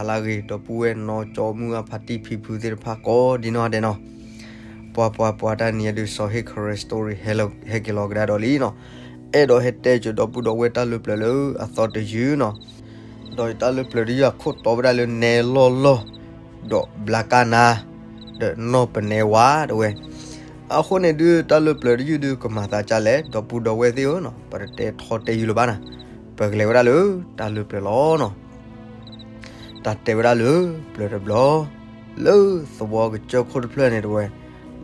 မုၢ်ဂၤလၢဂ့ၤ ဒီပုၢ်ဝဲၢ်နီၢ်ကၠီမုၢ်အဖါတံၢ်ဖံဖုသ့ၣ်တဖၣ်ကိးဒံနီၢ်ဒဲးနီၤ, ပှၤပှၤပှၤတၢ်နံၤအဒုး စီၤဟ့ၣ်ခရၢ story ဟဲက့ၤလီၤကဒါဒီးလံနီၤ, အဲၣ်ဒိးဟဲတဲက့ၤဒီပုၢ်ဒီဝဲၢ်တၢ်လၢပျၢၤလၢအသီတယုၢ်နီၤ, ဒီးတၢ်လၢပျၢၤတယုၢ်အခိၣ်တီဝဲဒၣ်လၢနဲလီၢ်လီၢ် ဒီးဘျါကၢ်နါ ဒီးနီၢ်ပနဲဝါတဝဲ, အဃိန့ၣ်ဒုး တၢ်လၢပျၢၤတယုၢ်ဒုးကမၤသးဒ်လဲၣ် ဒီပုၢ်ဒီဝဲၢ်သ့ၣ်ဧၢနီၤ, ပတတဲထီတဲယုၢ်လၢၤဘၣ်နီၤ, ပကလဲၤဝဲဒၣ်လၢတၢ်လၢပျၢၤလီၤနီၤ. တၢ်တဲဝဲဒၣ်လၢပျၢၤတဘျီ, လၢသဝီကစၢၢ်ခိၣ်တဖျၢၣ်န့ၣ်တဝဲ,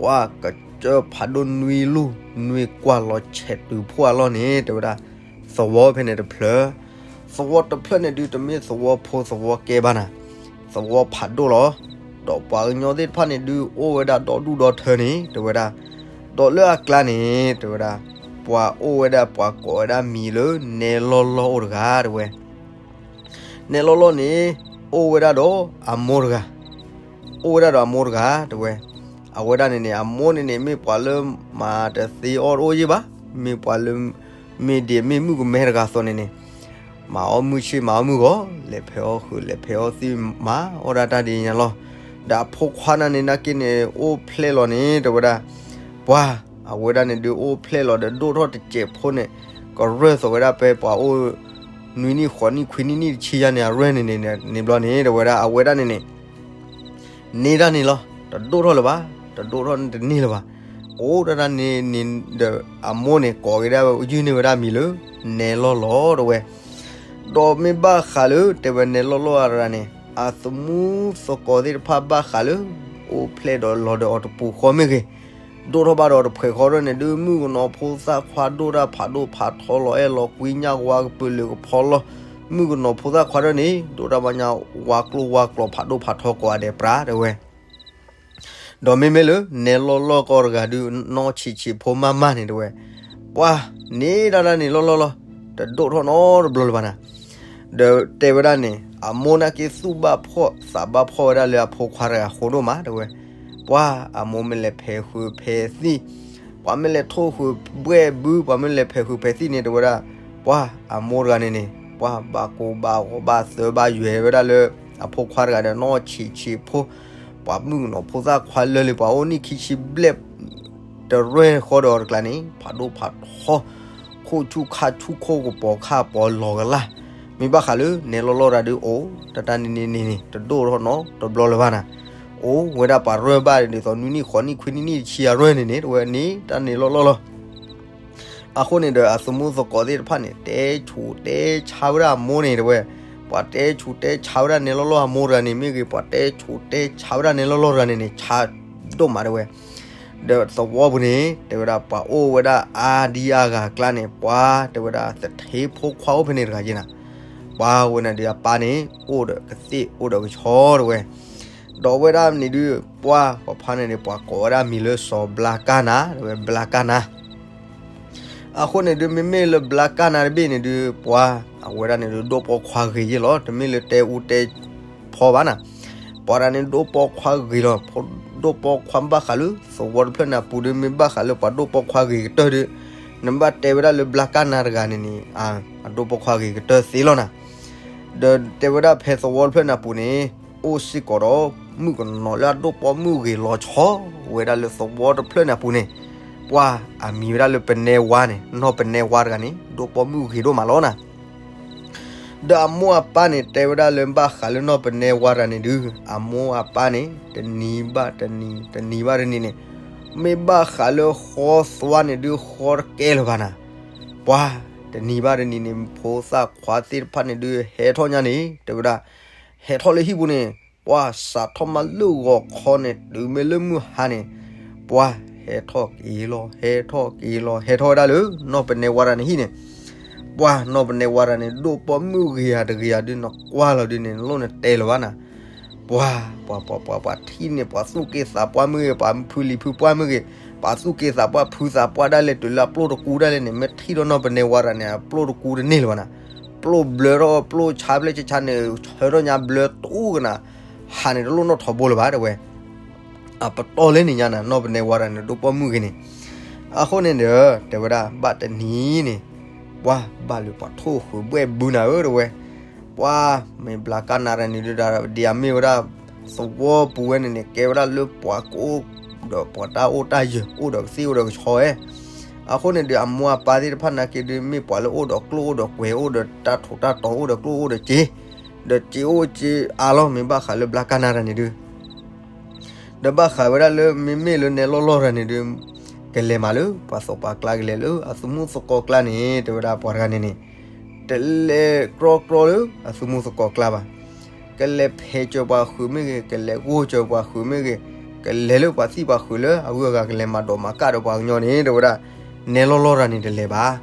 ပှၤကစၢၢ်ဖးဒိၣ်နွံလူၢ် နွံကွၢ်လီၤဆဲးတုၤဖှိၣ်အလီၢ်န့ၣ် တဲဝဲဒၣ်, သဝီဖဲန့ၣ်တဖျၢၣ်, သဝီတဖျၢၣ်န့ၣ်ဒုး တမ့ၢ်သဝီဖိသဝီကဲဘၣ်နီၤ, သဝီဖးဒိၣ်လီၤ. ဒီးပှၤကညီသ့ၣ်တဖၣ်န့ၣ်ဒုး အိၣ်ဝဲဒၣ်ဒီဒူၣ်ဒီထၢန့ၣ် တဲဝဲဒၣ်, ဒီးလၢအကျါန့ၣ် တဲဝဲဒၣ်, ပှၤအိၣ်ဝဲဒၣ် ပှၤကိးဝဲဒၣ်မံၤလၢနဲလီၢ်လီၢ်အိၣ်တဂၤတဝဲ, နဲလီၢ်လီၢ်န့ၣ် အိၣ်ဝဲဒၣ်ဒီးအမိၢ်တဂၤ, အိၣ်ဝဲဒၣ်ဒီးအမိၢ်တဂၤတဝဲ, အဝဲဒၣ်န့ၣ်န့ၣ် အမိၢ်န့ၣ်န့ၣ် မ့ၢ်ပှၤလၢမၤတသ့အီၣ်တအိၣ်ယံာ်ဘၣ်, မ့ၢ်ပှၤလၢ မ့ၢ်ဒ်မ့ၢ်မုၣ်ကမဲတဂၤအသိးန့ၣ်န့ၣ် မၤအီၣ်မုၢ်ဆ့ၣ်မၤအီၣ်မုၢ်ဂီၤ လဲၤဖဲးအီၣ်ဃုာ် လဲၤဖဲးအီၣ်သံၣ် မၤအီၣ်ဒၣ်တၢ်ဒ်ညါလီၤ. ဒီးအဖိခွါန့ၣ်န့ၣ် နာ်က့န့ၣ် အိၣ်ဖျဲၣ်လီၤန့ၣ် တဲဝဲဒၣ်, ပှၤအဝဲဒၣ်န့ၣ်ဒုး အိၣ်ဖျဲၣ်လီၤဒီး ဒိၣ်ထီၣ်တစဲးဖိန့ၣ် ကရၢၢ်သိးဝဲဒၣ်ဖဲပှၤအိၣ် နွံနံၣ်ဃိးနံၣ်ခွံနံၣ်နံၣ်တဆံယါန့ၣ် အရၢၢ်န့ၣ်န့ၣ် န့ၣ်ဘျီန့ၣ် တဲဝဲဒၣ် အဝဲဒၣ်န့ၣ်န့ၣ် န့ၢ်ဒၣ်န့ၣ်လီၤ. တဒိၣ်ထီၣ်လၢၤဘၣ်, တဒိၣ်ထီၣ်န့ၣ်တန့ၢ်လၢၤဘၣ်. အိၣ်ဒၣ်ဒၣ်န့ၣ်န့ၣ်ဒီး အမိၢ်န့ၣ် ကိးက့ၤဒၣ် ယုၢ်န့ၢ်ဝဲဒၣ်မံၤလၢ နဲလီၢ်လီၢ်တဝဲ, ဒီးမ့ၢ်ဘၣ်ဃးလၢ တဲဝဲနဲလီၢ်လီၢ်အတဂၤန့ၣ် အသမူသကိးသ့ၣ်တဖၣ်ဘၣ်ဃးလၢ အိၣ်ဖျဲၣ်ဒီးလီၤဒီးအီၤတပူၤဃီမ့ၢ်ဂ့ၤ, ဒိၣ်ထီၣ်ဘၣ်ဒီးတဖှဲးဃီဒၣ်န့ၣ်ဒုး မုၣ်ကနီၤဖိသၣ်ခွါဒိၣ်တၢ်ဖးဒိၣ်ဖးထီလီၤအဲၣ်လီၤကွံညၣ်ဝါကပၢၤလၢကဖီလီၤ, မုၣ်ကနီၤဖိသၣ်ခွါဒၣ်န့ၣ် ဒိၣ်တၢ်ဘၣ်ညါ ဝါကျိၣ်ဝါကျီၤဖးဒိၣ်ဖးထီကိးဂၤဒဲးပြးတဝဲ ဒီးမ့မ့ၢ်လၢ နဲလီၢ်လီၢ်ကီးတဂၤဒုး နီၢ်ဆံးဆံးဖိမးမးန့ၣ်တဝဲ, ပှၤန့ၢ်ဒၣ်ဒၣ်န့ၣ်လီၢ်လီၢ်လီၤ, တဒိၣ်ထီၣ်နီတဘျီလၢၤဘၣ်နၤ. ဒီးတဲဝဲဒၣ်န့ၣ် အမိၢ်နာ်က့သူၣ်ဘၣ်ဖှီၣ်သးဘၣ်ဖှီၣ်ဝဲဒၣ်လၢအဖိခွါတဂၤဃိဒိၣ်မးတဝဲ, ပှၤအမိၢ်မ့ၢ်လဲၤဖဲးဃုာ်ဖဲးသံၣ်, ပှၤမ့ၢ်လဲၤထိၣ်ဃုာ်ဘှဲၣ်ဘု ပှၤမ့ၢ်လဲၤဖဲးဃုာ်ဖဲးသံၣ်န့ၣ် တဲဝဲဒၣ်, ပှၤအမိၢ်တဂၤန့ၣ်န့ၣ် ပှၤဘၣ်ကိၢ်ဘၣ်ဂီၤဘၣ်သၢဘၣ်ယွဲၤဝဲဒၣ်လၢ အဖိခွါတဂၤဒီးနီၢ်ဆံးဆံးဖိ, ပှၤမုၣ်ကနီၤဖိသၣ်ခွါလၢလံ ပှၤအိၣ်နံၣ်ခံဆံဘျဲၣ် တရဲၣ်ဃီဒီးအီၤတကျါန့ၣ် ဖးဒိၣ်ဖးထီ ခိၣ်ဆူၣ်ခါဆူၣ်ခိၣ်ကပီၤခါပီၤလီၤကလၢ်, မ့ၢ်ဘၣ်ဃးလၢ နဲလီၢ်လီၢ်တၢ်ဒုးအိၣ် တၢ်တၢ်န့ၣ်န့ၣ်န့ၣ်န့ၣ် တဒိၣ်ထီၣ်နီတဘျီလၢၤဘၣ်နၤ. အိၣ်ဝဲဒၣ်ပှၤရဲၣ်ဘၣ်ဒ်သိး နွံနံၣ်ဃိးနံၣ်ခွံနံၣ်နံၣ်တဆံအရဲၣ်န့ၣ်န့ၣ် တဝဲန့ၣ် တၢ်န့ၣ်လီၢ်လီၢ်လီၤ. အဃိန့ၣ်ဒီး အသမူသကိးသ့ၣ်တဖၣ်န့ၣ် တဲဆူးတဲဆါဝဲဒၣ်အမိၢ်န့ၣ်တဝဲ, ပှၤတဲဆူးတဲဆါဝဲဒၣ်နဲလီၢ်လီၢ်အမိၢ်တဂၤန့ၣ်မ့ၢ်ဂ့ၤ, ပှၤတဲဆူးတဲဆါဝဲဒၣ်နဲလီၢ်လီၢ်တဂၤန့ၣ်န့ၣ် ဆါဒိၣ်မးတဝဲ. ဒီးသဝီပူၤန့ၣ် တဲဝဲဒၣ် ပှၤအိၣ်ဝဲဒၣ်အါဒံအါဂၤအကျါန့ၣ် ပှၤတဲဝဲဒၣ် သထ့ဖိခွါအိၣ်ဖဲန့ၣ်တဂၤက့နၤ, ပှၤဝဲန့ၣ်ဒုးအပၢ်န့ၣ် အိၣ်ဒီးကသ့ၣ်အိၣ်ဒီးကဆီတဝဲ ဒီးဝဲဒၣ်န့ၣ်ဒုး ပှၤပှၤဖါန့ၣ်န့ၣ် ပှၤကိးဝဲဒၣ်မံၤလၢစီၤဘျါကၢ်နါ တဝဲ ဘျါကၢ်နါ. အဃိန့ၣ်ဒုး မ့မ့ၢ်လၢဘျါကၢ်နါတဘ့ၣ်န့ၣ်ဒုး ပှၤအဝဲဒၣ်န့ၣ်ဒုး ဒိၣ်ပိာ်ခွါဂ့ၤယ့ၢ်လီၤ. တမ့ၢ်လၢတဲအူတဲဖီဘၣ်နၤ, ပှၤတဂၤန့ၣ် ဒိၣ်ပိာ်ခွါဂ့ၤလီၤ. ဒိၣ်ပိာ်ခွါဘၣ်ဃးလၢ သဝီတဖျၢၣ်န့ၣ်အပူၤဒုး မ့ၢ်ဘၣ်ဃးလၢပှၤဒိၣ်ပိာ်ခွါဂ့ၤကတၢၢ်ဒုး နဘၣ်တဲဝဲဒၣ်လၢဘျါကၢ်နါတဂၤန့ၣ်န့ၣ် အဒိၣ်ပိာ်ခွါဂ့ၤကတၢၢ်သ့လီၤနၤ. ဒီးတဲဝဲဒၣ်ဖဲသဝီတဖျၢၣ်န့ၣ်အပူၤန့ၣ် အိၣ်စ့ၢ်ကီးဒီး မုၣ်ကနီၤလၢအဒိၣ်ပိာ်မုၣ်ဂ့ၤလီၤဆီဝဲဒၣ်လၢသဝီတဖျၢၣ်န့ၣ်အပူၤန့ၣ်, ပှၤအမံၤဝဲဒၣ်လၢပနဲဝါန့ၣ်, နီၢ်ပနဲဝါတဂၤန့ၣ် ဒိၣ်ပိာ်မုၣ်ဂ့ၤဒိၣ်မးလီၤနၤ. ဒီးအမိၢ်အပၢ်န့ၣ် တဲဝဲဒၣ်လၢဘၣ်ဃးလၢနီၢ်ပနဲဝါတဂၤန့ၣ်ဒုး အမိၢ်အပၢ်န့ၣ် တနံၤဘၣ်တနံၤ တနံၤဘၣ်တနံၤန့ၣ် မ့ၢ်ဘၣ်ဃးလၢဃီသွါန့ၣ်ဒုး ဃီတကဲလၢၤဘၣ်နၤ. ပှၤတနံၤဘၣ်တနံၤန့ၣ် ဖိသၣ်ခွါသ့ၣ်တဖၣ်န့ၣ်ဒုး ဟဲထီၣ်ညါန့ၣ် တဲဝဲဒၣ် ဟဲထီၣ်လၢဟံၣ်ပူၤန့ၣ် ပှၤစးထီၣ်မၤလၢဂီၤခီန့ၣ် တုၤမ့ၢ်လၢမုၢ်ဟါန့ၣ် ပှၤဟဲထီၣ်က့ၤလီၤ ဟဲထီၣ်က့ၤလီၤ ဟဲထီၣ်ဝဲဒၣ်လၢ နီၢ်ပနဲဝါတဂၤန့ၣ်ဟံၣ်န့ၣ်, ပှၤနီၢ်ပနဲဝါတဂၤန့ၣ် ဒိၣ်ပိာ်မုၣ်ဂ့ၤဧါတဂ့ၤဧါဒုး နကွၢ်လီၤဒုးန့ၣ် နလိၣ်နတဲလၢၤဘၣ်နၤ. ပှၤ ပှၤ ပှၤ ပှၤ ပှၤထံၣ်န့ၣ် ပှၤသူၣ်က့သးပှၢ်မ့ၢ်ဂ့ၤ ပှၤဖုလံၤဖုပှၢ်မ့ၢ်ဂ့ၤ ပှၤသူၣ်က့သးပှၢ်ဖုသးပှၢ်ဒၣ်လဲာ် တုၤလၢအပျိၢ်တကူဒၣ်လဲာ်န့ၣ် မ့ၢ်ထံၣ်ဒီးနီၢ်ပနဲဝါတဂၤန့ၣ် အပျိၢ်တကူတန့ၢ်လၢၤဘၣ်နၤ. ပျိၢ်ဘျၢထီၣ် ပျိၢ်ဆါဖျဲၣ်ဆါဆါန့ၣ် ဆၢထီၣ်ညါဘျၢတူကနၤ ဟးန့ၣ်တလိၣ်နီၣ်ထီဘိလၢၤဘၣ်တဲဝဲ အပတီၢ်လၢန့ၣ်ညါနၤ နီၢ်ပနဲဝါတဂၤန့ၣ် ဒိၣ်ပိာ်မုၣ်ဂ့ၤန့ၣ်. အဃိန့ၣ်ဒီး တဲဝဲဒၣ် ဘၣ်တနံၤန့ၣ် ပှၤဘၣ်လၢပှၤထိၣ်ဃုာ်ဘှဲၣ်ဘုနၤဧၢတဲဝဲ ပှၤမ့ၢ်ဘျါကၣ်နၤတၢ်န့ၣ်ဒုး ဒ်အမ့ၢ်ဝဲဒၣ် သဝီပူၤဝဲန့ၣ်န့ၣ် ကဲဝဲဒၣ်လၢပှၤကအိၣ်ဒီးပှၤတၢ်အိၣ်တၢ်ယၢၤ အိၣ်ဒီးကသ့ၣ်အိၣ်ဒီးကဆီဧဲ. အဃိန့ၣ်ဒီး အမိၢ်အပၢ်သ့ၣ်တဖၣ်နာ်က့ဒုး မ့ၢ်ပှၤလၢအိၣ်ဒီးကျိၣ်အိၣ်ဒီးကွဲၤ အိၣ်ဒီးတၢ်ထူးတၢ်တီၤ အိၣ်ဒီးကျိၣ်အိၣ်ဒီးစ့ ဒီးစ့အိၣ်စ့အါလီၤ မ့ၢ်ဘၣ်ဃးလၢဘျါကၣ်နၤတၢ်န့ၣ်ဒုး ဒီးဘၣ်ဃးဝဲဒၣ်လၢ မ့မ့ၢ်လၢနဲလီၢ်လီၢ်တၢ်န့ၣ်ဒုး ကလဲၤမးလၢ ပှၤသီၣ်ပှၤကျါကလဲၤလၢ အသူၣ်မူသကိးကျါန့ၣ် တဲဝဲဒၣ်ပှၤတဂၤန့ၣ်န့ၣ် တလဲၤကြီကြီလၢ အသူၣ်မူသကိးကျါဘၣ်. ကလဲၤဖဲးစၢၤပှၤဃုာ်မ့ၢ်ဂ့ၤ, ကလဲၤဂိၢ်စၢၤပှၤဃုာ်မ့ၢ်ဂ့ၤ, ကလဲၤလၢပှၤသံၣ်ပှၤဃုာ်လၢ အဂုၤအဂၤကလဲၤမၤဒိးမၤကၣ်ဒီးပှၤကညီန့ၣ် တဲဝဲဒၣ် နဲလီၢ်လီၢ်တၢ်န့ၣ်တလဲၤဘၣ်.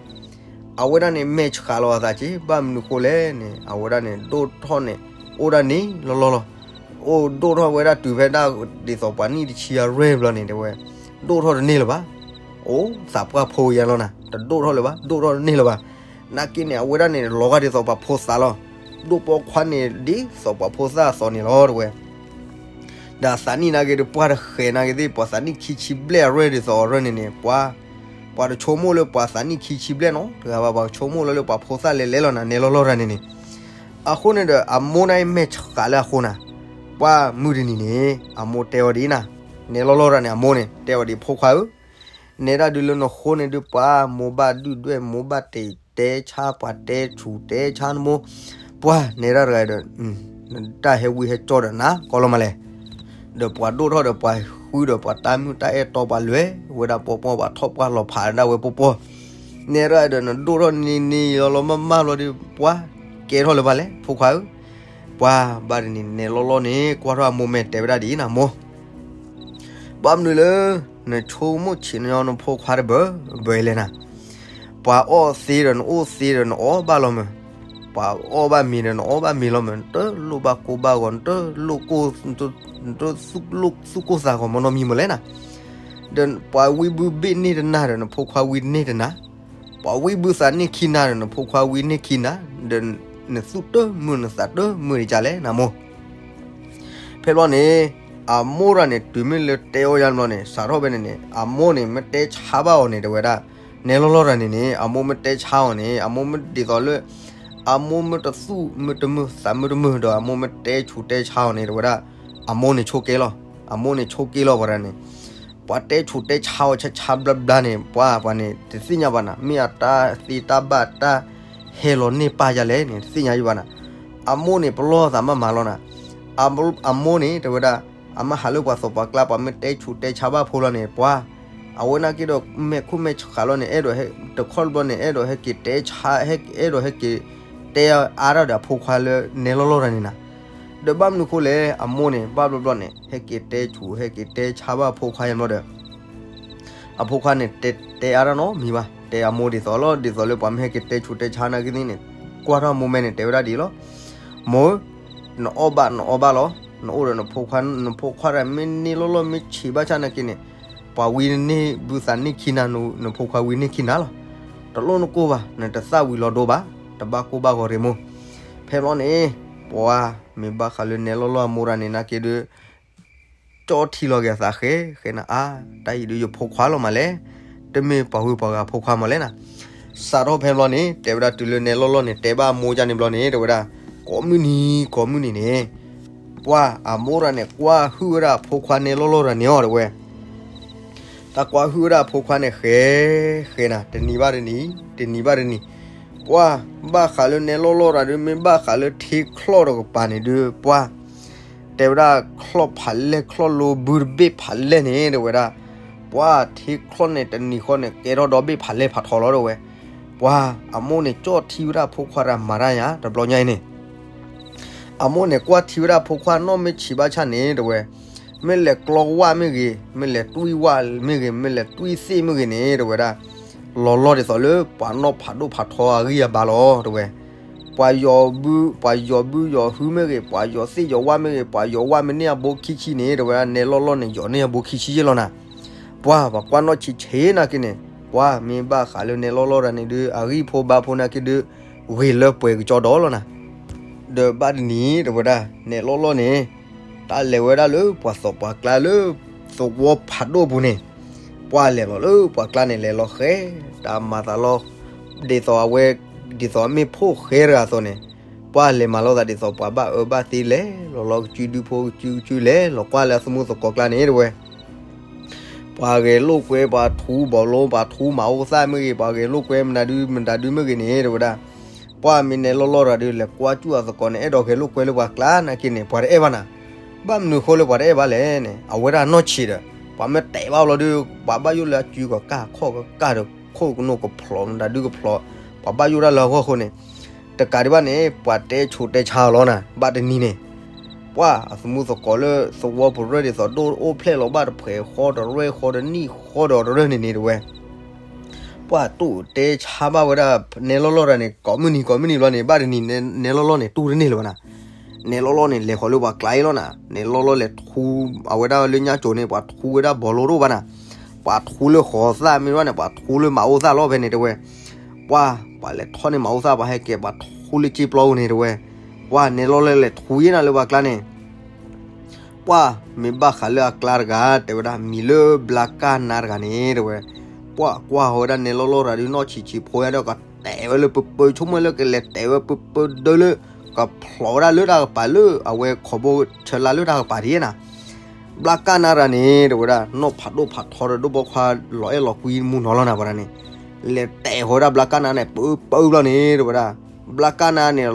အဝဲဒၣ်န့ၣ် မဲာ်ဆှးလီၤအသးက့ ဘၣ်မနုၤဃိလဲၣ်န့ၣ် အဝဲဒၣ်န့ၣ် ဒိၣ်ထီၣ်န့ၣ် အိၣ်ဒၣ်န့ၣ်လီၢ်လီၢ်လီၤ. အိၣ်ဒိၣ်ထီၣ်ဝဲဒၣ်တုၤဖဲဒၣ် ဒ်သိးပှၤနံၣ်တဆံအရွဲၣ်ဘျီန့ၣ် တဲဝဲ ဒိၣ်ထီၣ်တန့ၢ်လၢၤဘၣ်. အိၣ်သးပှၢ်ဖိယဲလီၤနၤ, တဒိၣ်ထီၣ်လၢၤဘၣ်, ဒိၣ်ထီၣ်တန့ၢ်လၢၤဘၣ်. နာ်က့န့ၣ် အဝဲဒၣ်န့ၣ် လီၤဂာ်ဒ်သိးပှၤဖိသၣ်လီၤ. ဒိၣ်ပိာ်ခွါန့ၣ် ဒ်သိးပှၤဖိသၣ်အသိးန့ၣ်လီၤ တဲဝဲ ဒီးအသးနံၣ်နာ်က့ဒီး ပှၤတဃဲၤနာ်က့သ့ၣ် ပှၤသးနံၣ်ခံဆံဘျဲၣ်အရွဲၣ်ဒ်သိးအရၢၢ်န့ၣ်န့ၣ် ပှၤ ပှၤတဆိကမိၣ်လၢပှၤသးနံၣ်ခံဆံဘျဲၣ်နီတဂၤဘၣ်, ပှၤကဆိကမိၣ်လၢလၢပှၤဖိသၣ်လဲၤလဲၤလီၤနၤ နဲလီၢ်လီၢ်တၢ်န့ၣ်န့ၣ်. အဃိန့ၣ်ဒီး အမိၢ်န့ၣ်မဲာ်ဆှးလၢအဃိနၤ, ပှၢ်မုၢ်တနံၤန့ၣ် အမိၢ်တဲအီၤဒ်အံၤနၤ, နဲလီၢ်လီၢ်တၢ်န့ၣ် အမိၢ်န့ၣ် တဲအီၤဒ်အံၤ ဖိခွါဧၢ နဲဒၣ်ဒုးလၢနဃိန့ၣ်ဒုး ပှၤမိၢ်ဘၣ်ဒုၣ်ဒွဲၣ် မိၢ်ဘၣ်တ့ၢ်တဲဆါ ပှၤတဲဆူၣ်တဲဆါနမိၢ်, ပှၢ်နဲဒၣ်တဂၤဒီး နတၢ်ဟဲဝံဟဲကၠီဒီးနၤကီလီၤမးလဲၣ်. ဒီးပှၤဒိၣ်ထီၣ်ဒီးပှၤဃုဒီးပှၤတၢ်မုာ်တၢ်အဲၣ်တီပှၤလွဲၤဝဲဒၣ်ပီပီ ပှၤထီၣ်ပှၢ်လီၤဖးဒၣ်ဝဲပီပီ, နဲဒၣ်ဒီးနဒိၣ်ထီၣ်န့ၢ်န့ၢ်လီၤလီၤမၢ်မၢ်လီၤဒီး ပှၢ်ကဲထီၣ်လၢၤဘၣ်လဲၣ် ဖိခွါဧၢ. ပှၢ်ဘၣ်တနံၤန့ၣ် နဲလီၢ်လီၢ်န့ၣ် ကွၢ်ထီၣ်အမိၢ်မဲာ်တဲဝဲဒၣ်ဒ်အံၤနၤ မိၢ် ဘၣ်မနုၤလၢ နဆိကမိၣ်ဆံးန့ၢ်အီၤနဖိခွါတဘၢဘၢလဲၣ်နၤ. ပှၤအီၣ်သ့ဒီးနအိၣ်သ့ဒီးနအီၣ်ဘၣ်လီၤမး, ပှၤအီၣ်ဘၣ်မ့ၤဒီးနအီၣ်ဘၣ်မ့ၤလီၤမး, နတလိၣ်ဘၣ်ကိၢ်ဘၣ်ဂီၤ, နတလိၣ်ကိၢ်, နတသူၣ်ကိၢ်သးဂီၤမနီတမံၤမးလဲၣ်နၤ. ဒီးပှၤဝံဘုဘ့ၣ်န့ၢ်တနၤဒီး နဖိခွါဝံန့ၢ်တနၤ, ပှၤဝံဘုသးန့ၢ်ခံနၤဒီး နဖိခွါဝံန့ၢ်ခံနၤ, ဒီးနသူၣ်တမုာ်နသးတမုာ်ဒ်လဲၣ်နၤမိၢ်. ဖဲဘျီန့ၣ် အမိၢ်တဂၤန့ၣ် တုၤမ့ၢ်လၢတဲအီၤယါဘျီန့ၣ် စးထီၣ်ဖဲန့ၣ်န့ၣ် အမိၢ်န့ၣ် မ့ၢ်တဲဆါဘၣ်အီၤန့ၣ် တဲဝဲဒၣ် နဲလီၢ်လီၢ်တၢ်န့ၣ်န့ၣ် အမိၢ်မ့ၢ်တဲဆါအီၤန့ၣ် အမိၢ်မ့ၢ်ဒ်သိးလၢ အမိၢ်မ့ၢ်တသူၣ်မုာ်တမုာ်သးမုာ်တမုာ်ဒီး အမိၢ်မ့ၢ်တဲဆူၣ်တဲဆါအီၤန့ၣ် တဲဝဲဒၣ် အမိၢ်န့ၣ်ဆိးက့လီၤ. အမိၢ်န့ၣ်ဆိးက့လီၤပှၤတဂၤန့ၣ် ပှၤတဲဆူၣ်တဲဆါအီၤဆါဆါဘျါဘျါန့ၣ် ပှၤပှၤန့ၣ် တသ့ၣ်ညါဘၣ်နၤ, မ့ၢ်အတၢ်သ့တၢ်ဘၣ်တၢ်ဟဲလီၤန့ၢ်ပၢ်ယါလဲၣ်န့ၣ် တသ့ၣ်ညါယဘၣ်နၤ. အမိၢ်န့ၣ် ပလီၢ်သးမးမးလီၤနၤ. အမိၢ်န့ၣ် တဲဝဲဒၣ် အမ့ၢ်ဟးလၢပှၤသီၣ်ပှၤကျါ ပှၤမ့ၢ်တဲဆူၣ်တဲဆါဘၣ်ဖိလီၤန့ၣ် ပှၤ အဝဲနာ်က့ဒီး မဲာ်ခိၣ်မဲာ်ဆှးလီၤန့ၣ် အဲၣ်ဒိးဟဲ တခီတဘျီန့ၣ် အဲၣ်ဒိးဟဲက့ၤတဲဆါ အဲၣ်ဒိးဟဲက့ၤ တဲအါထီၣ်ဒီးအဖိခွါလၢနဲလီၢ်လီၢ်တၢ်န့ၣ်နၤ. ဒီးဘၣ်မနုၤဃိလဲၣ် အမိၢ်န့ၣ် ဘၣ်ဘျီဘျီန့ၣ် ဟဲက့ၤတဲဆူၣ် ဟဲက့ၤတဲဆါဘၣ်အဖိခွါယါဘျီဒီး အဖိခွါန့ၣ် တဲ တဲအါထီၣ်နီတမံၤဘၣ်, တဲအမိၢ်ဒ်သိးလီၤ. ဒ်သိးလၢပှၤမ့ၢ်ဟဲက့ၤတဲဆူၣ်တဲဆါနာ်က့သ့ၣ်န့ၣ် ကွၢ်ထီၣ်အမိၢ်မဲာ်န့ၣ် တဲဝဲဒၣ်ဒ်အံၤလီၤ. မိၢ်ဧၢ, နအီၣ်ဘၣ်နအီဘၣ်လီၤ. နအိၣ်ဒီးနဖိခွါ, နဖိခွါတဂၤမ့ၢ်န့ၢ်လီၢ်လီၢ်မ့ၢ်ဆံးဘၣ်ဆၣ်နာ်က့န့ၣ် ပှၤဝံန့ၢ်ဘုသးန့ၢ်ခံနၤ, နဖိခွါဝံန့ၢ်ခံနၤလီၤ. တလိၣ်နကိၢ်ဘၣ်, နတသၣ်ဝံၤလီၤဒိဘၣ်, တဘၣ်ကိၢ်ဘၣ်ဂီၤရ့မိၢ်. ဖဲဘျီန့ၣ် ပှၤမ့ၢ်ဘၣ်ဃးလၢနဲလီၢ်လီၢ်အမိၢ်တဂၤန့ၣ်နာ်က့ဒီး ကၠီထံလီၤက့ၤအသးဃဲ ဃဲနၤအါ, တၢ်အံၤဒုးယဖိခွါလီၤမးလဲၣ်, တမ့ၢ်ပှၤဟုပှၤဂၤဖိခွါမးလဲၣ်နၤ. စးထီၣ်ဖဲဘျီန့ၣ် တဲဝဲဒၣ်တုၤလၢနဲလီၢ်လီၢ်န့ၣ် တဲဘၣ်အမိၢ်ယါန့ၣ်ဘျီန့ၣ် တဲဝဲဒၣ် ကိးမုၢ်နံၤ ကိးမုၢ်နံၤန့ၣ် ပှၤအမိၢ်တဂၤန့ၣ် ကွၢ်ဟုၣ်ဝဲဒၣ်အဖိခွါနဲလီၢ်လီၢ်တဂၤန့ၣ်အီၤ တဲဝဲ တၢ်ကွၢ်ဟုၣ်ဝဲဒၣ်အဖိခွါန့ၣ် ဃဲ ဃဲနၤ တနံၤဘၣ်တနံၤ တနံၤဘၣ်တနံၤ, ပှၤဘၣ်ဃးလၢနဲလီၢ်လီၢ်တဂၤဒီး မ့ၢ်ဘၣ်ဃးလၢထံချီၣ်တကပၤန့ၣ်ဒီး ပှၤ တဲဝဲဒၣ်ချီၣ်ဖးလဲၢ် ချီၣ်လိဘုတဘ့ၣ်ဖးလဲၢ်န့ၣ် တဲဝဲဒၣ် ပှၤထံချီၣ်န့ၣ် တနံၤဃီန့ၣ် ကဲထီၣ်ဒီဘ့ၣ်ဖးလဲၢ်ဖးထီလီၤ တဲဝဲ. ပှၤအမိၢ်န့ၣ် ကၠီထံဝဲဒၣ်အဖိခွါတဂၤမၤတၢ်ယါ တဘျီညါအံၤန့ၣ် အမိၢ်န့ၣ် ကွၢ်ထံဝဲဒၣ်ဖိခွါနီၢ်မ့ၢ်ဆံးဘၣ်ဆၣ်န့ၣ် တဲဝဲ, မ့ၢ်လဲၤကျီဝၣ်မ့ၢ်ဂ့ၤ, မ့ၢ်လဲၤတွံၢ်ဝၣ်မ့ၢ်ဂ့ၤ, မ့ၢ်လဲၤတွံၢ်သ့ၣ်မ့ၢ်ဂ့ၤန့ၣ် တဲဝဲဒၣ်, လီၤလီၢ်ဒ်သိးလၢပှၤနီၢ်ဖးဒိၣ်ဖးထီအဂံၢ်အဘါလီၤ တဲဝဲ. ပှၤယီၤဘု, ပှၤယီၤဘုယီၤဟုမ့ၢ်ဂ့ၤ, ပှၤယီၤသ့ၣ်ယီၤဝၣ်မ့ၢ်ဂ့ၤ, ပှၤယီၤဝၣ်မ့ၢ်န့ၢ်အဘိခံဆံန့ၣ် တဲဝဲဒၣ် နဲလီၢ်လီၢ်န့ၣ် ယီၤန့ၢ်အဘိခံဆံယ့ၢ်လီၤနၤ. ပှၤ ပှၤကွၢ်နီၢ်ဆံးဆံးနာ်က့န့ၣ် ပှၤမ့ၢ်ဘၣ်ဃးလၢနဲလီၢ်လီၢ်တဂၤန့ၣ်ဒုး အဂံၢ်ဖိဘါဖိနာ်က့ဒုး ဂ့ၤလၢပှဲၤကကၠီဒီးလီၤနၤ. ဒီးဘၣ်တနံၤ တဲဝဲဒၣ် နဲလီၢ်လီၢ်န့ၣ် တၢ်လဲၤဝဲဒၣ်လၢပှၤသီၣ်ပှၤကျါလၢသဝီဖးဒိၣ်ပူၤန့ၣ်, ပှၤလဲၤလီၤလၢပှၤကျါန့ၣ် လဲၤလီၤဃဲ တၢ်မၤသးလီၤ ဒ်သိးအဝဲ ဒ်သိးအမ့ၢ်ဖိၣ်ဃဲတဂၤအသိးန့ၣ်, ပှၢ်လဲၤမၤလိသးဒ်သိး ပှၤဘၣ်အၢဘၣ်သီလဲၤလီၤလီၤ ကစုဒုဖိကစုကစုလဲၤလီၤ ကွၢ်လၢအသမူသကိးကျါန့ၣ် တဲဝဲ ပှၤဂဲၤလိာ်ကွဲ ပှၤထူဘီလိ ပှၤထူမၤအိၣ်သၣ်မ့ၢ်ဂ့ၤ ပှၤဂဲၤလိာ်ကွဲမတၤဒုမတၤဒုမ့ၢ်ဂ့ၤန့ၣ် တဲဝဲဒၣ် ပှၢ်မ့ၢ်နဲလီၢ်လီၢ်တဂၤဒုး လဲၤကွၢ်စူၣ်အသကိးန့ၣ် အဲၣ်ဒိးဂဲၤလိာ်ကွဲလၢပှၤကျါ နာ်က့န့ၣ် ပှၤတအဲၣ်ဘၣ်နၤ. ဘၣ်မနုၤအဃိလၢပှၤတအဲၣ်ဘၣ်လဲၣ်န့ၣ် အဝဲဒၣ်နီၢ်ဆံးဒီး ပှၤမ့ၢ်တဲဘၣ်လီၤဒုး ပှၤဘၣ်ယိၣ်လၢအစုကကၢ်ခီၣ်ကကၢ်ဒီး ခိၣ်ကနိးကဖျိး မတၤဒုကဖျိး ပှၤဘၣ်ယိၣ်ဒၣ်လၢအဂီၢ်အဃိန့ၣ် တကးဒံးဘၣ်န့ၣ် ပှၤတဲဆိတဲဆါအီၤလီၤနၤ ဘၣ်တနံၤန့ၣ် ပှၢ်အသမူသကိးလၢသဝီပရၢၢ်ဒ်သိး ဒိၣ်အိၣ်ဖျဲၣ်လီၤဘၣ်တဖှဲးဃီဒီးရဲၣ်ဃီဒီးနံၣ်ဃီဒီးတရၢၢ်န့ၣ်န့ၣ် တဲဝဲ ပှၢ်တူၢ်တဲဆါဘၣ်ဝဲဒၣ် နဲလီၢ်လီၢ်တဂၤန့ၣ် ကိးမုၢ်နံၤကိးမုၢ်နံၤဘျီန့ၣ် ဘၣ်တနံၤ နဲလီၢ်လီၢ်န့ၣ် တူၢ်တန့ၢ်လၢၤဘၣ်နၤ. နဲလီၢ်လီၢ်န့ၣ် လဲၤဃီၤလၢပှၤကျါအံၤလီၤနၤ. နဲလီၢ်လီၢ်လဲၤထူ အဝဲဒၣ်လၢညါစိၤန့ၣ် ပှၤထူဝဲဒၣ်ဘီလိတအိၣ်ဘၣ်နၤ. ပှၤထူလၢဃီၤသၣ်မ့ၢ်ဘၣ်န့ၣ် ပှၤထူလၢမၤအိၣ်သၣ်လီၤ ဖဲန့ၣ်တဲဝဲ ပှၢ် ပှၤလဲၤထီၣ်န့ၢ်မၤအိၣ်သၣ် ပှၤဟဲက့ၤ ပှၤထူလၢစ့ပျီပူၤန့ၣ် တဲဝဲ ပှၢ်နဲလီၢ်လီၢ်လဲၤထူယဲနၤလၢပှၤကျါန့ၣ် ပှၢ်မ့ၢ်ဘၣ်ဃးလၢအကျါတဂၤ တဲဝဲဒၣ် မံၤလၢဘျါကၢ်နါတဂၤန့ၣ် တဲဝဲ ပှၢ်ကွၢ်ဃီၤဝဲဒၣ်နဲလီၢ်လီၢ်တဂၤဒုး နီၢ်ဆံးဆံးဖိယါဒီး ကတဲာ်ဝဲလၢပၢပၢ ဆိကမိၣ်လၢကလဲၤတဲာ်ဝဲပၢပၢဒၢလၢ ကဖျိးဝဲဒၣ်လၢတၢ်ကပၤလၢအဝဲခီဘိဆၢလါလၢတၢ်ကပၤဒ်နၤ ဘျါကၢ်နါတဂၤန့ၣ် တဲဝဲဒၣ် နီၢ်ဖးဒိၣ်ဖးထီဒီးဒိၣ်ဘီခွါလီၤအဲၣ်လီၤကွံမူနီၤလီၤနၤ ပှၤတဂၤန့ၣ် လဲၤတဲာ်ဃီၤဝဲဒၣ်ဘျါကၢ်နါန့ၣ် ပၢပၢဘျီန့ၣ် တဲဝဲဒၣ် ဘျါကၢ်နါန့ၣ်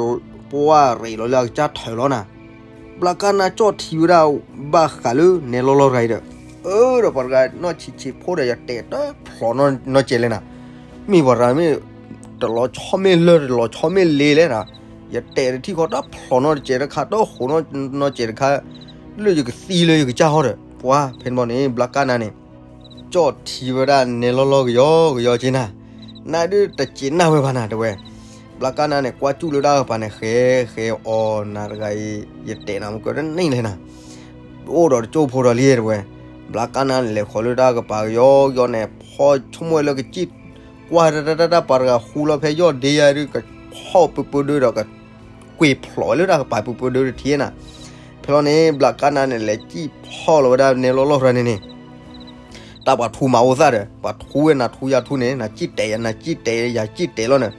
ပှၢ်ရ့းလီၤလၢအကစၢ်ထၢၣ်လီၤနၤ ဘျါကၢ်နါကၠီၣ်ထံဝဲဒၣ် ဘၣ်ဃးလၢနဲလီၢ်လီၢ်တဂၤအံၤဒီး အၢဒီးပှၤတဂၤနီၢ်ဆံးဆံးဖိဒီး ယတဲာ်တဖျိးနီၢ်ကဲးလဲၣ်နၤ မ့ၢ်ပှၤတဂၤမ့ၢ် တလီၤဆီမ့ၢ်လၢၢ် တလီၤဆီမ့ၢ်လ့လဲၣ်နၤ ယတဲာ်တထံၣ်ဃီတဖျိးနီၢ်တကဲးတခါ တဃိးနီၢ်ကဲးတခါ လၢယကသံလၢယကစၢ်ဟီဒီး ပှၢ်ဖဲန့ၣ်ဘျီန့ၣ် ဘျါကၢ်နါန့ၣ် ကၠီၣ်ထံဝဲဒၣ်နဲလီၢ်လီၢ်ကယီကယီက့နၤ နဒုးတစံးနၢ်ဝဲဘၣ်နၤ တဲဝဲ ဘျါကၢ်နါန့ၣ် ကွၢ်စူၣ်လၢတၢ်ကပၤန့ၣ် ဃဲဃဲအီၤနၤတဂၤအံၤ ယတဲာ်နၤမူကၢတန့ၢ်လဲၣ်နၤ အိၣ်ဒီးတကၠိၢ်ဖိဒီးလံ တဲဝဲ ဘျါကၢ်နါန့ၣ် လဲၤဃီၤလၢတၢ်ကပၤကယီကယီန့ၣ် ဖီဆိကမိၣ်ဝဲလၢကစံၣ် ကွၢ်တၢ်တၢ်တၢ်တၢ် ပှၤတဂၤဃူလီၤဖဲယီၢ်ဒ့ယါဒုး ကဖီၣ်ပၢပၢဒၢဒီး ကကွံာ်ဖျိးဝဲလၢတၢ်ကပၤပၢပၢဒၢတထံၣ်နၤ ဖဲလီၤန့ၣ် ဘျါကၢ်နါန့ၣ် လဲၤစံၣ်ဖီၣ်လီၤဝဲဒၣ်နဲလီၢ်လီၢ်တဂၤန့ၣ်န့ၣ် တၢ်ပှၤထူမၤအိၣ်သၣ်ဒီး ပှၤထူဝဲနၤထူယၤထူန့ၣ် နစံၣ်တဲာ်ယၤ နစံၣ်တဲာ်ယၤ ယစံၣ်တဲာ်လီၤန့ၣ်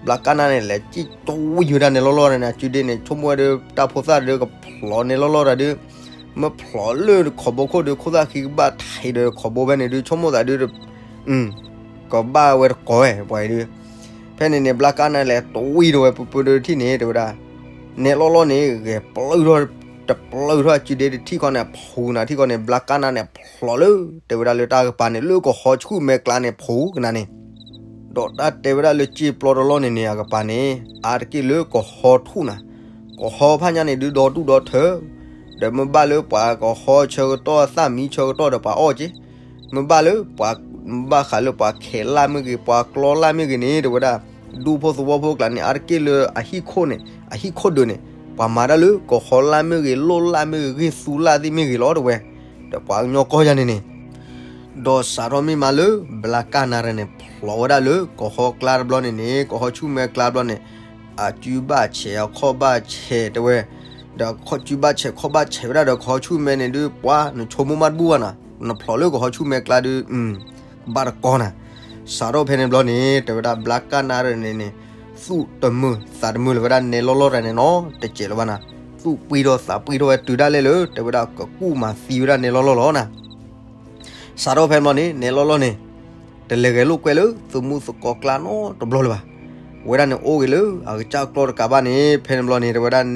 ဘျါကၢ်နါန့ၣ် လဲၤစံၣ်တဝံၤဝဲဒၣ်နဲလီၢ်လီၢ်န့ၣ် အစုဒ့န့ၣ် ဆိကမိၣ်ဝဲဒၣ် တၢ်ဖိသၣ်ဒုးကဖျိးနဲလီၢ်လီၢ်တဂၤဒုး မ့ၢ်ဖျိးလၢခီဘိခိၣ်ဒုး ခိၣ်သၣ်ဃံကဘၣ်ထံးဒီးခီဘိဖဲန့ၣ်ဒုး ဆိကမိၣ်သးဒုး ကဘၣ်ဝဲတကိးဝဲ ပှၤအံၤဒုး ဖဲန့ၣ်န့ၣ် ဘျါကၢ်နါလဲၤတဝံၤဒီးဝဲပၢပၢဒၢတထံၣ်န့ၣ် တဲဝဲဒၣ် နဲလီၢ်လီၢ်န့ၣ် ဂဲၤပျုၢ်ထီၣ် တပျုၢ်ထီၣ်အစုဒ့တထံၣ်ခီန့ၣ် ဖူးနၤထံၣ်ခီန့ၣ် ဘျါကၢ်နါန့ၣ် ဖျိးလၢ တဲဝဲဒၣ်လၢတၢ်ကပၤန့ၣ် လၢကဟီဆူၣ်မဲာ်ကျါန့ၣ် ဖူးကနၤန့ၣ် ဒီးတၢ်တဲဝဲဒၣ်လၢစ့ပျီတလီၢ်န့ၣ်န့ၣ် အကပၤန့ၣ် အါတက့ၢ်လၢကဟီထူၣ်နၤ ကဟီဖးညါန့ၣ်ဒုးဒီဒူၣ်ဒီထၢ ဒီးမ့ၢ်ဘၣ်လၢပှၤကဟီဆၢကတီၢ်သၣ်မံဆၢကတီၢ်ဒီးပှၤအီၣ်က့ မ့ၢ်ဘၣ်လၢပှၤ ဘၣ်ဃးလၢပှၤခဲးလၢ်မ့ၢ်ဂ့ၤ ပှၤကျီလၢ်မ့ၢ်ဂ့ၤန့ၣ် တဲဝဲဒၣ် ဒူဖိသဝီဖိကျါန့ၣ် အါတက့ၢ်လၢအဟံၣ်ခိၣ်န့ၣ် အဟံၣ်ခိၣ်ဒုးန့ၣ် ပှၤမၤတၢ်လၢကဟီလၢ်မ့ၢ်ဂ့ၤ လိၣ်လၢ်မ့ၢ်ဂ့ၤ ဂ့ၢ်သူလၢ်သ့ၣ်မ့ၢ်ဂ့ၤလီၤ တဲဝဲ ဒီးပှၤကညီကီၢ်ယၤန့ၣ်န့ၣ် ဒီးစးထီၣ်မ့ၢ်မးလၢ ဘျါကၢ်နါတဂၤန့ၣ် ဖျိးဝဲဒၣ်လၢကဟီကျါတဘျီန့ၣ်န့ၣ် ကဟီဆူၣ်မဲာ်ကျါတဘျီန့ၣ် အစုဘၣ်ဆဲးအခီၣ်ဘၣ်ဆဲးတဲဝဲ ဒီးစုဘၣ်ဆဲးခီၣ်ဘၣ်ဆဲးဝဲဒၣ်ဒီးကဟီဆူၣ်မဲာ်န့ၣ်ဒုး ပှၤနဆိကမိၣ်မးတဘူၣ်ဘၣ်နၤ နဖျိးလၢကဟီဆူၣ်မဲာ်ကျါဒုး ဘၣ်တကီနၤ စးထီၣ်ဖဲန့ၣ်ဘျီန့ၣ် တဲဝဲဒၣ်ဘျါကၢ်နါတဂၤန့ၣ်န့ၣ် သူၣ်တမုာ်သးတမုာ်လၢၤဝဲဒၣ်နဲလီၢ်လီၢ်တဂၤန့ၣ်နီတစဲးလၢၤဘၣ်နၤ သူၣ်ပှံၢ်ထီၣ်သးပှံၢ်ထီၣ်ဝဲတုၤဒၣ်လဲာ်လၢ တဲဝဲဒၣ်ကကူၣ်မၤသံဝဲဒၣ်နဲလီၢ်လီၢ်လီၤနၤ စးထီၣ်ဖဲန့ၣ်ဘျီန့ၣ် နဲလီၢ်လီၢ်န့ၣ် တလဲၤဂဲၤလိာ်ကွဲလၢသမူသကိးကျါနီတဘျီလၢၤဘၣ်. ဝဲဒၣ်န့ၣ်အိၣ်ဂ့ၤလၢအကစၢ်ကျီတကးဘၣ်န့ၣ် ဖဲန့ၣ်ဘျီန့ၣ် တဲဝဲဒၣ်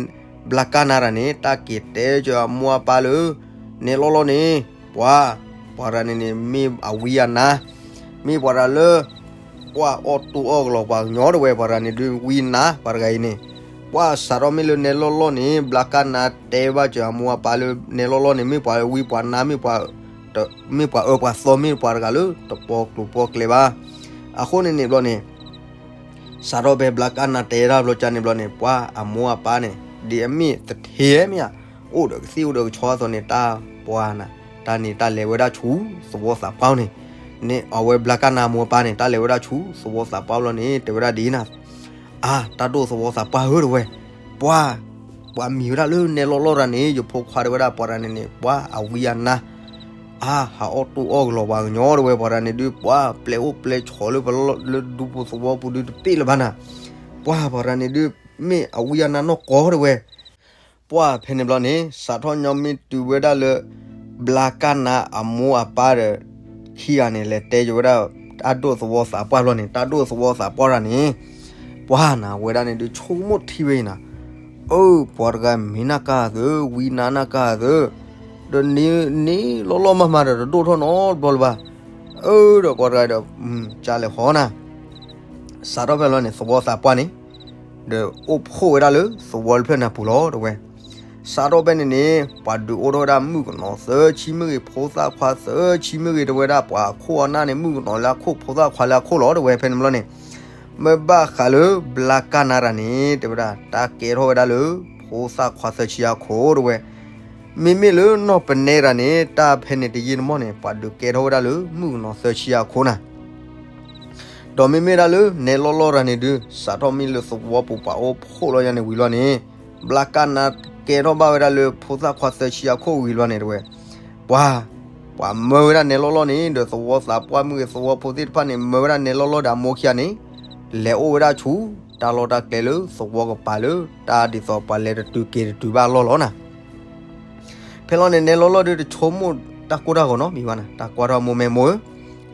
ဘျါကၢ်နါတဂၤန့ၣ် တၢ်က့ၤတဲက့ၤအမိၢ်အပၢ်လၢ နဲလီၢ်လီၢ်န့ၣ် ပှၤ ပှၤတဂၤန့ၣ်န့ၣ် မ့ၢ်အဝံအနါ မ့ၢ်ပှၤတဂၤလၢ ပှၤအီၣ်တူၢ်အီၣ်ကလီၤပှၤကညီတဝဲ ပှၤတဂၤန့ၣ်ဒုးဝံနါ ပှၤတဂၤအံၤန့ၣ် ပှၤစးထီၣ်မ့ၢ်လၢနဲလီၢ်လီၢ်န့ၣ် ဘျါကၢ်နါတဲဘၣ်စၢၤအမိၢ်အပၢ်လၢ နဲလီၢ်လီၢ်န့ၣ် မ့ၢ်ပှၤဝံပှၤနါ မ့ၢ်ပှၤ မ့ၢ်ပှၤအၢပှၤသီ မ့ၢ်ပှၤတဂၤလၢတပီကျိၤပီကျဲဘၣ်. အဃိန့ၣ်န့ၣ်ဘျီန့ၣ် စးထီၣ်ဖဲဘျါကၢ်နါတဲဒၣ်ဘျီကၢ်န့ၣ်ဘျီန့ၣ် ပှၤအမိၢ်အပၢ်န့ၣ် ဒ်အမ့ၢ်သထ့မ့ၢ်ဧါ အိၣ်ဒီးကသံၣ်အိၣ်ဒီးကဆီအသိးန့ၣ် တၢ်ပှၤနၤ တၢ်န့ၣ်တၢ်လဲၤဝဲဒၣ်ဆူသဝီသးပှၢ်န့ၣ် န့ၣ်အဝဲဘျါကၢ်နါအမိၢ်အပၢ်န့ၣ် တၢ်လဲၤဝဲဒၣ်ဆူသဝီသးပှၢ်ဘျီန့ၣ် တဲဝဲဒၣ်ဒ်အံၤနၤ အါ တၢ်ဒိၣ်သဝီသးပှၢ်ဧၢ တဲဝဲ ပှၤ ပှၤမံၤဝဲဒၣ်လၢနဲလီၢ်လီၢ်တဂၤန့ၣ် ယဖိခွါတဲဝဲဒၣ်ပှၤတဂၤန့ၣ်န့ၣ် ပှၤအဝံအနါ အါ ဟးအီၣ်တူၢ်အီၣ်ကလီၤပှၤကညီတဲဝဲ ပှၤတဂၤန့ၣ်ဒုး ပှၤပျဲအိၣ်ပျဲဆိးလၢပလီၢ်လၢဒူဖိသဝီပူၤဒုးတပ့ၢ်လၢၤဘၣ်နၤ ပှၤ ပှၤတဂၤန့ၣ်ဒုး မ့ၢ်အဝံအနါနီၢ်ကီၢ်တဝဲ. ပှၢ်ဖဲန့ၣ်ဘျီန့ၣ် စးထီၣ်ညီမ့ၢ်တုၤဝဲဒၣ်လၢ ဘျါကၢ်နါအမိၢ်အပၢ်ဒီး ခံဂၤန့ၣ် လဲၤတဲယဝဲဒၣ် တၢ်ဒိၣ်သဝီသးပှၢ်ဘျီန့ၣ် တၢ်ဒိၣ်သဝီသးပှၢ်တဂၤန့ၣ် ပှၢ်နၤဝဲဒၣ်န့ၣ်ဒုးဆိကမိၣ်ထံဝဲအံၤနၤ, အၢ ပှၤတဂၤမ့ၢ်နၢ်ကၢ်သု, ဝံနါနၢ်ကၢ်သု, ဒီးန့ၣ်လီၤလီၤမၢ်မၢ်ဒီးတဒိၣ်ထီၣ်နီတဘျီလၢၤဘၣ်. အၢ ဒီးပှၤတဂၤဒီး ကလဲၤဃီနၤ စးထီၣ်ဖဲလီၤန့ၣ် သဝီသးပှၢ်န့ၣ် ဒီးအိၣ်ဖှိၣ်ဝဲဒၣ်လၢသဝီတဖျၢၣ်န့ၣ်အပူၤလီၤတဝဲ. စးထီၣ်ဖဲန့ၣ်န့ၣ် ပှၤဒုးအိၣ်ထီၣ်ဝဲဒၣ်မုၣ်ကနီၤသၢဆံမ့ၢ်ဂ့ၤ, ဖိသၣ်ခွါသၢဆံမ့ၢ်ဂ့ၤ, တဝဲဒၣ်ပှၤအခိၣ်အနၢ်န့ၣ် မုၣ်ကနီၤလၢအခိၣ်, ဖိသၣ်ခွါလၢအခိၣ်လီၤတဝဲ. ဖဲန့ၣ်ဘျီန့ၣ် မ့ၢ်ဘၣ်ဃးလၢဘျါကၢ်နါတဂၤန့ၣ် တဝဲဒၣ် တၢ်ကဲထီၣ်ဝဲဒၣ်လၢ ဖိသၣ်ခွါသၢဆံအခိၣ်တဝဲ. မ့မ့ၢ်လၢနီၢ်ပနဲတဂၤန့ၣ် တၢ်ဖဲန့ၣ်တယံာ်တမီၢ်န့ၣ် ပှၤဒုးကဲထီၣ်ဝဲဒၣ်လၢမုၣ်ကနီၤသၢဆံအခိၣ်နၤ. ဒီးမ့မ့ၢ်ဒၣ်လၢနဲလီၢ်လီၢ်တဂၤန့ၣ်ဒုး စးထီၣ်မ့ၢ်လၢသဝီပူၤပှၤအိၣ်ဖှိၣ်လီၤယါန့ၣ်ဝံၤလီၤန့ၣ် ဘျါကၢ်နါကဲထီၣ်ဘၣ်ဝဲဒၣ်လၢဖိသၣ်ခွါသၢဆံအခိၣ်ဝံၤလီၤန့ၣ်တဝဲ. ပှၤ, ပှၤမၢဝဲဒၣ်နဲလီၢ်လီၢ်န့ၣ် ဒီးသဝီသးပှၢ်မ့ၢ်ဂ့ၤ, သဝီဖိသ့ၣ်တဖၣ်န့ၣ် မၢဝဲဒၣ်နဲလီၢ်လီၢ်ဒီးအမိၢ်ခံဂၤန့ၣ် လဲၤအိၣ်ဝဲဒၣ်ဆူ တၢ်လီၢ်တၢ်ကျဲလၢသဝီကပၤလၢ တၢ်ဒ်သိးပှၤလဲၤတတုၤက့ၤတတုၤဘၣ်အလီၢ်လီၤနၤ. ဖဲလီၤန့ၣ် နဲလီၢ်လီၢ်ဒုးတဆိကမိၣ်တၢ်ကိၢ်တၢ်ဂီၤနီတမံၤဘၣ်နၤ, တၢ်ကွၢ်ထီၣ်မိၢ်မဲမိၢ်ဧၢ,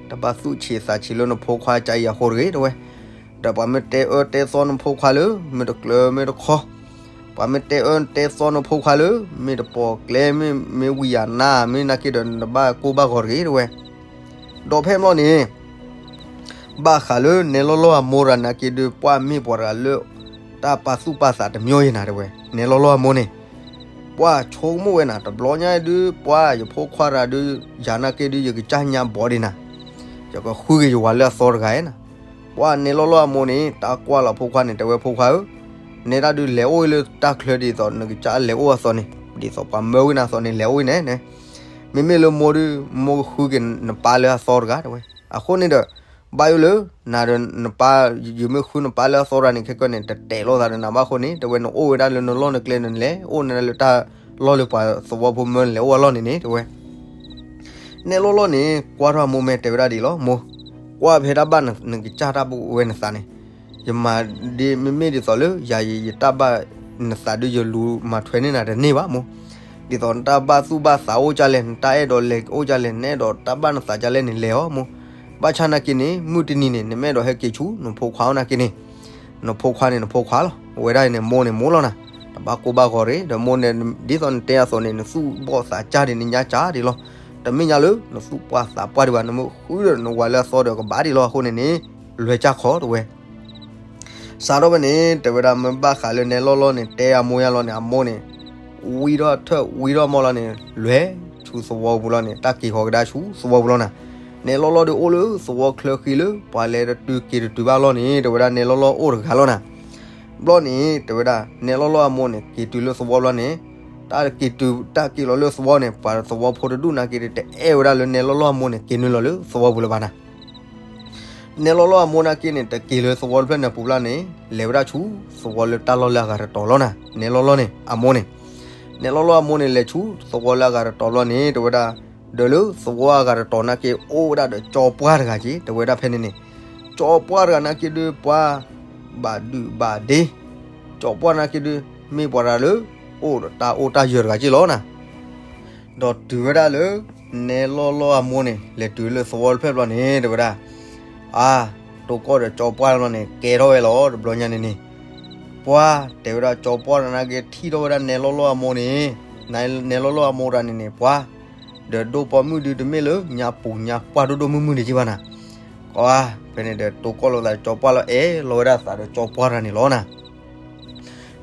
တဘၣ်သူၣ်ဆံးသးဆံးလၢနဖိခွါကအံၤအဃိတဂ့ၤတဝဲ. ဒီးပှၤမ့ၢ်တဲအၢတဲသီနဖိခွါလၢ မ့ၢ်တကျၢၤမ့ၢ်တခီ, ပှၤမ့ၢ်တဲအၢတဲသီနဖိခွါလၢ မ့ၢ်တပိာ်ကျဲ မ့ၢ်, မ့ၢ်ဝံၤယၤနါ မ့ၢ်နာ်က့ဒီးနတဘၣ်ကိၢ်ဘၣ်ဂီၤတဂ့ၤတဝဲ. ဒီးဖဲမ့ၢ်လီၤန့ၣ် ဘၣ်ဃးလၢနဲလီၢ်လီၢ်အမိၢ်တဂၤနာ်က့ဒုး ပှၢ်မ့ၢ်ပှၤတဂၤလၢ တၢ်ပာ်သူၣ်ပာ်သးတမံၤအံၤနၤတဝဲ. နဲလီၢ်လီၢ်အမိၢ်န့ၣ် ပှၢ်ဆိကမိၣ်ဝဲနၤ တဘျီညါဒုး ပှၢ်ယဖိခွါတဂၤဒုး ယၤနာ်က့ဒုး ယကစၢ်ညါဘီဒံးနၤ, ယကဃုက့ၤယဝၤလၢအသီတဂၤဧါနၤ. ပှၢ်နဲလီၢ်လီၢ်အမိၢ်န့ၣ် တၢ်ကွၢ်လီၤဖိခွါန့ၣ် တဲဝဲဖိခွါဧၢ, နဲဒၣ်ဒုးလဲၤအိၣ်လၢတၢ်ချၢဒ်သိးနကစၢ်လဲၤအိၣ်အသိးန့ၣ် ဒ်သိးပှၤမၢဝဲနၤအသိးန့ၣ် လဲၤအိၣ်န့ၣ်, မ့မ့ၢ်လၢမိၢ်ဒုး မိၢ်ကဃုက့ၤနပၢ်လၢအသီတဂၤတဝဲ. အဃိန့ၣ်ဒီး ဘၣ်ယိၣ်လၢ နၤဒီးနပၢ် ယမ့ၢ်ဃုနပၢ်လၢအသီတဂၤန့ၣ် ခဲကနံၣ်န့ၣ် တတဲာ်လိာ်သးဒီးနၤဘၣ်အဃိန့ၣ် တဲဝဲနအိၣ်ဝဲဒၣ်လၢနလီၢ်နကျဲန့ၣ် နလဲၤအိၣ်နလၢတၢ်လီၢ်လၢပှၤသဝီဖိမၢနလဲၤအိၣ်အလီၢ်န့ၣ်န့ၣ် တဲဝဲ. နဲလီၢ်လီၢ်န့ၣ် ကွၢ်ထီၣ်အမိၢ်မဲာ်တဲဝဲဒၣ်ဒ်အံၤလီၤ, မိၢ်, ကွၢ်ဖဲတၢ်ဘၣ်နကစၢ်တၢ်ဘၣ်ဝဲနသးန့ၣ်, ယမၤဒ်မ့မ့ၢ်ဒ်သိးလၢ ယၤယတၢ်ဘၣ်နသးဒုးယလူၤမၤထွဲန့ၢ်နၤတန့ၢ်ဘၣ်မိၢ်. ဒ်သိးနတၢ်ဘၣ်သူၣ်ဘၣ်သးအိၣ်ကၢ်လဲၣ်, နတၢ်အဲၣ်ဒိးလဲၤအိၣ်ကၢ်လဲၣ်, နအဲၣ်ဒိးတၢ်ဘၣ်နသးကၢ်လဲၣ်န့ၣ် လဲၤအီၤမိၢ်. ဘၣ်ဆၣ်နာ်က့န့ၣ် မုၢ်တနံၤန့ၣ် နမ့ၢ်အဲၣ်ဒိးဟဲက့ၤဆူနဖိခွါအိၣ်နာ်က့န့ၣ် နဖိခွါန့ၣ်နဖိခွါလီၤ. အဝဲဒၣ်အံၤန့ၣ် မိၢ်န့ၣ်မိၢ်လီၤနၤ, တဘၣ်ကိၢ်ဘၣ်ဂီၤတဂ့ၤ. ဒီးမိၢ်န့ၣ် ဒ်သိးနတဲအသိးန့ၣ် နသူၣ်ဘီၣ်သးကၢ်ဒံး နညါကၢ်ဒံးလီၤ. တမ့ၢ်ညါလၢ နသူၣ်ပှၢ်သးပှၢ်ဒံးဘၣ်, နမ့ၢ်ဃုဒီးနဝၤလၢအသီဒီးကဘၣ်ဒံးလီၤ. အဃိန့ၣ်န့ၣ် လွဲၤကၢ်ခီတဝဲ. စးထီၣ်ဖဲန့ၣ် တဲဝဲဒၣ်မ့ၢ်ဘၣ်ဃးလၢနဲလီၢ်လီၢ်န့ၣ် တဲအမိၢ်ယါလီၤန့ၣ် အမိၢ်န့ၣ် ဝံထီၣ်ထၢၣ်ဝံထီၣ်မီၢ်လီၤန့ၣ် လဲၤဆူသဝီပူၤလီၤန့ၣ် တၢ်က့ၤဃီၤကဒါဆူသဝီပူၤလီၤနၤ. နဲလီၢ်လီၢ်ဒုးအိၣ်လၢသဝီချၢဃံလၢ ပှၤလဲၤတတုၤက့ၤတတုၤဘၣ်လီၢ်န့ၣ် တဲဝဲဒၣ်နဲလီၢ်လီၢ်အိၣ်တဂၤလီၤနၤ. ဘျီန့ၣ် တဲဝဲဒၣ် နဲလီၢ်လီၢ်အမိၢ်န့ၣ် က့ၤတုၤလၢသဝီဘျီန့ၣ် တၢ်က့ၤတုၤ တၢ်က့ၤလီၤလၢသဝီန့ၣ် ပှၤသဝီဖိတဒူၣ်နာ်က့ တအဲၣ်ဝဲဒၣ်လၢနဲလီၢ်လီၢ်အမိၢ်န့ၣ် က့ၤနုာ်လီၤလၢသဝီပူၤလၢၤဘၣ်နၤ. နဲလီၢ်လီၢ်အမိၢ်နာ်က့န့ၣ် တက့ၤလၢသဝီတဖျၢၣ်န့ၣ်ပူၤဘျီန့ၣ် လဲၤဝဲဒၣ်ဆူသဝီလၢတၢ်လီၢ်လၢအဂၤတတီၤလီၤနၤ. နဲလီၢ်လီၢ်န့ၣ် အမိၢ်န့ၣ် နဲလီၢ်လီၢ်အမိၢ်န့ၣ် လဲၤဆူသဝီလၢအဂၤတတီၤဘျီန့ၣ် တဲဝဲဒၣ် ဒီးလၢသဝီအဂၤတတီၤနာ်က့ အိၣ်ဝဲဒၣ်ဒီးကၠီပှၢ်တဂၤက့ တဲဝဲဒၣ်ဖဲန့ၣ်န့ၣ် ကၠီပှၢ်တဂၤနာ်က့ဒုး ပှၤဘၣ်ဒုၣ်ဘၣ်ဒ့, ကၠီပှၢ်နာ်က့ဒုး မ့ၢ်ပှၤတဂၤလၢ အိၣ်ဒီးတၢ်အိၣ်တၢ်ယၢၤတဂၤက့လီၤနၤ. ဒီးတုၤဝဲဒၣ်လၢ နဲလီၢ်လီၢ်အမိၢ်န့ၣ် လဲၤတုၤလၢသဝီတဖျၢၣ်ဘျီန့ၣ် တဲဝဲဒၣ် အါ, တိၢ်ကီၢ်ဒီးကၠီပှၢ်လီၤန့ၣ် ကဲထီၣ်ဝဲလီၤ တဘျီညါန့ၣ်န့ၣ် ပှၤတဲဝဲဒၣ်ကၠီပှၢ်တဂၤနာ်က့ ထံၣ်ထီၣ်ဝဲဒၣ်နဲလီၢ်လီၢ်အမိၢ်န့ၣ်, နဲလီၢ်လီၢ်အမိၢ်တဂၤန့ၣ်န့ၣ် ပှၤ ဒီးဒိၣ်ပိာ်မုၣ်ဒုးတမ့ၢ်လၢညါပူၤညါပှၢ်ဒိၣ်ဒိၣ်မုၢ်မုၢ်န့ၣ်က့ဘၣ်နၤ. ကီး, ဖဲန့ၣ်ဒီးတိၢ်ကီၢ်လိာ်သးဒီးကၠီပှၢ်လီၤ အဲၣ်လီၤဝဲဒၣ်သးဒီးကၠီပှၢ်တဂၤန့ၣ်လီၤနၤ.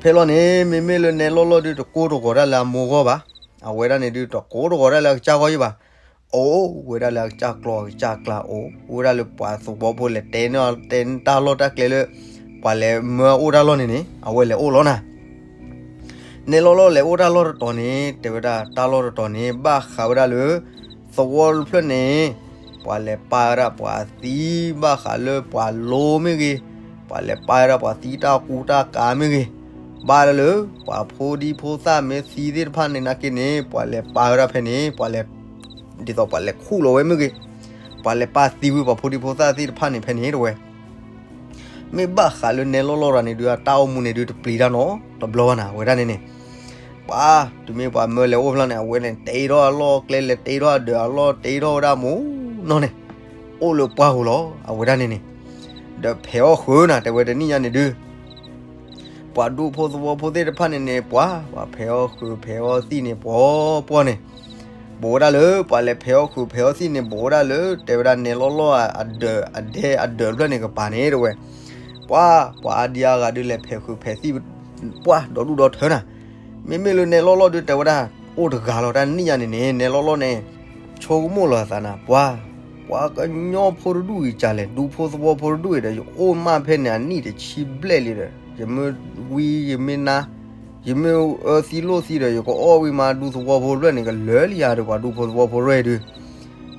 ဖဲလီၤန့ၣ် မ့မ့ၢ်လၢနဲလီၢ်လီၢ်ဒုးတကိးတဂီၤဒၣ်လၢအမိၢ်ဂီၢ်ဘၣ်. အဝဲဒၣ်န့ၣ်ဒုးတကိးတဂီၤဒၣ်လၢအကစၢ်ဂီၢ်ယံၤဘၣ်. အိၣ်ဝဲဒၣ်လၢအကစၢ်ကျီၢ်အကစၢ်ကျါအိၣ်, အိၣ်ဝဲဒၣ်လၢပှၤသဝီဖိလဲၤတဲန့ၢ်အီၤတဲတၢ်လီၢ်တၢ်ကျဲလၢ ပှၤလဲၤမၢအအိၣ်တၢ်လီၢ်န့ၣ်န့ၣ် အဝဲလဲၤအိၣ်လီၤနၤ. နဲလီၢ်လီၢ်လဲၤအိၣ်တၢ်လီၢ်တတီၤန့ၣ် တဲဝဲဒၣ်တၢ်လီၢ်တတီၤန့ၣ် ဘၣ်ဃးဝဲဒၣ်လၢ သဝီတဖျၢၣ်န့ၣ် ပှၤလဲၤပာ်ဝဲဒၣ်ပှၤသံ ဘၣ်ဃးလၢပှၤလိမ့ၢ်ဂ့ၤ, ပှၤလဲၤပာ်ဝဲဒၣ်ပှၤသံတၢ်ကူတၢ်ကၤမ့ၢ်ဂ့ၤ, ဘၣ်ဒၣ်လၢ ပှၤဖိဒံဖိသၣ်မ့ၢ်သံသ့ၣ်တဖၣ်န့ၣ်နာ်က့န့ၣ် ပှၤလဲၤပာ်ဝဲဒၣ်ဖဲန့ၣ် ပှၤလဲၤ ဒ်သိးပှၤလဲၤခူၣ်လီၤဝဲမ့ၢ်ဂ့ၤ, ပှၤလဲၤပာ်သံဝံၤပှၤဖိဒံဖိသၣ်သ့ၣ်တဖၣ်န့ၣ်ဖဲန့ၣ်တဝဲ. မ့ၢ်ဘၣ်ဃးလၢနဲလီၢ်လီၢ်တဂၤန့ၣ်ဒုး အတၢ်အိၣ်မူန့ၣ်ဒုးတပျံၤတၢ်နီတဘျီဘၣ်နၤ အဝဲဒၣ်န့ၣ်န့ၣ်, ပှၤ တုၤမ့ၢ်ပှၤမၢလဲၤအိၣ်ဖျါန့ၣ် အဝဲန့ၣ် တ့ထီၣ်အလီၢ်ကျဲ လဲၤတ့ထီၣ်အဒၢးအလီၢ် တ့ထီၣ်ဝဲဒၣ်မူနီၢ်န့ၣ်, အိၣ်လၢပှၢ်ပူၤလီၤ အဝဲဒၣ်န့ၣ်န့ၣ်, ဒီးဖဲးအီၣ်ဃုာ်နၤ တဲဝဲတနံၣ်ညါန့ၣ်ဒုး ပှၤဒူဖိသဝီဖိသ့ၣ်တဖၣ်န့ၣ်န့ၣ် ပှၤ ပှၤဖဲးအီၣ်ဃုာ်ဖဲးအီၣ်သံၣ်န့ၣ် ပှီၢ်ပှီၢ်န့ၣ်, ဘူးဝဲဒၣ်လၢ ပှၤလဲၤဖဲးအီၣ်ဃုာ်ဖဲးအီၣ်သံၣ်န့ၣ် ဘူးဝဲဒၣ်လၢ တဲဝဲဒၣ်နဲလီၢ်လီၢ်အဒၢးအဒဲအဒၢးတဖျၢၣ်န့ၣ်ကပၤန့ၣ် တဲဝဲ, ပှၤ ပှၤအါဒံအါဂၤဒုးလဲၤဖဲးဃုာ်ဖဲးသံၣ် ပှၤဒီဒူၣ်ဒီထၢနၤ, မ့မ့ၢ်လၢနဲလီၢ်လီၢ်ဒုး တဲဝဲဒၣ် အိၣ်တဂၤလီၤ တၢ်နံၣ်ညါန့ၣ်န့ၣ် နဲလီၢ်လီၢ်န့ၣ် ဆိကမိၣ်လီၤအသးနၤ ပှၤ ပှၤကညီဖိတဒူၣ်အံၤကလဲၣ် ဒူဖိသဝီဖိတဒူၣ်အံၤဒီး ယအိၣ်မးဖဲန့ၣ် အနံၣ်တဆံဘျဲၣ်လံဒီး ယမ့ၢ်ဝံယမ့ၢ်နါ ယမ့ၢ်အၢသံလိၣ်သံဒီး ယကအီၣ်ဝံမး ဒူသဝီဖိတဖျၢၣ်န့ၣ် ကလၢာ်လံယၤဒီး ပှၤဒူဖိသဝီဖိတဖျၢၣ်အံၤဒုး,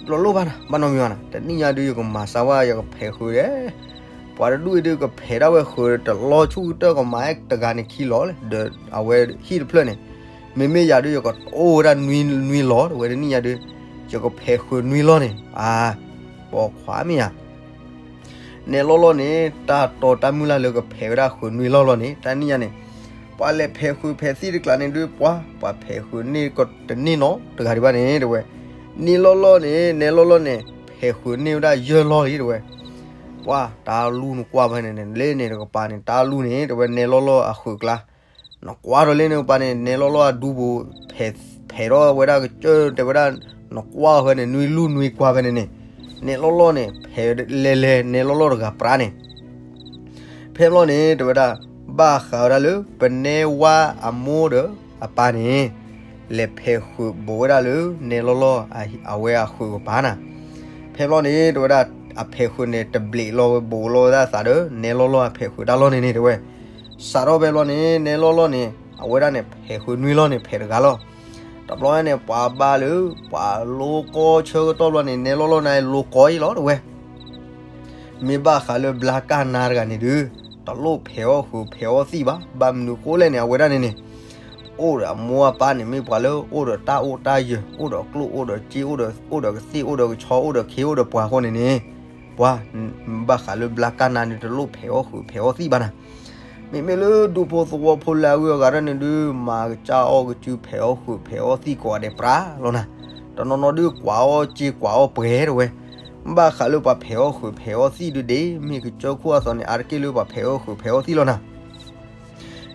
တလိၣ်ဘၣ်နၤ ဘၣ်နီတမံၤဘၣ်နၤ တနံၣ်ညါဒုး ယကမၤစၢၤဝဲ ယကဖဲးဃုာ်ဒီး ပှၤတဒူၣ်အံၤဒုး ကဖဲးဒၣ်ဝဲဃုာ်တလီၤဆူၣ်ကတၢၢ် ကမၤတဂၤန့ၣ်ခံလီၤလၢ ဒီးအဝဲဟံၣ်တဖျၢၣ်န့ၣ်, မ့မ့ၢ်ယၤဒုး ယကအိၣ်ဝဲဒၣ်နွံလီၤ တဲဝဲတနံၣ်ညါဒုး, ယကဖဲးဃုာ်နွံလီၤန့ၣ် အါ, ပိာ်ခွါမ့ၢ်ဧါ နဲလီၢ်လီၢ်န့ၣ် တၢ်တီတၢ်မုၢ်လၢ်လၢကဖဲးဝဲဒၣ်ဃုာ်နွံလီၢ်လီၤန့ၣ် တၢ်နံၣ်ညါန့ၣ်, ပှၤလဲၤဖဲးဃုာ်ဖဲးသံၣ်တကျါန့ၣ်ဒုး ပှၤ ပှၤဖဲးဃုာ်န့ၢ်ကတန့ၢ်နီတဂၤဒံးဘၣ်န့ၣ် တဲဝဲ, နံၣ်လီၢ်လီၢ်န့ၣ် နဲလီၢ်လီၢ်န့ၣ် ဖဲးဃုာ်န့ၢ်ဝဲဒၣ်ယဲၢ်လီၢ်လံ တဲဝဲ, ပှၤ တၢ်လူၢ်နကွၢ်ဖဲန့ၣ်န့ၣ် လၢန့ၣ်တကပၤန့ၣ် တၢ်လူၢ်န့ၣ် တဲဝဲ နဲလီၢ်လီၢ်အဃုာ်ကျါ နကွၢ်ဒီးလၢန့ၣ်ကပၤန့ၣ် နဲလီၢ်လီၢ်အဒူပူၤ ဖဲးထီၣ်ဝဲဒၣ်ကစၢၢ် တဲဝဲဒၣ် နကွၢ်ဖဲန့ၣ် နွံလူၢ်နွံကွၢ်ဖဲန့ၣ်န့ၣ်, နဲလီၢ်လီၢ်န့ၣ် ဖဲးလဲၤလဲၤ နဲလီၢ်လီၢ်တဂၤပြးန့ၣ် ဖဲဘျီန့ၣ် တဲဝဲဒၣ် ဘၣ်ဃးဝဲဒၣ်လၢ ပနဲဝါအမိၢ်ဒီးအပၢ်န့ၣ် လဲၤဖဲးဃုာ်ဘူးဝဲဒၣ်လၢ နဲလီၢ်လီၢ် အဝဲအဃုာ်ကပၤနၤ, ဖဲဘျီန့ၣ် တဲဝဲဒၣ် အဖဲးဃုာ်န့ၣ် တဘျီးလီၤဝဲသးဒီး နဲလီၢ်လီၢ်အဖဲးဃုာ်တၢ်လီၢ်န့ၣ်န့ၣ် တဲဝဲ, စးထီၣ်ဖဲဘျီန့ၣ် နဲလီၢ်လီၢ်န့ၣ် အဝဲဒၣ်န့ၣ် ဖဲးဃုာ်နွံလီၢ်န့ၣ် ဖဲးတဂၤလီၤ. တဘျီန့ၣ် ပှၤဘါလၢ ပှၤလိကီဆၢကတီၢ်ဘျီန့ၣ် နဲလီၢ်လီၢ်န့ၣ် လိကီအံၤလီၤ တဲဝဲ မ့ၢ်ဘၣ်ဃးလၢဘျါကၢ်နါတဂၤန့ၣ်ဒုး တလိၣ်ဖဲးအီၣ်ဃုာ်ဖဲးအီၣ်သံၣ်ဘၣ်. ဘၣ်မနုၤဃိလဲၣ်န့ၣ် အဝဲဒၣ်န့ၣ်န့ၣ် အိၣ်ဒီးအမိၢ်အပၢ်န့ၣ် မ့ၢ်ပှၤလၢအိၣ်ဒီးတၢ်အိၣ်တၢ်ယၢၤ အိၣ်ဒီးကျိၣ်အိၣ်ဒီးစ့ အိၣ်ဒီးကသ့ၣ်အိၣ်ဒီးကဆီ အိၣ်ဒီးခ့အိၣ်ဒီးပှၤအဃိန့ၣ်န့ၣ် ပှၤ ဘၣ်ဃးလၢဘျါကၢ်နါန့ၣ် တလိၣ်ဖဲးအီၣ်ဃုာ်ဖဲးအီၣ်သံၣ်ဘၣ်နၤ. မ့မ့ၢ်လၢဒူဖိသဝီဖိလၢအဂုၤအဂၤဒၣ်န့ၣ်ဒုး မၤကစၢ်အီၣ်ကစုဖဲးအီၣ်ဃုာ်ဖဲးအီၣ်သံၣ်ကိးဂၤဒဲးပြးလီၤနၤ. တနီၤနီၤဒုးကွၢ်အီၣ်စ့ကွၢ်အီၣ်ပှဲၤတဲဝဲ. ဘၣ်ဃးလၢပှၤဖဲးအီၣ်ဃုာ်ဖဲးအီၣ်သံၣ်ဒုးဒ်မ့ၢ်ကစၢၢ်ခိၣ်အသိးန့ၣ် အါတက့ၢ်လၢပှၤဖဲးအီၣ်ဃုာ်ဖဲးအီၣ်သံၣ်လီၤနၤ.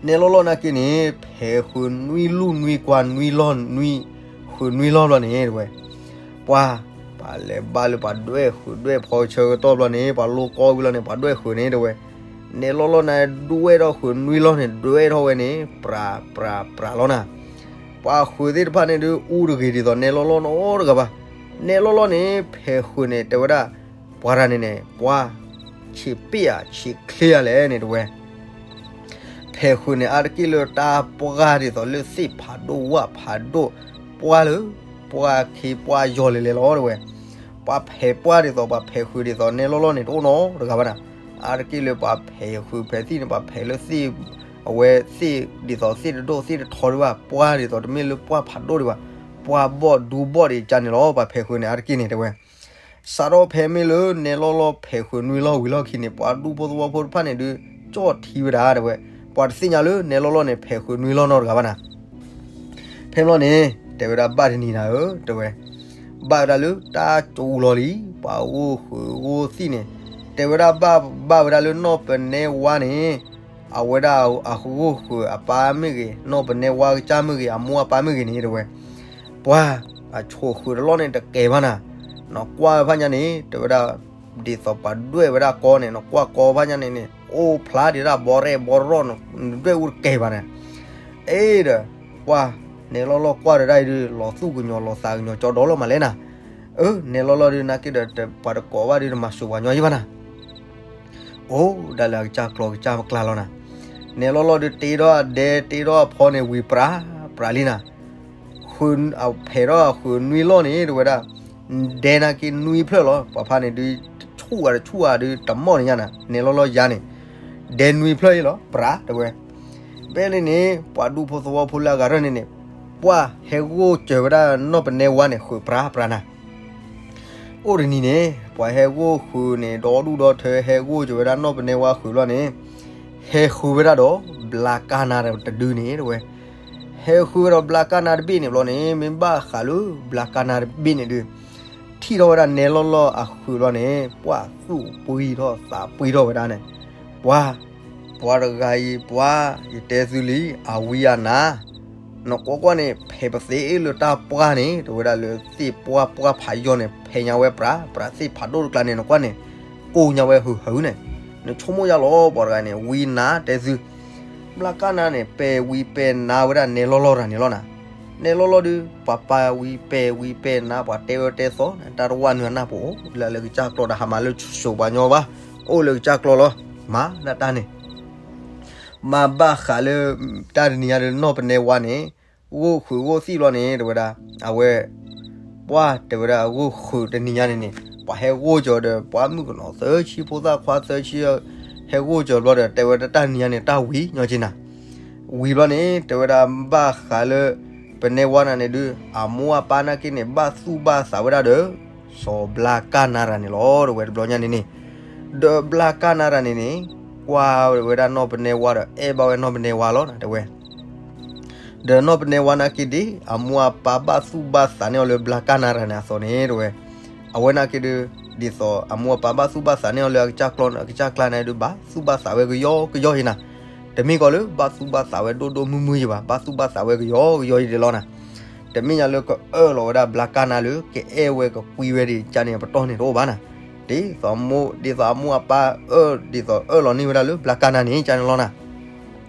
နဲလီၢ်လီၢ်နာ်က့န့ၣ် ဖဲးဃုာ်နွံလူၢ်နွံကွၢ်နွံလီၢ်နွံ ဃုာ်နွံလီၢ်ဘျီန့ၣ်တဲဝဲ. ပှၤ ပှၤလဲၤဘါလၢပှၤဒွဲၣ်ဃုာ်ဒွဲၣ်ဖီဆၢကတီၢ်ဘျီန့ၣ် ပှၤလိကီဝံၤလီၤန့ၣ် ပှၤဒွဲၣ်ဃုာ်န့ၣ်တဲဝဲ. နဲလီၢ်လီၢ်န့ၣ် ဒွဲၣ်ထီၣ်ဃုာ်နွံလီၢ်န့ၣ် ဒွဲၣ်ထီၣ်ဝဲန့ၣ် ပြး ပြး ပြးလီၤနၤ. ပှၤဃုာ်သ့ၣ်တဖၣ်န့ၣ်ဒုး အူတဂ့ၤဒ်သိးနဲလီၢ်လီၢ်နီတဂၤဘၣ်. နဲလီၢ်လီၢ်န့ၣ် ဖဲးဃုာ်န့ၣ် တဲဝဲဒၣ် ပှၤတဂၤန့ၣ်န့ၣ် ပှၤ ဆံးပ့ၣ်ဧါ ဆံးချ့ဧါလဲၣ်န့ၣ်တဲဝဲ. ဖဲးဃုာ်န့ၣ် အါတက့ၢ်လၢတၢ်ပှၢ်ဒ်သိးလၢသ့ၣ်ဖးဒိၣ်ဝၣ်ဖးဒိၣ် ပှၢ်လၢ ပှၢ်ခ့ပှၢ်ယီၤလဲၤလဲၤလီၤတဲဝဲ. ပှၤဖဲးပှၢ်ဒ်သိး ပှၤဖဲးဃုာ်ဒ်သိးနဲလီၢ်လီၢ်န့ၣ် တအိၣ်နီတဂၤဘၣ်နၤ. အါတက့ၢ်လၢပှၤဖဲးဃုာ်ဖဲးသံၣ်န့ၣ် ပှၤဖဲးလၢသ့ၣ် အဝဲသ့ၣ်ဒ်သိးသ့ၣ်တဒိၣ်သ့ၣ်တထီဒံးဘၣ် ပှၢ်ဒ်သိးတမ့ၢ်လၢပှၢ်ဖးဒိၣ်ဒံးဘၣ် ပှၢ်ဘီၣ်ဒူဘီၣ်ဒံးကန့ၣ်လီၤ ပှၤဖဲးဃုာ်န့ၣ် အါတက့ၢ်န့ၣ်တဲဝဲ. စးထီၣ်ဖဲမ့ၢ်လၢနဲလီၢ်လီၢ်ဖဲးဃုာ်နွံလီၢ်ဝံၤလီၢ်ခံန့ၣ် ပှၤဒူဖိသဝီဖိတဖၣ်န့ၣ်ဒုး ကၠီၣ်ထံဝဲဒၣ်တဲဝဲ. ပှၤတသ့ၣ်ညါလၢနဲလီၢ်လီၢ်န့ၣ် ဖဲးဃုာ်နွံလီၢ်နီတဂၤဘၣ်နၤ. ဖဲမ့ၢ်လီၤန့ၣ် တဲဝဲဒၣ်ဘၣ်တနံၤနၤဧၢ တဲဝဲ, ဘၣ်ဝဲဒၣ်လၢတၢ်ကၠိလီၤလံ ပှၤဂိၢ်ဃုာ်ဂိၢ်သံၣ်န့ၣ်, တဲဝဲဒၣ်ဘၣ် ဘၣ်ဝဲဒၣ်လၢနီၢ်ပနဲဝါန့ၣ် အဝဲဒၣ်အဂိၢ်ဃုာ်အပၢ်မ့ၢ်ဂ့ၤ နီၢ်ပနဲဝါကစၢ်မ့ၢ်ဂ့ၤ အမိၢ်အပၢ်မ့ၢ်ဂ့ၤန့ၣ် တဲဝဲ, ပှၤ အဆိးဃုာ်တလီၢ်န့ၣ်တကဲဘၣ်နၤ, နကွၢ်ဖၣ်ညါန့ၣ် တဲဝဲဒၣ် ဒ်သိးပှၤဒွဲၣ်ဝဲဒၣ်ကီန့ၣ် နကွၢ်ကီဖၣ်ညါန့ၣ်န့ၣ် အိၣ်ဖျါဒံးဒၣ်ဘီရဲၣ်ဘီရီၣ် နဒွဲၣ်အူတကဲဘၣ်နၤ, အ့ဒီး ပှၤ နဲလီၢ်လီၢ်ကွၢ်ဒီးဒၣ်အံၤဒုး လီၤသူၣ်ကညီၤလီၤသးကညီၤကၠီဒီလီၤမးလဲၣ်နၤ, အၢ နဲလီၢ်လီၢ်ဒုး နာ်က့ဒီး ပှၤတကိးဘၣ်ဒုး တမၤစၢၤပှၤညီယံၤဘၣ်နၤ အိၣ်ဒၣ်လၢအကစၢ်ကျီကစၢ်မကျါလီၤနၤ, နဲလီၢ်လီၢ်ဒုး တ့ထီၣ်အဒဲတ့ထီၣ်အဖီန့ၣ် ဝံၤပြး ပြးလံနၤ, ဃုာ် အဖဲးထီၣ်အဃုာ်နွံလီၢ်န့ၣ် တဲဝဲဒၣ်, ဒဲနာ်က့နွံဖျၢၣ်လီၤ, ပှၤဖးန့ၣ်ဒုး ဆူၣ်ဂၤတဆူၣ်ဂၤဒုး တမီၢ်န့ၣ်ညါနၤ, နဲလီၢ်လီၢ်ယါန့ၣ်, ဒဲနွံဖျၢၣ်အံၤလီၤ ပြး တဲဝဲ, ဖဲန့ၣ်န့ၣ် ပှၤဒူဖိသဝီဖိလၢအဂၤရၢၢ်န့ၣ်န့ၣ်, ပှၤဟဲဂိၢ်စၢၤဝဲဒၣ်နီၢ်ပနဲဝါန့ၣ် ဃုာ်ပြးပြးနၤ ဃ အိၣ်တနံၤန့ၣ် ပှၤဟဲဂိၢ်ဃုာ်န့ၣ် ဒီဒူၣ်ဒီထၢ ဟဲဂိၢ်ကၠီၤဝဲဒၣ်နီၢ်ပနဲဝါဃုာ်ဘျီန့ၣ်, ဟဲဃုဝဲဒၣ်ဒီး ဘျါကၢ်နါတဒုန့ၣ်တဝဲ, ဟဲဃုဝဲဒီးဘျါကၢ်နါတဘ့ၣ်န့ၣ်ဘျီန့ၣ် မ့ၢ်ဘၣ်ဃးလၢဘျါကၢ်နါတဘ့ၣ်န့ၣ်ဒုး ထံၣ်ထီၣ်ဝဲဒၣ်နဲလီၢ်လီၢ်အဃုာ်ဘျီန့ၣ် ပှၤသူၣ်ပှံထီၣ်သးပှံထီၣ်ဝဲဒၣ်န့ၣ်, ပှၤ ပှၤတဂၤအံၤ ပှၤ ယတဲသုလံ အဝံအနါ နကွၢ်ကွၢ်န့ၣ် ဖဲပသ့လၢတၢ်ပှၢ်န့ၣ် တဝဲဒၣ်လၢသ့ၣ်ပှၢ်ပှၢ်ဖးယီၢ်န့ၣ် ဖဲညါဝဲပြး ပြးသ့ၣ်ဖးဒိၣ်တကျါန့ၣ် နကွၢ်န့ၣ် ကိၢ်ညါဝဲဟုဟုန့ၣ်, နဆိကမိၣ်ယါလီၤ ပှၤတဂၤန့ၣ် ဝံနါတဲသု, ဘျါကၢ်နါန့ၣ် ပဲာ်ဝံပဲာ်နါဝဲဒၣ်နဲလီၢ်လီၢ်တၢ်န့ၣ်လီၤနၤ, နဲလီၢ်လီၢ်ဒုး ပှၤပာ်ဝံပဲာ်ဝံပဲာ်နါ ပှၤတဲဝဲတဲသီ တၢ်တဝၢ်နုာ်အနၢ်ပအိၣ် လၢလၢကစၢ်ကျီဒီးဟးမၤလၢဆိပှၤညီဘၣ်, အိၣ်လၢကစၢ်ကျီလီၤ, မၤဒၣ်တၢ်န့ၣ် မၤဘၣ်ဃးလၢ တၢ်တနံၤညါဒီးနီၢ်ပနဲဝါန့ၣ် ဂိၢ်ဃုာ်ဂိၢ်သံၣ်ဘျီန့ၣ် တဝဲဒၣ် အဝဲ ပှၢ်တဲဝဲဒၣ်ဂိၢ်ဃုာ်တနံၤညါန့ၣ်န့ၣ် ပှၤဟဲဂိၢ်ကၠီၤဒီး ပှၢ်မုၣ်ကနီၤသၢဆံ ဖိသၣ်ခွါသၢဆံ ဟဲဂိၢ်ကၠီၤဘျီဒီး တဲဝဲဒၣ်တၢ်နံၤညါန့ၣ် တၢ်ဝံၤညီက့နၤ, ဝံၤဘျီန့ၣ် တဲဝဲဒၣ်ဘၣ်ဃးလၢ ပနဲဝါနၤန့ၣ်ဒုး အမိၢ်အပၢ်နာ်က့န့ၣ် ဘၣ်သူၣ်ဘၣ်သးဝဲဒၣ်ဒီး စီၤဘျါကၢ်နါတၢ်န့ၣ်လီၤ တဝဲတဘျီညါန့ၣ်န့ၣ်, ဒီးဘျါကၢ်နါတၢ်န့ၣ်န့ၣ် ကွၢ်ဝဲဒၣ်နီၢ်ပနဲဝါဒီး အဲၣ်ဘၣ်ဝဲနီၢ်ပနဲဝါလီၤနၤ တဝဲ ဒီးနီၢ်ပနဲဝါနာ်က့ဒ် အမိၢ်အပၢ်ဘၣ်သူၣ်ဘၣ်သးန့ၢ်အီၤလၢဘျါကၢ်နါတၢ်န့ၣ်အသိးန့ၣ် တဝဲ အဝဲနာ်က့ဒုး ဒ်သိးအမိၢ်အပၢ်ဘၣ်သူၣ်ဘၣ်သးန့ၢ်အီၤလၢအကစၢ်ကျီ အကစၢ်ကျါန့ၣ်ဒုး ဘၣ်သူၣ်ဘၣ်သးဝဲကယီကယီယံၤနၤ, တမ့ၢ်ကီးလၢဘၣ်သူၣ်ဘၣ်သးဝဲဒိၣ်ဒိၣ်မုၢ်မုၢ်ယံၤဘၣ်, ဘၣ်သူၣ်ဘၣ်သးဝဲကယီကယီယံၤဒဲးလီၤနၤ, တမ့ၢ်ညါလၢကအၢၣ်လီၤဝဲဒၣ်ဘျါကၢ်နါလၢ ကအဲၣ်ဝဲကကွံဝဲဒ်ကန့ၣ်အပတီၢ်န့ၣ်တအိၣ်ဘၣ်နၤ, ဒ်သိး ဒ်သိးအမိၢ်အပၢ်အၢၣ် ဒ်သိးအၢၣ်လီၤန့ၢ်ဝဲဒၣ်လၢဘျါကၢ်နါန့ၣ် ကန့ၣ်လီၤနၤ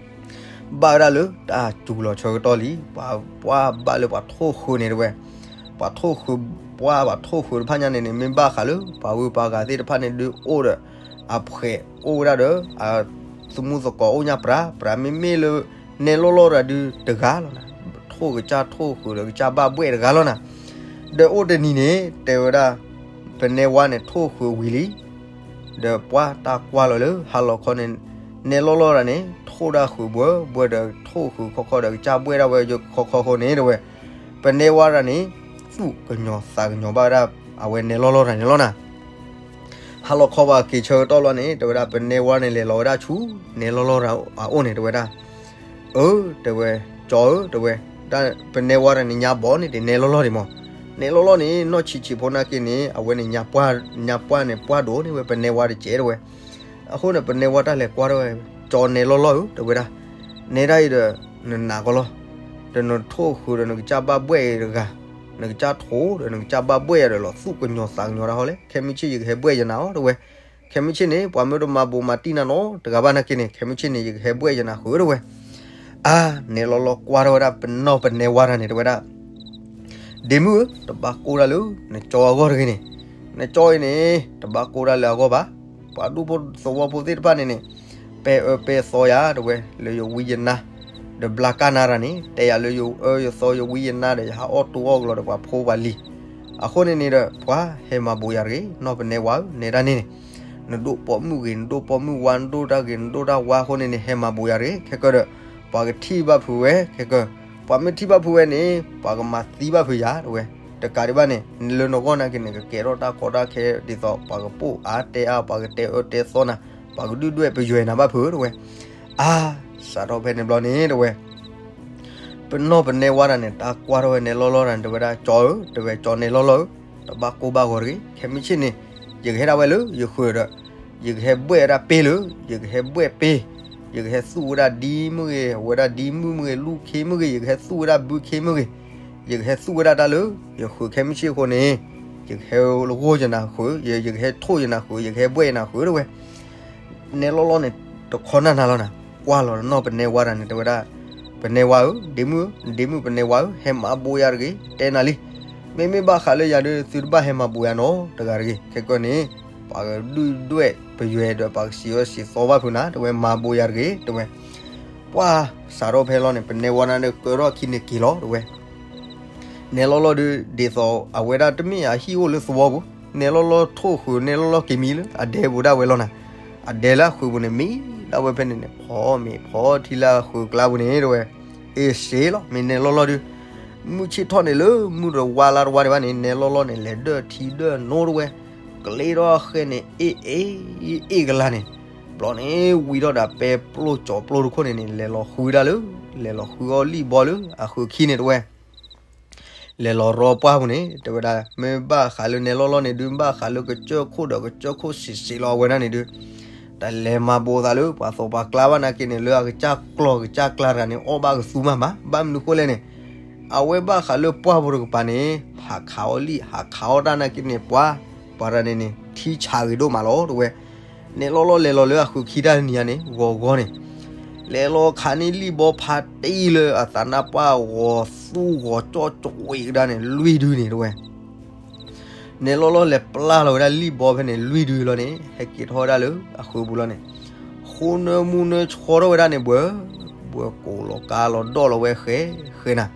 ဘၣ်ဝဲဒၣ်လၢတၢ်စူၤလီၤဆၢကတီၢ်လံ, ပှၤ ပှၤဘၣ်လၢပှၤထိၣ်ဃုာ်န့ၣ်တဝဲ, ပှၤထိၣ်ဃုာ် ပှၤပှၤထိၣ်ဃုာ်တဖၣ်ညါန့ၣ်န့ၣ် မ့ၢ်ဘၣ်ဃးလၢ ပှၤဝံပှၤဂၤသ့ၣ်တဖၣ်န့ၣ်ဒုးအိၣ်ဒီး အဖှဲးအိၣ်ဝဲဒၣ်ဒီး သမူသကိးအိၣ်ညါပြး ပြးမ့မ့ၢ်လၢ နဲလီၢ်လီၢ်တၢ်ဒုးတဂၤလီၤနၤ, ထိၣ်ကစၢ်ထိၣ်ဃုာ်ဒီးကစၢ်ဘၣ်ဘှဲၣ်တဂၤလီၤနၤ, ဒီးအိၣ်တနံၤန့ၣ် တဲဝဲဒၣ် ပနဲဝါန့ၣ်ထိၣ်ဃုာ်ဝံၤလံ ဒီးပှၤတၢ်ကွၢ်လီၤလၢဟါလီၤခီန့ၣ် နဲလီၢ်လီၢ်တၢ်န့ၣ် ထိၣ်ဒၣ်ဃုာ်ဘှဲဘှဲဒီးထိၣ်ဃုာ်ခီခီဒီးကစၢ်ဘှဲၣ်ဒၣ်ဝဲခီခီဃိန့ၣ်တဝဲ, ပနဲဝါတၢ်န့ၣ် သူၣ်ကညီၤသးကညီၤဘၣ်ဝဲဒၣ် အဝဲနဲလီၢ်လီၢ်တၢ်န့ၣ်လီၤနၤ ဟါလီၤခီပှၤက့ၤဆၢကတီၢ်လီၤန့ၣ် တဲဝဲဒၣ်ပနဲဝါန့ၣ်လဲၤလီၤဝဲဒၣ်ဆူ နဲလီၢ်လီၢ်တၢ်အအိၣ်န့ၣ် တဲဝဲဒၣ်, အၢ တဲဝဲ, ကၠီဧၢ တဲဝဲ, ပနဲဝါတၢ်န့ၣ်ညါဘီန့ၣ် တဲနဲလီၢ်လီၢ်ဒံးမး, နဲလီၢ်လီၢ်န့ၣ် နီၢ်ဆံးဆံးဖိနာ်က့န့ၣ် အဝဲန့ၣ် ညါပှၢ်န့ၣ် ပှၢ်ဒိၣ်န့ၢ်ဝဲပနဲဝါတကဲးတဲဝဲ, အဃိန့ၣ် ပနဲဝါတၢ်လဲၤကွၢ်ထီၣ်ဝဲ, ကၠီနဲလီၢ်လီၢ်ဧၢ တဲဝဲဒၣ်, နဲဒၣ်အံၤဒီး နနာ်ကီလီၤ, ဒီးနထိၣ်ဃုာ်ဒီးနကစၢ်ဘၣ်ဘှဲၣ်အံၤတဂၤ, နကစၢ်ထိၣ်ဒီးနကစၢ်ဘၣ်ဘှဲၣ်ယၤဒီးလီၤ သူၣ်ကညီၤသးကညီၤတၢ်ဟီလဲၣ်, ခဲမုၢ်ဆ့ၣ်ယကဟဲဘှဲၣ်ယနၤအီၤတဲဝဲ, ခဲမုၢ်ဆ့ၣ်န့ၣ် ပှၤမ့ၢ်တမၤဘူးမၤတံၢ်နၤနီတဂၤဘၣ်နာ်က့န့ၣ် ခဲမုၢ်ဆ့ၣ်န့ၣ် ယကဟဲဘှဲၣ်ယနၤဃုာ်တဲဝဲ, အါ နဲလီၢ်လီၢ်ကွၢ်ထီၣ်ဝဲဒၣ်ပနီၢ်ပနဲဝါတၢ်န့ၣ် တဲဝဲဒၣ် ဒ့မုၣ်ဧၢ, တဘၣ်ကိၢ်တၢ်လၢ နကၠီအဂီၢ်တဂ့ၤန့ၣ်, နကၠီအံၤန့ၣ် တဘၣ်ကိၢ်တၢ်လၢအဂီၢ်ဘၣ်, ပှၤဒူၣ်ဖိသဝီဖိသ့ၣ်တဖၣ်န့ၣ်န့ၣ်, ပဲအၢပဲသီယၤတဲဝဲ လၢယဝံယနါ, ဒီးဘျါကၢ်နါတၢ်န့ၣ် တဲယၤလၢယအၢယသီယဝံယနါဒီး ယဟးအီၣ်တူအီၣ်ကလီဒီးပှၤဖိပှၤလံၤ, အဃိန့ၣ်န့ၣ်ဒီး ပှၤဟဲမၤဘူးယၤတဂ့ၤ, နီၢ်ပနဲဝါဧၢ, နဲဒၣ်န့ၣ်န့ၣ်, နဒိၣ်ပိာ်မုၣ်ဂ့ၤ နဒိၣ်ပိာ်မုၣ်ဝါ နဒိၣ်တၢ်ဂ့ၤ နဒိၣ်တၢ်ဝါအဃိန့ၣ်န့ၣ် ဟဲမၤဘူးယၤတဂ့ၤ, ခဲကၢဒီး ပှၤကထံၣ်ဘၣ်ဖုးဝဲ, ခဲကၢ ပှၤမ့ၢ်ထံၣ်ဘၣ်ဖုးဝဲန့ၣ် ပှၤကမၤသံဘၣ်ဖုးယၤတဲဝဲ, တကးဒံးဘၣ်န့ၣ် လၢနဂီၢ်နာ်က့န့ၣ် ကကဲထီၣ်တၢ်ကီတၢ်ခဲဒ်သိး ပှၤကပိာ်အါတဲအါ ပှၤကတဲအၢတဲသီနၤ, ပှၤကဒုၣ်ဒွဲၣ်ပယွဲနၤဘၣ်ဖုးတဲဝဲ, အါ စးထီၣ်ဖဲန့ၣ်ဘျီန့ၣ်တဲဝဲ ပနီၢ်ပနဲဝါတၢ်န့ၣ် တၢ်ကွၢ်ထီၣ်ဝဲနဲလီၢ်လီၢ်တၢ်န့ၣ် တဲဝဲဒၣ် ကၠီဧၢ, တဲဝဲ ကၠီနဲလီၢ်လီၢ်ဧၢ, တဘၣ်ကိၢ်ဘၣ်ဂီၤတဂ့ၤ, ခဲမုၢ်ဆ့ၣ်န့ၣ် ယကဟဲဒၣ်ဝဲလၢယဃုာ်ဒီး ယကဟဲဘှဲၣ်ဝဲဒၣ်ပ့လၢ ယကဟဲဘှဲၣ်ပ့, ယကဟဲသူၣ်ဝဲဒၣ်ဒံမုၣ်ဂ့ၤ ဝဲဒၣ်ဒံမုၣ်မုၣ်ဂ့ၤ လူၢ်ခ့မုၣ်ဂ့ၤ ယကဟဲသူၣ်ဝဲဒၣ်ဘုခ့မုၣ်ဂ့ၤ, ယကဟဲသူၣ်ဝဲဒၣ်တၢ်လၢ ယဃုာ်ခဲမုၢ်ဆ့ၣ်အဃိန့ၣ်, ယကဟဲဂိၢ်ယနၤဃုာ်, ယကဟဲထိၣ်ယနၤဃုာ်, ယကဟဲဘှဲၣ်ယနၤဃုာ်တဲဝဲ နဲလီၢ်လီၢ်န့ၣ် တခီနၢ်နၤလီၤနၤ, ကွၢ်လီၤနီၢ်ပနဲဝါတၢ်န့ၣ် တဲဝဲဒၣ်, ပနဲဝါဧၢ, ဒ့မုၣ်ဧၢ, ဒ့မုၣ်ပနဲဝါဧၢ, ဟဲမၤဘူးယၤတဂ့ၤ, တဲနၤလံ, မ့မ့ၢ်ဘၣ်ဃးလၢယၤဒီး သုတဘၣ်ဟဲမၤဘူးယၤနီတဂၤတဂ့ၤ, ခဲကၢန့ၣ် ပှၤကဒုၣ်ဒွဲၣ်ပယွဲဒီး ပှၤကစံးအၢစံးသီဘၣ်ဖုးနၤ တဲဝဲ မၤဘူးယၤတဂ့ၤ တဲဝဲ ပှၤစးထီၣ်ဖဲလီၤန့ၣ် ပနဲဝါနၤဒီးကၢထီၣ်အခံန့ၣ်က့ၤလီၤ တဲဝဲ နဲလီၢ်လီၢ်ဒီး ဒ်သိးအဝဲဒၣ်တမ့ၢ်အဟံၣ်အိၣ်လၢသဝီပူၤ, နဲလီၢ်လီၢ်ထိၣ်ဃုာ် နဲလီၢ်လီၢ်က့ၤမံလၢအဒဲပူၤဒၣ်ဝဲလီၤနၤ, အဒဲလၢအဃုာ်ပူၤန့ၣ် မ့ၢ်ဒၣ်ဝဲဖဲန့ၣ်န့ၣ် ဖီမ့ၤဖီထံလၢအဃုာ်ကျါပူၤန့ၣ် တဲဝဲ, အ့ၣ်စ့လီၤ မ့ၢ်နဲလီၢ်လီၢ်ဒီး မုၢ်ဆ့ၣ်ထီၣ်န့ၣ်လၢမုၢ်တဝါလါတဝါဒံးဘၣ်န့ၣ် နဲလီၢ်လီၢ်န့ၣ် လဲၤဒၢၣ်ထံဒၢၣ်နိတဝဲ, ကျ့ထီၣ်ဃဲန့ၣ် အ့ၣ်အ့ၣ်အ့ၣ်ကလါန့ၣ်, ဘျီန့ၣ် ဝံထီၣ်ဒၣ်ပဲပျိၢ်ကၠီၤပျိၢ်တခိၣ်န့ၣ်န့ၣ် လဲၤလီၤဃုဒၣ်လၢ, လဲၤလီၤဃုအီၣ်လံၣ်ဘီလၢအဃုခံန့ၣ်တဝဲ လဲၤလီၤရီပှၢ်ပူၤန့ၣ် တဲဝဲဒၣ် မ့ၢ်ဘၣ်ဃးလၢနဲလီၢ်လီၢ်န့ၣ်ဒုး ဘၣ်ဃးလၢကစၢၢ်ခိၣ်ဒီးကစၢၢ်ခိၣ်စံးစံးလီၤအဝဲဒၣ်န့ၣ်ဒုး, တၢ်လဲၤမၤဘိးသးလၢပှၤသီပှၤကျါဘၣ်နာ်က့န့ၣ် လၢအကစၢ်ကျီၢ်ကစၢ်ကျါတဂၤန့ၣ် အီၣ်ဘၣ်ကသူမးမး, ဘၣ်မနုၤဃိလဲၣ်န့ၣ်, အဝဲဘၣ်ဃးလၢပှၢ်ဖိတကပၤန့ၣ် ဟးခးအီၣ်လံၣ် ဟးခးအီၣ်တၢ်နာ်က့န့ၣ် ပှၤ, ပှၤတဂၤန့ၣ်န့ၣ် ထံဆးဂ့ၤဒိၣ်မးလီၤ တဲဝဲ. နဲလီၢ်လီၢ်လဲၤလီၤလၢအဃုခံတၢ်နံၤညါန့ၣ် ဂီၤဂီၤန့ၣ် လဲၤလီၤခးန့ၢ်လံၣ်ဘီဖးတံၢ်လၢအသးနါပှၢ်ဂီၤသူၣ်ဂီၤကၠီၣ်ကဝံးကဒါန့ၣ် လွံၢ်ဒုန့ၣ်တဲဝဲ. နဲလီၢ်လီၢ်လဲၤပျၢ်လီၤဝဲဒၣ်လံၣ်ဘီဖဲန့ၣ် လွံၢ်ဒုလီၤန့ၣ် ဟဲက့ၤထီၣ်ဝဲဒၣ်လၢအဃုပူၤလီၤန့ၣ်, ဃိနၢမူနၢဆှီထီၣ်ဝဲဒၣ်န့ၣ် ဘှဲ, ဘှဲကိးလီၤကါလီၤဒီၣ်လီၤဝဲဃဲ, ဃဲနၤ,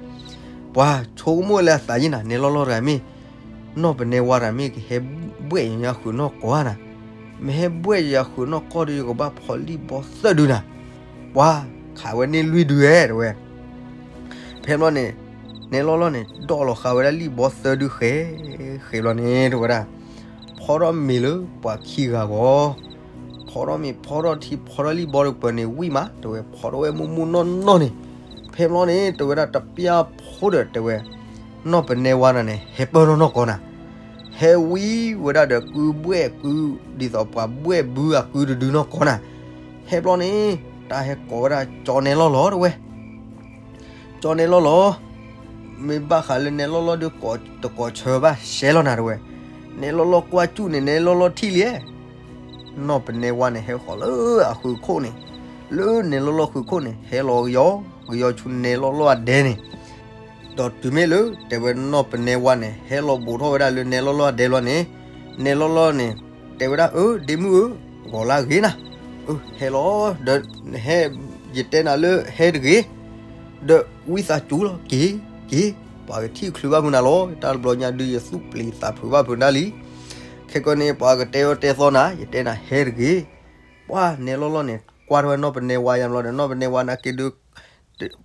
ပှၤဆိကမိၣ်လၢအသးယံၤနၤ နဲလီၢ်လီၢ်တဂၤမ့ၢ် နီၢ်ပနဲဝါတဂၤမ့ၢ်ကဟဲဘှဲၣ်ယၤဃုာ်နီၢ်ကီၢ်ဧါနၤ, မ့ၢ်ဟဲဘှဲၣ်ယၤဃုာ်နီၢ်ကီၢ်ဒီး ယကဘၣ်ဖီလံၣ်ဘီသၢဒုနၤ, ပှၤ, ခးဝဲန့ၢ်လွံၢ်ဒုဧဲ တဲဝဲ. ဖဲဘျီန့ၣ်, နဲလီၢ်လီၢ်န့ၣ် ဒီၣ်လီၤဃာ်ဝဲဒၣ်လံၣ်ဘီသၢဒုဃဲ, ဃဲဘျီန့ၣ် တဲဝဲဒၣ်, ဖီထီၣ်မ့ၤလၢပှၤခံဂၤဂီၢ် ဖီထီၣ်မ့ၤဖီထီၣ်ထံဖီထီၣ်လံၣ်ဘီတကပၤန့ၣ်ဝံၣ်မး တဲဝဲ, ဖီထီၣ်ဝဲမုၢ်မုၢ်နီၢ်နီၢ်န့ၣ်, ဖဲဘျီန့ၣ် တဲဝဲဒၣ် တပျၢ်ဖိဒီးတဲဝဲ, နီၢ်ပနဲဝါနၤန့ၣ် ဟဲပၢၢ်ထီၣ်နီၢ်ကီၢ်နၤ, ဟဲဝံဝဲဒၣ်ဒီးကုဘှဲၣ်ကု, ဒ်သိးပှၤဘှဲၣ်ဘုအကုတဒုနီၢ်ကီၢ်နၤ, ဖဲဘျီန့ၣ် တၢ်ဟဲကိးဝဲဒၣ်ကၠီနဲလီၢ်လီၢ်တဲဝဲ ကၠီနဲလီၢ်လီၢ်, မ့ၢ်ဘၣ်ဃးလၢနဲလီၢ်လီၢ်ဒုးကိးတကိးဆၢဘၣ်ရှဲလီၤနၤတဲဝဲ, နဲလီၢ်လီၢ်ကွၢ်စူၣ်န့ၣ် နဲလီၢ်လီၢ်ထံၣ်လံ, နီၢ်ပနဲဝါန့ၣ် ဟဲဃီၤလၢအဃုခိၣ်န့ၣ်, လၢနဲလီၢ်လီၢ်ဃုခိၣ်န့ၣ် ဟဲလီၤကယီ, ကယီဆူနဲလီၢ်လီၢ်အဒဲန့ၣ်, ဒီးတုၤမ့ၢ်လၢ တဲဝဲနီၢ်ပနဲဝါန့ၣ် ဟဲလီၤဘူးထီၣ်ဝဲဒၣ်လၢနဲလီၢ်လီၢ်အဒဲလီၤန့ၣ်, နဲလီၢ်လီၢ်န့ၣ် တဲဝဲဒၣ် အၢ ဒ့မုၣ်ဧၢ, ဂီၤလၢဂ့ၤနၤ, အၢ ဟဲလီၤ, ဒီးဟဲ, ယတဲနၤလၢဟဲတဂ့ၤ, ဒီးဝံသးစူၤလီၤ က့ၤ, က့ၤ, ပှၤကထံၣ်ချုးဘၣ်ဖုးနၤလီၤ, တၢ်တဘျီညါဒုးယသူၣ်ပျံၤသးဖုးဘၣ်ဖုးဒၣ်လံ, ခဲကနံၣ်အံၤ ပှၤကတဲအီၤတဲသီနၤ, ယတဲနၤဟဲတဂ့ၤ, ပှၤနဲလီၢ်လီၢ်န့ၣ် ကွၢ်ထီၣ်ဝဲနီၢ်ပနဲဝါယါဘျီဒီး နီၢ်ပနဲဝါနာ်က့ဒုး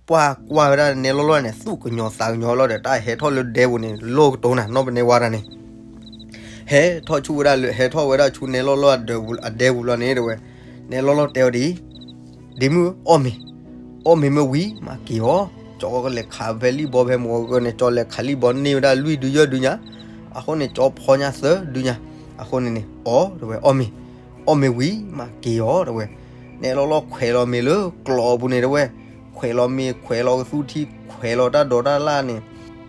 ပှၤကွၢ်ဝဲဒၣ်နဲလီၢ်လီၢ်န့ၣ် သူၣ်ကညီၤသးကညီၤလီၤဒီး တၢ်ဟဲထီၣ်လၢဒဲပူၤန့ၣ် လီၢ်ကတိၤနၤ နီၢ်ပနဲဝါတဂၤန့ၣ်, ဟဲထီၣ်ဆူၣ်ဝဲဒၣ်လၢ ဟဲထီၣ်ဝဲဒၣ်ဆူနဲလီၢ်လီၢ်အဒဲပူၤလီၤန့ၣ်တဲဝဲ, နဲလီၢ်လီၢ်တဲအီၤဒ်အံၤ, ဒ့မုၣ်ဧၢ အီၣ်မ့ၤ, အီၣ်မ့ၤမ့ၢ်ဝံၤမးက့ၤအီၤ, ကၠီလဲၤခးဖဲလံၣ်ဘီဖဲမုၢ်ဂီၤဂီၤန့ၣ် ကၠီလဲၤခးလံၣ်ဘီန့ၢ်ဝဲဒၣ်လွံၢ်ဒုယဲၢ်ဒုညါ, အဃိန့ၣ် ကၠီဖီညါသၢဒုညါ, အဃိန့ၣ်န့ၣ် အီၣ်တဲဝဲ အီၣ်မ့ၤ, အီၣ်မ့ၤဝံၤမးက့ၤအီၤတဲဝဲ, နဲလီၢ်လီၢ်ခွဲးလီၤမ့ၤလၢကျီးအပူၤန့ၣ်တဲဝဲ, ခွဲးလီၤမ့ၤ ခွဲးလီၤကသူထံ ခွဲးလီၤတၢ်ဒိးတၢ်လၣ်န့ၣ်,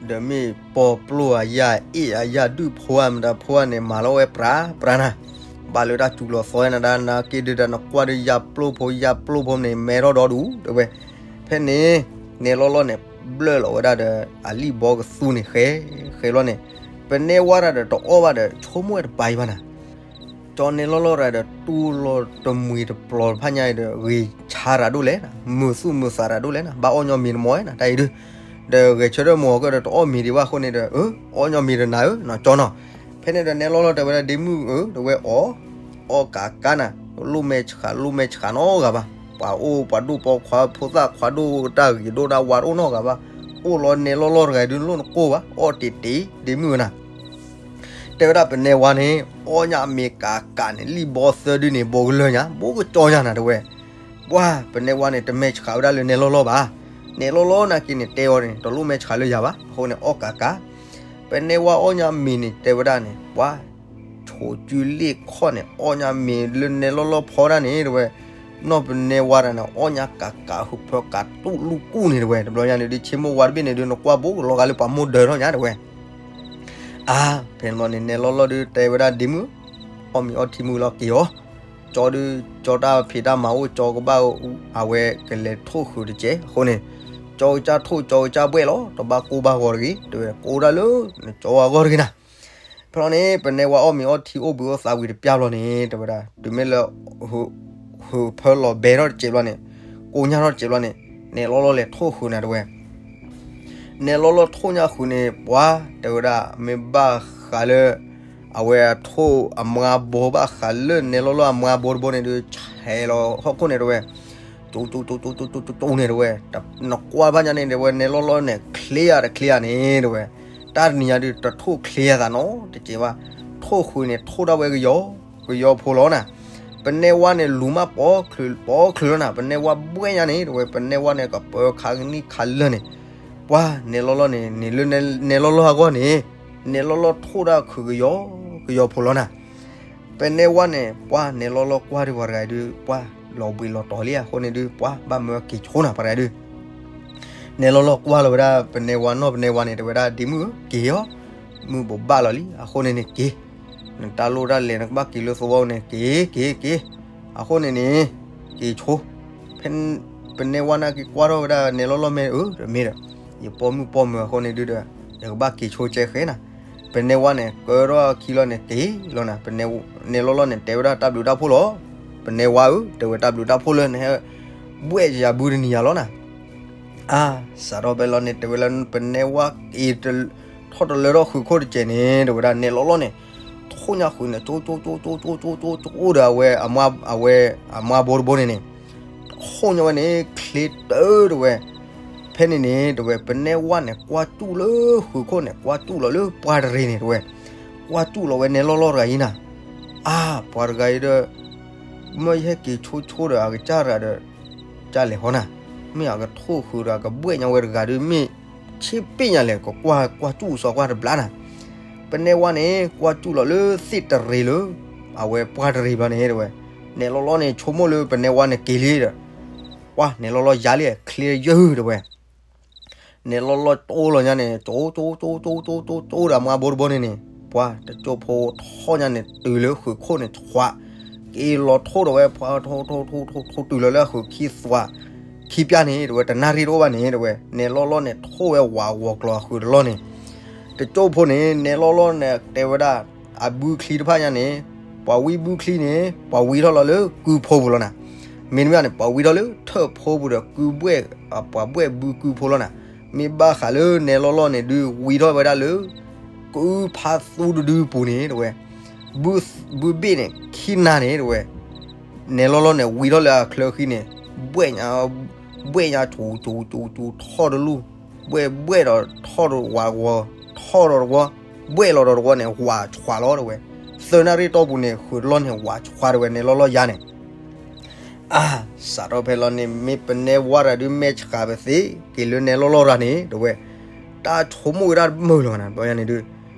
ဒီးမ့ၢ်ပီၢ်ပျိၢ်အယၢ် အ့ၣ်အယၢ် ဒုၣ်ဖိဧါ မတၤဖိဧါန့ၣ် မၤလီၤဝဲပြးပြးနၤ, ဘၣ်လၢတၢ်စူၤလီၤသီနၤဒၣ် နာ်က့ဒုးတၢ်နကွၢ်ဒုး ယၢ်ပျိၢ်ဖိယၢ်ပျိၢ်ဖိန့ၣ် မဲထီၣ်ဒီဒူၣ်တဲဝဲ, ဖဲန့ၣ် နဲလီၢ်လီၢ်န့ၣ် ဘျၢၣ်လီၤဝဲဒၣ်ဒီး အလံၣ်ဘီကသူန့ၣ် ဃဲဃဲလီၤန့ၣ်, ပနဲဝါတဂၤဒီးတအီၣ်ဘၣ်ဒီး ဆိကမိၣ်ဝဲတပၤအံၤဘၣ်နၤ ကၠီနဲလီၢ်လီၢ်တဂၤဒီး တူၢ်လိာ်တမှံၤတပျီၤတဖၣ်ညါအံၤဒီး ဂ့ၤဆါတၢ်ဒိၣ်လဲၣ်နၤ, မုာ်သူၣ်မုာ်သးတၢ်ဒိၣ်လဲၣ်နၤ, ဘၣ်အီၣ်ညီမ့ၤတမီၤဝဲနၤ တၢ်အံၤဒုး, ဒီးဂဲၤဆၢထၢၣ်မုၢ်ဂီၤကၢၢ်ဒီး တအီၣ်မ့ၤဒံးဘၣ်အဃိန့ၣ်ဒီး အၢ အီၣ်ညီမ့ၤတနၤဧၢ နီၢ်ကၠီနီၤ, ဖဲန့ၣ်ဒီးနဲလီၢ်လီၢ်တဲဝဲဒၣ် ဒ့မုၣ်ဧၢ တဲဝဲအီၤ, အီၣ်ကးကးနၤ, လိၣ်မဲာ်ဆှး လိၣ်မဲာ်ဆှးနီတဂၤဘၣ်, ပှၤအိၣ်ပှၤဒိၣ်ပိာ်ခွါ ဖိသၣ်ခွါဒိၣ် တၢ်ဂ့ၤဒိၣ်တၢ်ဝါတအိၣ်နီတဂၤဘၣ်, အိၣ်လီၤနဲလီၢ်လီၢ်တဂၤဒုး လိၣ်နကိၢ်ဘၣ်, အီၣ်တ့ၢ်တ့ၢ် ဒ့မုၣ်ဧၢနၤ တဲဝဲဒၣ် ပနဲဝါန့ၣ် အီၣ်ညၣ်မ့ၤကးကးန့ၣ် လံၣ်ဘီသၢဒုန့ၣ် ဘိကလၢာ်ညါ ဘိကကၠီညါနၤတဲဝဲ, ပှၤ ပနဲဝါန့ၣ် တမဲာ်ဆှးဝဲဒၣ်လၢနဲလီၢ်လီၢ်ဘၣ်, နဲလီၢ်လီၢ်နာ်က့န့ၣ် တဲအီၤန့ၣ် တလိၣ်မဲာ်ဆှးလၢယၤဘၣ်, အဃိန့ၣ် အီၣ်ကးကး, ပနဲဝါအီၣ်ညၣ်မ့ၤန့ၣ် တဲဝဲဒၣ်န့ၣ် ပှၤ ဆိးကုလ့ၣ်ခီၣ်န့ၣ် အီၣ်ညၣ်မ့ၤလၢနဲလီၢ်လီၢ်ဖီဒၣ်န့ၣ်တဲဝဲ, နီၢ်ပနဲဝါတဂၤန့ၣ် အီၣ်ညၣ်ကးကး ဟုးဖၢကးတူၣ်လူၢ်ကူၣ်န့ၣ်တဲဝဲ, တဘျီညါန့ၣ်ဒုး ဆ့မိၢ်ဝါတဘ့ၣ်န့ၣ်ဒုး နကွၢ်ဘိလီၤဂာ်လၢပှၤမိၢ်ဒၢးထီၣ်ညါတဲဝဲ အါ, ဖဲန့ၣ်ဘျီန့ၣ် နဲလီၢ်လီၢ်ဒုးတဲဝဲဒၣ် ဒ့မုၣ်, အီၣ်မ့ၤအီထံမုၢ်လီၤက့ၤအီၤ, ကၠီဒုး ကၠီတၢ်ဖံးတၢ်မၤအိၣ် ကၠီကဘၣ် အဝဲကလဲၤထိၣ်ဃုာ်တကဲးအဃိန့ၣ်, ကၠီကစၢ်ထိၣ် ကၠီကစၢ်ဘှဲၣ်လီၤ တဘၣ်ကိၢ်ဘၣ်ဂီၤတဂ့ၤ တဲဝဲ ကိၢ်ဒၣ်လၢနကၠီဝါဂီၢ်တဂ့ၤနၤ ဖဲန့ၣ် ပနဲဝါအီၣ်မ့ၤအီထံအိၣ်ဘှံးအိၣ်သါဝံၤတပျၢ်ဘျီန့ၣ် တဲဝဲဒၣ် တုၤမ့ၢ်လၢ ဟုးဖၢလီၤဘဲထီၣ်တစဲးဘျီန့ၣ်, ကိၢ်ညါထီၣ်တစဲးဘျီန့ၣ်, နဲလီၢ်လီၢ်လဲၤထိၣ်ဃုာ်နၤတဲဝဲ, နဲလီၢ်လီၢ်ထိၣ်ညါဃုာ်န့ၣ် ပှၤ တဲဝဲဒၣ် မ့ၢ်ဘၣ်ဃးလၢ အဝဲအထိၣ်အမါဘိ ဘၣ်ဃးလၢနဲလီၢ်လီၢ်အမါဘိတဘိန့ၣ်ဒုး ဆဲးလီၤဟီၣ်ခိၣ်န့ၣ်တဲဝဲ, ကၠီ ကၠိကၠိကၠိကၠိကၠိကၠိန့ၣ် တဲဝဲ, နကွၢ်ဘၣ်ညါန့ၣ် တဲဝဲ နဲလီၢ်လီၢ်န့ၣ် ချ့ယၤတချ့ယၤန့ၣ် တဲဝဲ, တၢ်တနံၤညါဒုး တထိၣ်ချ့ယၤသးနီတစဲးဘၣ်, ထိၣ်ဃုာ်န့ၣ် ထိၣ်ဒၣ်ဝဲကယီကယီဖိလီၤနၤ. ပနဲဝါန့ၣ် လူၤမးပိာ်ချုးပိာ်ချုးလီၤနၤ, ပနဲဝါဘှဲၣ်ညါန့ၣ် တဲဝဲ, ပနဲဝါန့ၣ် ကပၢၤခးကနံၣ်ခးလၢာ်န့ၣ်, ပှၤနဲလီၢ်လီၢ်န့ၣ် န့ၣ်လၢနဲလီၢ်လီၢ်အဂီၢ်န့ၣ်, နဲလီၢ်လီၢ်ထိၣ်ဒၣ်ခုးကယီကယီဖိလီၤနၤ. ပနဲဝါန့ၣ် ပှၤနဲလီၢ်လီၢ်ကွၢ်ဒုးပှၤတဂၤဒုး ပှၤလီၤဘှံးလီၤတီၤလံအဃိန့ၣ်ဒုး ပှၤဘၣ်မၢက့ၤဆိနၤ ပှၤတဂၤဒုး နဲလီၢ်လီၢ်ကွၢ်လီၤဝဲဒၣ်ပနဲဝါနီၢ်ပနဲဝါန့ၣ် တဲဝဲဒၣ် ဒ့မုၣ်ဧၢ က့ၤအီၤ, မုၢ်ဘိးဘၣ်လီၤလံ အဃိန့ၣ်န့ၣ်က့ၤ, နတၢ်လိၣ်တၢ်လဲၤနကဘၣ်က့ၤလၢသဝီန့ၣ် က့ၤ က့ၤ က့ၤ, အဃိန့ၣ်န့ၣ် က့ၤဆိ ဖဲပနဲဝါန့ၣ်က့ၤကွၢ်ထီၣ်ဝဲဒၣ်နဲလီၢ်လီၢ်မ့ၢ် အၢ တမ့ၢ်ဒီး ယပိာ်မုၣ်ပိာ်မၢၤအဃိန့ၣ်ဒုးဒီး ယကဘၣ်က့ၤဆိကဲဃဲနၤ. ပနဲဝါန့ၣ် ကၢထီၣ်အခံလီၤန့ၣ် က့ၤလီၤနၤ, နဲလီၢ်လီၢ်န့ၣ် တဲဝဲဒၣ်တၢ်ဘျုးတၢ်ဖှိၣ်လီၤ. ပနဲဝါဧၢ တဲဝဲတၢ်ဘျုးတၢ်ဖှိၣ်လၢနဟဲ ဘှဲၣ်ယၤဘုတနံၤယၤလီၤနၤ. အါ စးထီၣ်ဖဲလီၤန့ၣ် တဲဝဲလၢပနဲဝါက့ၤ ထီၣ်တလၢထီၣ်ဃုာ်ခိၣ်တစဲးန့ၣ် တဲဝဲဒၣ်နဲလီၢ်လီၢ်န့ၣ် ထိၣ်ညါဃုာ်န့ၣ် ကၠိကၠိကၠိကၠိကၠိကၠိကၠိဒီး အဝဲ အဝဲအမါဘိတဘိန့ၣ်န့ၣ် ထိၣ်ညါဝဲန့ၣ် ချ့တၢ်တဲဝဲ. ဖဲန့ၣ်န့ၣ် တဲဝဲ ပနဲဝါန့ၣ် ကွၢ်စူၣ်လၢဃုာ်ခိၣ်န့ၣ် ကွၢ်စူၣ်လီၤလၢပှၤတရံးန့ၣ် တဲဝဲ, ကွၢ်စူၣ်လီၤဝဲနဲလီၢ်လီၢ်တဂၤအံၤနၤ. အါ ပှၤတဂၤအံၤဒီး မ့ၢ်ယဟဲက့ၤဆိဆိဒီးအကစၢ်တဂၤဒီး ကလဲၤဃီနၤ, မ့ၢ်အကထိၣ်ဃုာ်ဒီးအကဘှဲၣ်ညါဝဲတဂၤဒီး မ့ၢ်ဆ့ပ့ၣ်ညါလဲၣ် ကကွၢ်ကွၢ်စူၣ်စီၤကွၢ်တဘျါနၤ. ပနဲဝါန့ၣ် ကွၢ်စူၣ်လီၤလၢသ့ၣ်တရံးလၢ အဝဲပှၤတရံးဘျီန့ၣ် တဲဝဲ, နဲလီၢ်လီၢ်န့ၣ် ဆိကမိၣ်လၢပနဲဝါန့ၣ်က့ၤလံဒီး ပှၤနဲလီၢ်လီၢ်ယါလံ ချ့ယုၢ် တဲဝဲ နဲလီၢ်လီၢ်တိၢ်လီၤညါန့ၣ် ကၠိကၠိကၠိကၠိကၠိဒီးအမါဘိတဘိန့ၣ်န့ၣ် ပှၤတကၠိဖိထီၣ်ညါန့ၣ် တုၤလၢဃုာ်ခိၣ်န့ၣ် ဆွး က့ၤလီၤထိၣ်ဒီးဝဲ ပှၤထိၣ်ထိၣ်ထိၣ်ထိၣ်ထိၣ်တုၤလီၤလၢအဃုာ်ခံသွး ခံပျၢ်န့ၣ် တဲဝဲ တနၣ်ရံၣ်တအိၣ်ဘၣ်န့ၣ် တဲဝဲ နဲလီၢ်လီၢ်န့ၣ် ထိၣ်ဝဲဝးဂီၤကျိၤအဃုာ်တလီၢ်န့ၣ် တကၠိဖိန့ၣ် နဲလီၢ်လီၢ်န့ၣ် တဲဝဲဒၣ် အဘုချံတဖၣ်ညါန့ၣ် ပှၤဝံဘုချံန့ၣ် ပှၤဝံထီၣ်လီၤလၢကုဖိပူၤလီၤနၤ. မ့တမ့ၢ်န့ၣ် ပှၤဝံထီၣ်လၢထၢၣ်ဖိပူၤဒီးကုဘှဲၣ် ပှၤဘှဲၣ်ဘုကုဖိလီၤနၤ. မ့ၢ်ဘၣ်ဃးလၢနဲလီၢ်လီၢ်န့ၣ်ဒုး ဝံထီၣ်ဝဲဒၣ်လၢ ကုဖးသူတဒုပူၤန့ၣ် တဲဝဲ ဘုဘ့ၣ်န့ၣ် ခံနၤန့ၣ် တဲဝဲ နဲလီၢ်လီၢ်န့ၣ် ဝံထီၣ်လၢအချၢဃံန့ၣ် ဘှဲၣ်ညါ ဘှဲၣ်ညါကၠူကၠူကၠူကၠူထီၣ်တလူၢ် ဘှဲၣ်ဘှဲၣ်ဒီးထီၣ်တဝးတဝီ ထီၣ်ဒီးတဝီ ဘှဲၣ်လီၤဒီးတဝီန့ၣ် ဝးဆွးလီၤ တဲဝဲ. သၢနၣ်ရံၣ်တီၢ်ပူၤန့ၣ် ဃုာ်တလီၢ်န့ၣ် ဝးဆွး တဲဝဲ နဲလီၢ်လီၢ်ယါန့ၣ် အါ စးထီၣ်ဖဲလီၤန့ၣ် မ့ၢ်ပနဲဝါတဂၤဒုး မဲာ်ဆှးပသ့ က့ၤလၢနဲလီၢ်လီၢ်တဂၤန့ၣ် တဲဝဲ တၢ်ဆိကမိၣ်ဝဲဒၣ်တမုာ်လၢၤဘၣ်နၤ ဘျီယါန့ၣ်ဒုး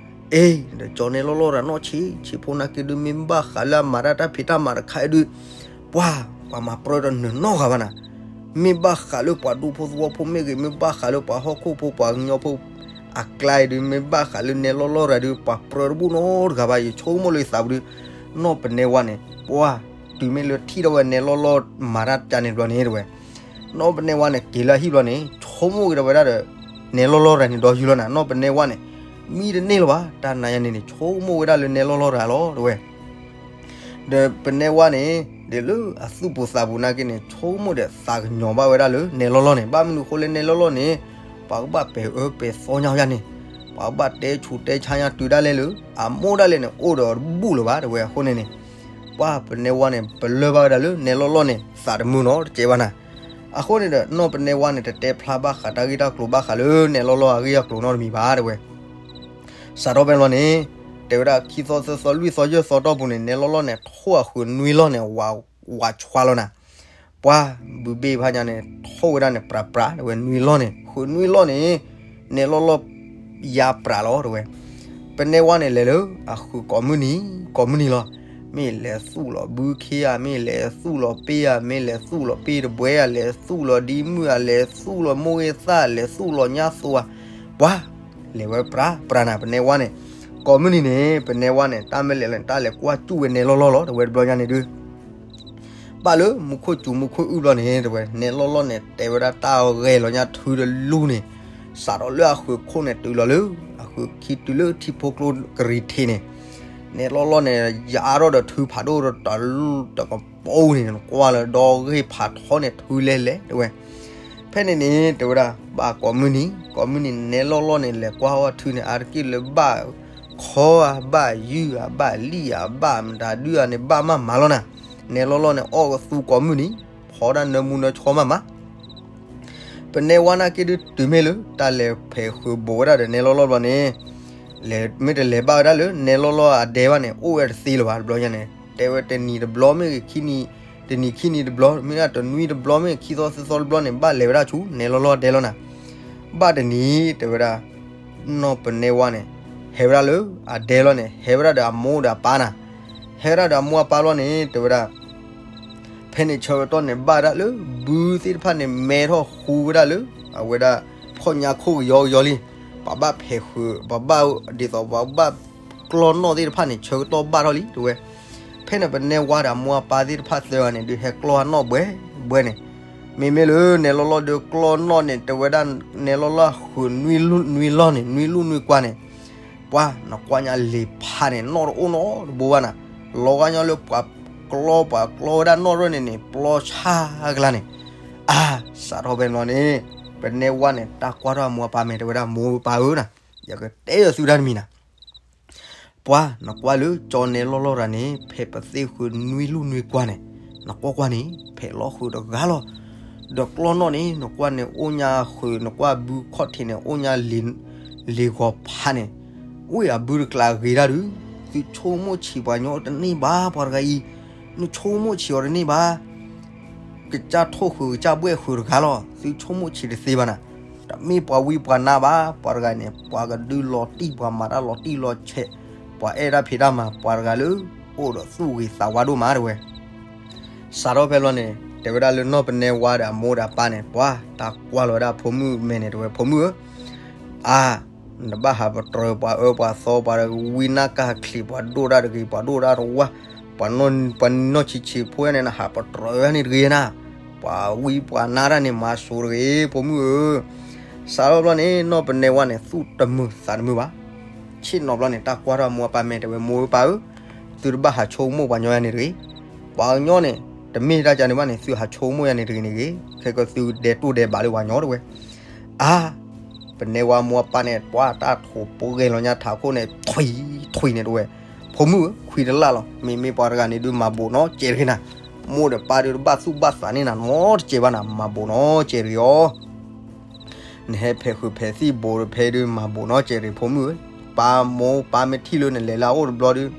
အ့ ဒီးကၠီနဲလီၢ်လီၢ်တဂၤနီၢ်ဆံးဆံးဖိနာ်က့ဒုး မ့ၢ်ဘၣ်ဃးလၢအမၤတၢ်တၢ်ဖံးတၢ်မၤတခါအံၤဒုး ပှၤ ပှၤမၤပြၢတနၢၤနီတဂၤဘၣ်နၤ. မ့ၢ်ဘၣ်ဃးလၢပှၤဒူဖိသဝီဖိမ့ၢ်ဂ့ၤ မ့ၢ်ဘၣ်ဃးလၢပှၤဟီၣ်ခိၣ်ဖိပှၤကညီဖိ အကျါအံၤဒုး မ့ၢ်ဘၣ်ဃးလၢနဲလီၢ်လီၢ်တဂၤဒုး ပှၤပြၢတဘူၣ်နီတဂၤဘၣ် ယဆိကမိၣ်လၢယသးပူၤဒုး နီၢ်ပနဲဝါန့ၣ် ပှၤ တုၤမ့ၢ်လၢထံၣ်ထီၣ်ဝဲနဲလီၢ်လီၢ်မၤတၢ်ကန့ၣ်ဘျီန့ၣ် တဲဝဲ နီၢ်ပနဲဝါန့ၣ် က့ၤလၢအဟံၣ်ဘျီန့ၣ် ဆိကမိၣ်က့ၤဒီးဝဲဒၣ်ဒီး နဲလီၢ်လီၢ်တဂၤန့ၣ်ဒီးယုၢ်လီၤနၤ နီၢ်ပနဲဝါန့ၣ် မံတန့ၢ်လၢၤဘၣ် တၢ်နၤယါန့ၣ်န့ၣ် ဆိကမိၣ်ဝဲဒၣ်လၢနဲလီၢ်လီၢ်တဂၤလီၤ တဲဝဲ ဒီးပနဲဝါန့ၣ် ဒ်လၢအသူၣ်ပူၤသးပူၤနာ်က့န့ၣ် ဆိကမိၣ်ဒီးသးကညီၤဘၣ်ဝဲဒၣ်လၢနဲလီၢ်လီၢ်န့ၣ် ဘၣ်မနုၤအဃိလၢနဲလီၢ်လီၢ်န့ၣ် ပှၤကဘၣ်ပဲာ်အၢပဲာ်သီညါယါန့ၣ် ပှၤကဘၣ်တဲဆူးတဲဆါညါတုၤဒၣ်လဲာ်လၢ အမိၢ်ဒၣ်လဲာ်န့ၣ် အိၣ်ဒီးတဘူၣ်လၢၤဘၣ် တဲဝဲအဃိန့ၣ်န့ၣ် ပှၤပနဲဝါန့ၣ် ပလၢၢ်ဘၣ်ဝဲဒၣ်လၢနဲလီၢ်လီၢ်န့ၣ် သးတမုာ်နီတစဲးဘၣ်နၤ အဃိန့ၣ်ဒီး နီၢ်ပနဲဝါန့ၣ် တတဲဖျါဘၣ်ဃးတၢ်ဂ့ၢ်တၢ်ကျိၤဘၣ်ဃးလၢနဲလီၢ်လီၢ်အဂ့ၢ်အကျိၤနီတမံၤဘၣ် တဲဝဲ စးထီၣ်ဖဲလီၤန့ၣ် တဲဝဲဒၣ်ခံသီသၢသီလွံၢ်သီယဲၢ်သီတီၢ်ပူၤန့ၣ် နဲလီၢ်လီၢ်န့ၣ် ထိၣ်အဃုာ်နွံလီၢ်န့ၣ် ဝး ဝးဆွါလီၤနၤ ပှၤဘုဘ့ၣ်ဖးညါန့ၣ် ထိၣ်ဝဲဒၣ်န့ၣ် ပြးပြး တဲဝဲ နွံလီၢ်န့ၣ် ဃုာ်နွံလီၢ်န့ၣ် နဲလီၢ်လီၢ် ယါပြးလီၤ တဲဝဲ ပနဲဝါန့ၣ်လဲၤလၢ အဃုာ်ကိးမုၢ်နံၤ ကိးမုၢ်နံၤလီၤ မ့ၢ်လဲၤသူၣ်လီၤဘုခ့ဧါ မ့ၢ်လဲၤသူၣ်လီၤပ့ၢ်ဧါ မ့ၢ်လဲၤသူၣ်လီၤပ့ၢ်တဘှဲဧါ လဲၤသူၣ်လီၤဒံမုၣ်ဧါ လဲၤသူၣ်လီၤမိၢ်ဂ့ၤသၣ် လဲၤသူၣ်လီၤညါသိဧါ ပှၤ လဲၤဝဲပြးပြးနၤ ပနဲဝါန့ၣ် ကိးမုၢ်နံၤန့ၣ် ပနဲဝါန့ၣ် တၢ်မ့ၢ်လဲၤလီၤန့ၣ် တၢ်လဲၤကွၢ်စူၣ်ဝဲနဲလီၢ်လီၢ်လီၤ တဲဝဲတဘျီညါန့ၣ်ဒုး ဘၣ်လၢမူခိၣ်စူၤမူခိၣ်အုၣ်ဘျီန့ၣ် တဲဝဲ နဲလီၢ်လီၢ်န့ၣ် တဲဝဲဒၣ်တၢ်ဂဲၤလီၤညါထုတလူၢ်န့ၣ် စးထီၣ်လၢအဃုာ်ခိၣ်န့ၣ်တုၤလီၤလၢ အဃုာ်ခံတုၤလၢထံဖိကျိကရံးထံးန့ၣ် နဲလီၢ်လီၢ်န့ၣ် ယါထီၣ်ဒီးထုဖးဒိၣ်ဒီးတလူၢ်တကပူၤန့ၣ် နကွၢ်လၢဒီဂ့ၢ်ဖးထီန့ၣ်ထုလဲၤလဲၤ တဲဝဲ ဖဲန့ၣ်န့ၣ် တဲဝဲဒၣ် ဘၣ်ကိးမုၢ်နံၤ ကိးမုၢ်နံၤန့ၣ် နဲလီၢ်လီၢ်န့ၣ် လဲၤကွၢ်အီၣ်ထုန့ၣ် အါတက့ၢ်လၢဘၣ်ခီဧါ ဘၣ်ယုၢ်ဧါ ဘၣ်လံၣ်ဧါ ဘၣ်မတၤဒုဧါန့ၣ် ဘၣ်မးမးလီၤနၤ နဲလီၢ်လီၢ်န့ၣ် အီၣ်ကသူကိးမုၢ်နံၤ ဖီဒၣ်နၢမူနၢဆှီမးမး ပနဲဝါနာ်က့ဒုးတုၤမ့ၢ်လၢ တၢ်လဲၤဖဲးဃုာ်ဘိးဝဲဒၣ်ဒီးနဲလီၢ်လီၢ်ဘျီန့ၣ်, လဲၤမ့ၢ်တလဲၤဘၣ်ဝဲဒၣ်လၢ နဲလီၢ်လီၢ်အဒဲဘၣ်န့ၣ် အိၣ်ဝဲတသ့လၢၤဘၣ်တဘျီညါန့ၣ်, တဲဝဲတနံၤတဘျီမ့ၢ်ဂ့ၤ ခံနံၤ, တနံၤခံနံၤတဘျီ မ့ၢ်ဒၣ်တနွံတဘျီမ့ၢ်ဂ့ၤ ခံသီသၢသီတဘျီန့ၣ် ဘၣ်လဲၤဝဲဒၣ်ဆူ နဲလီၢ်လီၢ်အဒဲလီၤနၤ. ဘၣ်တနံၤ တဲဝဲဒၣ် နီၢ်ပနဲဝါန့ၣ် ဟဲဝဲဒၣ်လၢအဒဲလီၤန့ၣ် ဟဲဝဲဒၣ်ဒီးအမိၢ်ဒီးအပၢ်နၤ, ဟဲဝဲဒၣ်ဒီးအမိၢ်အပၢ်လီၤန့ၣ် တဲဝဲဒၣ် ဖဲန့ၣ်ဆၢကတီၢ်န့ၣ် ဘၣ်ဝဲဒၣ်လၢ ဘုသ့ၣ်တဖၣ်န့ၣ် မဲထီၣ်ဃူဝဲဒၣ်လၢ အဝဲဒၣ် ခီၣ်ညါခိၣ်ကယီကယီလံ, ပှၤဘၣ်ဖဲးဃုာ် ပှၤဘၣ်ဒ်သိး ပှၤဘၣ်ကျီၢ်နီၣ်သ့ၣ်တဖၣ်န့ၣ် ဆၢကတီၢ်ဘၣ်ထီၣ်လံ တဲဝဲ. ဖဲန့ၣ်ပနဲဝါဒီးအမိၢ်အပၢ်သ့ၣ်တဖၣ်သၢဂၤန့ၣ် ဒုးဟဲကျီၢ်အနီၣ်ဘှဲဘှဲန့ၣ်, မ့မ့ၢ်လၢနဲလီၢ်လီၢ်ဒီးကျီၢ်နီၣ်န့ၣ် တဲဝဲဒၣ် နဲလီၢ်လီၢ်ဃုာ်နွံလူၢ်နွံလီၢ်န့ၣ် နွံလူၢ်နွံကွၢ်န့ၣ် ပှၤနကွၢ်ညါလံာ်ဖးန့ၣ် နီၣ်တအိၣ်နီတဘိဘၣ်နၤ, လီၤဂာ်ညီလၢပှၤကျီ ပှၤကျီဝဲဒၣ်နီၣ်ရဲၣ်န့ၣ်န့ၣ် ပျီဆါကလါန့ၣ်, အါ စးထီၣ်ဖဲန့ၣ်လီၤန့ၣ် ပနဲဝါန့ၣ် တၢ်ကွၢ်ထီၣ်အမိၢ်အပၢ်မဲာ် တဲဝဲဒၣ် မိၢ်ပၢ်ဧၢနၤ, ယကတဲယသုတၢ်တမံၤနၤ ပှၤနကွၢ်လၢကၠီနဲလီၢ်လီၢ်တဂၤန့ၣ် ဖဲးပသ့ၣ်ဃုာ်နွံလူၢ်နွံကွၢ်န့ၣ်, နကွၢ်ကွၢ်န့ၣ် ဖဲးလီၤဃုာ်တဂၤလီၤ. ဒီးကျီၢ်နီၣ်န့ၣ် နကွၢ်န့ၣ် အိၣ်ညါဃုာ် နကွၢ်ဘုခီၣ်ထံးန့ၣ် အိၣ်ညါလံာ်ဂီၤဖးန့ၣ်, ဝ့ၢ်အဘုတကျးဂ့ၤတၢ်ဒုး, သုဆိကမိၣ်ဆံးပှၤညီတန့ၢ်ဘၣ် ပှၤတဂၤအံၤ, နဆိကမိၣ်ဆံးအီၤတန့ၢ်ဘၣ် ကစၢ်ထိၣ်ဃုာ် ကစၢ်ဘှဲၣ်ဃုာ်တဂၤလီၤ. သုဆိကမိၣ်ဆံးတသ့ဘၣ်နၤ, တမ့ၢ်ပှၤဝံပှၤနါဘၣ် ပှၤတဂၤန့ၣ်, ပှၤကဒုးလီၤတံၢ် ပှၤမၤတၢ်လီၤတံၢ်လီၤဆဲး, ပှၤအဲၣ်တၢ်ဖံးတၢ်မၤ ပှၤတဂၤလၢ အိၣ်ဒီးသူၣ်ဂ့ၤသးဝါဒိၣ်မး တဲဝဲ. စးထီၣ်ဖဲလီၤန့ၣ် တဲဝဲဒၣ်လၢနီၢ်ပနဲဝါဒီးအမိၢ်ဒီးအပၢ်န့ၣ် ပှၤတၢ်ကွၢ်လီၤဝဲဒၣ်ဖိမုၣ်မဲာ်န့ၣ် တဲဝဲ ဖိမုၣ်ဧၢ, အါ နဘၣ်ဟးပတြၢၤပှၤအၢပှၤသီ ပှၤဝံနၢ်ကၢ်ချံး ပှၤဒိၣ်တၢ်တဂ့ၤ ပှၤဒိၣ်တၢ်တဝါ, ပှၤနီၢ်ဆံးဆံးဖိန့ၣ် နဟးပတြၢၤန့ၣ်တဂ့ၤနၤ, ပှၤဝံပှၤနါတၢ်န့ၣ် မၤစိၤတဂ့ၤ ဖိမုၣ်ဧၢ. စးထီၣ်ဘျီန့ၣ် နီၢ်ပနဲဝါန့ၣ် သူၣ်တမုာ်သးတမုာ်ဘၣ်. ဆ့ၣ်နီၤဘျီန့ၣ် တၢ်ကွၢ်ထီၣ်အမိၢ်အပၢ်မဲာ် တဲဝဲ မိၢ်ပၢ်ဧၢ, သုတဘၣ်ဟးဆိကမိၣ်ပှၤညီယၤန့ၣ်တဂ့ၤ. ပှၤကညီန့ၣ် တမ့ၢ်တၢ်ကန့ၣ်ဘၣ်န့ၣ် သုဟးဆိကမိၣ်ယၤန့ၣ်တဂ့ၤန့ၣ်ဂ့ၤ, ခဲကီသုဒဲးတိၢ်ဒဲးဘးလၢပှၤညီ တဲဝဲ. အါ ပနဲဝါမိၢ်အပၢ်န့ၣ် ပှၤတၢ်ထိးပှဲၤလီၤညါထးခိၣ်န့ၣ် ထွံၣ်ထွံၣ်န့ၣ် တဲဝဲ, ဖိမုၣ်ဧၢ, ခွံတလၢ်လီၤ. မ့မ့ၢ်ပှၤတဂၤန့ၣ်ဒုးမၤဘိးနီတစဲးတဂ့ၤနၤ, မိၢ်ဒီးပၢ်ဒုးတဘၣ်သူၣ်ဘၣ်သးန့ၢ်နၤနီတစဲးဘၣ်နၤ, မၤဘိးနီတစဲးတဂ့ၤအီၤ. နဟဲဖဲးဃုာ်ဖဲးသံၣ်ဘိးဒီးဖဲဒုးမၤဘိးနီတစဲးတဂ့ၤ ဖိမုၣ်ဧၢ. ပၢ်မိၢ်ပၢ်မ့ၢ်ထံၣ်လၢနလဲၤလၢအအိၣ်တဘျီဒီး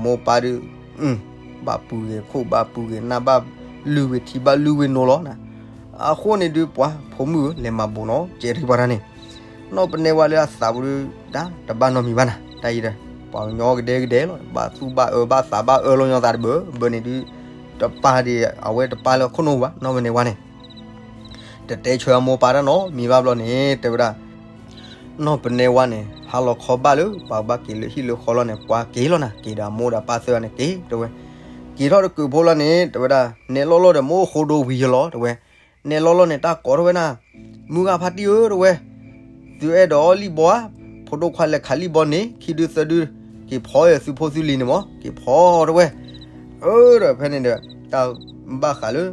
မိၢ်ပၢ်ဒုး ဘၣ်ပူၤဂ့ၤခိၣ် ဘၣ်ပူၤဂ့ၤနၢ် ဘၣ်လုၢ်ဝံၤထံ ဘၣ်လုၢ်ဝံၤနိလီၤနၤ. အဃိန့ၣ်ဒုးပှၤ ဖိမုၣ်ဧၢ လဲၤမၤဘိးနီတစဲးတဂ့ၤပှၤတဂၤန့ၣ်, နီၢ်ပနဲဝါလၢအသးပူၤဒုး တၢ်တဘၣ်နီတမံၤဘၣ်နၤ, တၢ်အံၤဒီး ပှၤကညီကဒဲကဒဲလီၤ, ဘၣ်သူၣ်ဘၣ်အၢဘၣ်သးဘၣ်အၢလီၤညီသးတဘၢဘၢန့ၣ်ဒုး တပၢ်ဒံး အဝဲတပၢ်လၢခိၣ်နူာ်ပူၤဘၣ် နီၢ်ပနဲဝါန့ၣ် တတဲဆၢအမိၢ်ပၢ်တၢ်နီတမံၤဘၣ်ဘျီန့ၣ် တဲဝဲဒၣ် နီၢ်ပနဲဝါန့ၣ် ဟါလီၤခီဘၣ်လၢ ပှၤဘၣ်က့ၤလၢဟံၣ်လၢဃီလီၤန့ၣ် ပှၤက့ၤလီၤနၤ, က့ၤဒီးအမိၢ်ဒီးပၢ်သၢဂၤန့ၣ်က့ၤ တဲဝဲ. က့ၤထီၣ်တကုးဖိလီၤန့ၣ် တဲဝဲဒၣ် နဲလီၢ်လီၢ်ဒီးမ့ၢ်အိၣ်ဃိဒိဝံၤယလီၤ တဲဝဲ. နဲလီၢ်လီၢ်န့ၣ် တၢ်ကိးထီၣ်ဝဲနၤ, မုၢ်ဂၤဖါတံၢ်ဧၢ တဲဝဲ, သုအဲၣ်ဒိးအီၣ်လံၣ်ဘီဧါ, ဖိဒိၣ်ခွါလဲၤခးလံၣ်ဘီန့ၣ် ခံဒုသၢဒု က့ၤဖီသုဖိသုလံၤန့ၣ်မး က့ၤဖီ တဲဝဲ. အၢ ဒီးဖဲန့ၣ်ဒီး တၢ်ဘၣ်ဃးလၢ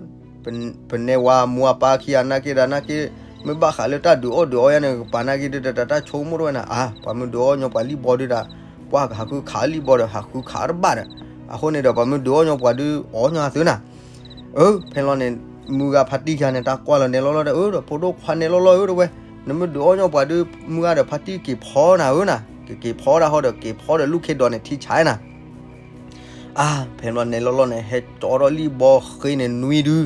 ပနဲဝါမိၢ်အပၢ်ခံဂၤနာ်က့ဒီးနာ်က့ မ့ၢ်ဘၣ်ဃးလၢတၢ်ဒုးအီၣ်ဒုးအီယါန့ၣ် ကပာ်နာ်က့ဒုး တၢ်ဆိကမိၣ်ထီၣ်ဝဲနၤ, အါ ပှၤမ့ၢ်ဒုးအီၣ်ညီပှၤလံၣ်ဘီဒုးဒီး ပှၤကဟးဃုခးလံၣ်ဘီဒီး ဟးဃုခးတဘၣ်ဒီး အဃိန့ၣ်ဒီး ပှၤမ့ၢ်ဒုးအီၣ်ညီပှၤဒုး အီၣ်ညီသုနၤ. အၢ ဖဲလီၤန့ၣ် မုၢ်ဂၤဖါတံၢ်ခံဂၤန့ၣ် တၢ်ကွၢ်လီၤနဲလီၢ်လီၢ်ဒီး အၢ ဒီးဖိဒိၣ်ခွါနဲလီၢ်လီၢ်ဧၢ တဲဝဲ, နမ့ၢ်ဒုးအီၣ်ညီပှၤဒုး မုၢ်ဂၤဒီးဖါတံၢ်က့ၤဖီနၤဧၢနၤ, က့ၤက့ၤဖီဒၣ်ဟီဒီး က့ၤဖီဒီးလူၢ်ခ့ဒီးန့ၣ် ထံဆါနၤ. အါ ဖဲလီၤနဲလီၢ်လီၢ်န့ၣ် ဟဲကၠီထီၣ်လံၣ်ဘီဃ့န့ၣ်နွံဒု,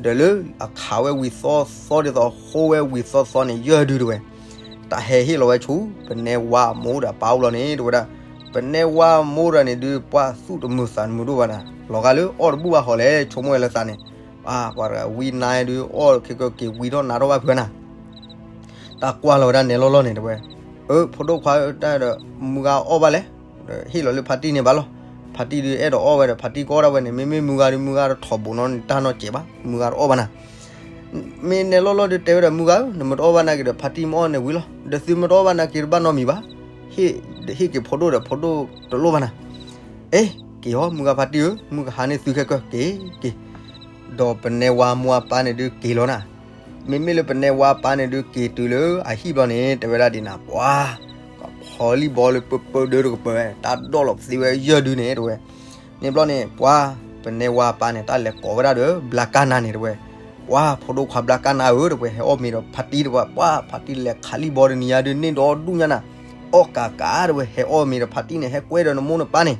ဒီးလၢအခးဝဲဝံၤသီသီဒ်သိး ဃိဝဲဝံၤသီသီန့ၣ် ယဲၢ်ဒု တဲဝဲ. တၢ်ဟဲဟ့ၣ်လီၤဝဲဆူ ပနဲဝါအမိၢ်ဒီးအပၢ်အိၣ်လီၤန့ၣ် တဲဝဲဒၣ်, ပနဲဝါအမိၢ်ဒီးန့ၣ်ဒုး ပှၤသူၣ်တမုာ်သးတမုာ်ဒိၣ်ဘၣ်နၤ, လီၤဂာ်လၢအီၣ်တဘူၣ်ဘၣ်ဟီလဲၣ် ဆိကမိၣ်ဝဲလၢသးန့ၣ်, အါ ပှၤတဂၤဝံနါဒုး အီၣ်ခဲကက့ၤဝံထီၣ်နါထီၣ်ဘၣ်ဖုနၤ တၢ်ကွၢ်လီၤဝဲဒၣ်နဲလီၢ်လီၢ်န့ၣ် တဲဝဲ, အၢ ဖိဒိၣ်ခွါတၢ်ဒီး မုၢ်ဂၤအီၣ်ဘၣ်လဲၣ်, ဒီးဟ့ၣ်လီၤလၢဖါတံၢ်န့ၣ်ဘၣ်လီၤ, ဖါတံၢ်ဒုးအဲၣ်ဒိးအီၣ်ဝဲဒီး ဖါတံၢ်ကအီၣ်ဒၣ်ဝဲန့ၣ် မ့မ့ၢ်မုၢ်ဂၤဒုး မုၢ်ဂၤတထီၣ်ဘိးနီတၢ်နီတစဲးဘၣ်, မုၢ်ဂၤတအီၣ်ဘၣ်နၤ. မ့ၢ်နဲလီၢ်လီၢ်ဒုးတဲဝဲဒီး မုၢ်ဂၤဧၢ နမ့ၢ်တအီၣ်ဘၣ်နာ်က့ဒီး ဖါတံၢ်မ့ၢ်အီၣ်န့ၣ်ဝံၤလီၤ, ဒီးသုမ့ၢ်တအီၣ်ဘၣ်နာ်က့တဘၣ်နီတမံၤဘၣ်, ဟ့ၣ်က့ၤဖိဒိၣ်ဒီး ဖိဒိၣ်တလိၣ်ဘၣ်နၤ. အ့ က့ၤဟီ မုၢ်ဂၤဖါတံၢ်ဧၢ မုၢ်ဂၤဟးန့ၢ်သုခဲကၢၢ် က့ၤက့ၤ ဒီးပနဲဝါမိၢ်အပၢ်န့ၣ်ဒုးက့ၤလီၤနၤ, မ့မ့ၢ်လၢပနဲဝါအပၢ်န့ၣ်ဒုး က့ၤတုၤလၢအဟံၣ်ဘျီန့ၣ် တဲဝဲဒၣ်ဒ်နၤ ပှၤ ကဖီလံၣ်ဘီလၢပၢပၢဒၢတကပၤ တၢ်ဒီၣ်လီၤပသ့ဝဲယဲၢ်ဒုန့ၣ် တဲဝဲ. န့ၣ်ဘျီန့ၣ် ပှၤ ပနဲဝါအပၢ်န့ၣ် တၢ်လဲၤကိးဝဲဒၣ်ဒီး ဘျါကၢ်နါန့ၣ် တဲဝဲ, ပှၤဖိဒိၣ်ခွါဘျါကၢ်နါဧၢ တဲဝဲ, ဟဲအီၣ်မ့ၤဒီးဖါတံၢ် တဲဝဲ, ပှၤဖါတံၢ်လဲၤခးလံၣ်ဘီတနံၤညါဒုး န့ၢ်ဒီဒူၣ်ညါနၤ, အီၣ်ကးကး တဲဝဲ, ဟဲအီၣ်မ့ၤဒီးဖါတံၢ်န့ၣ် ဟဲကွဲဒီးနမိၢ်နပၢ်န့ၣ်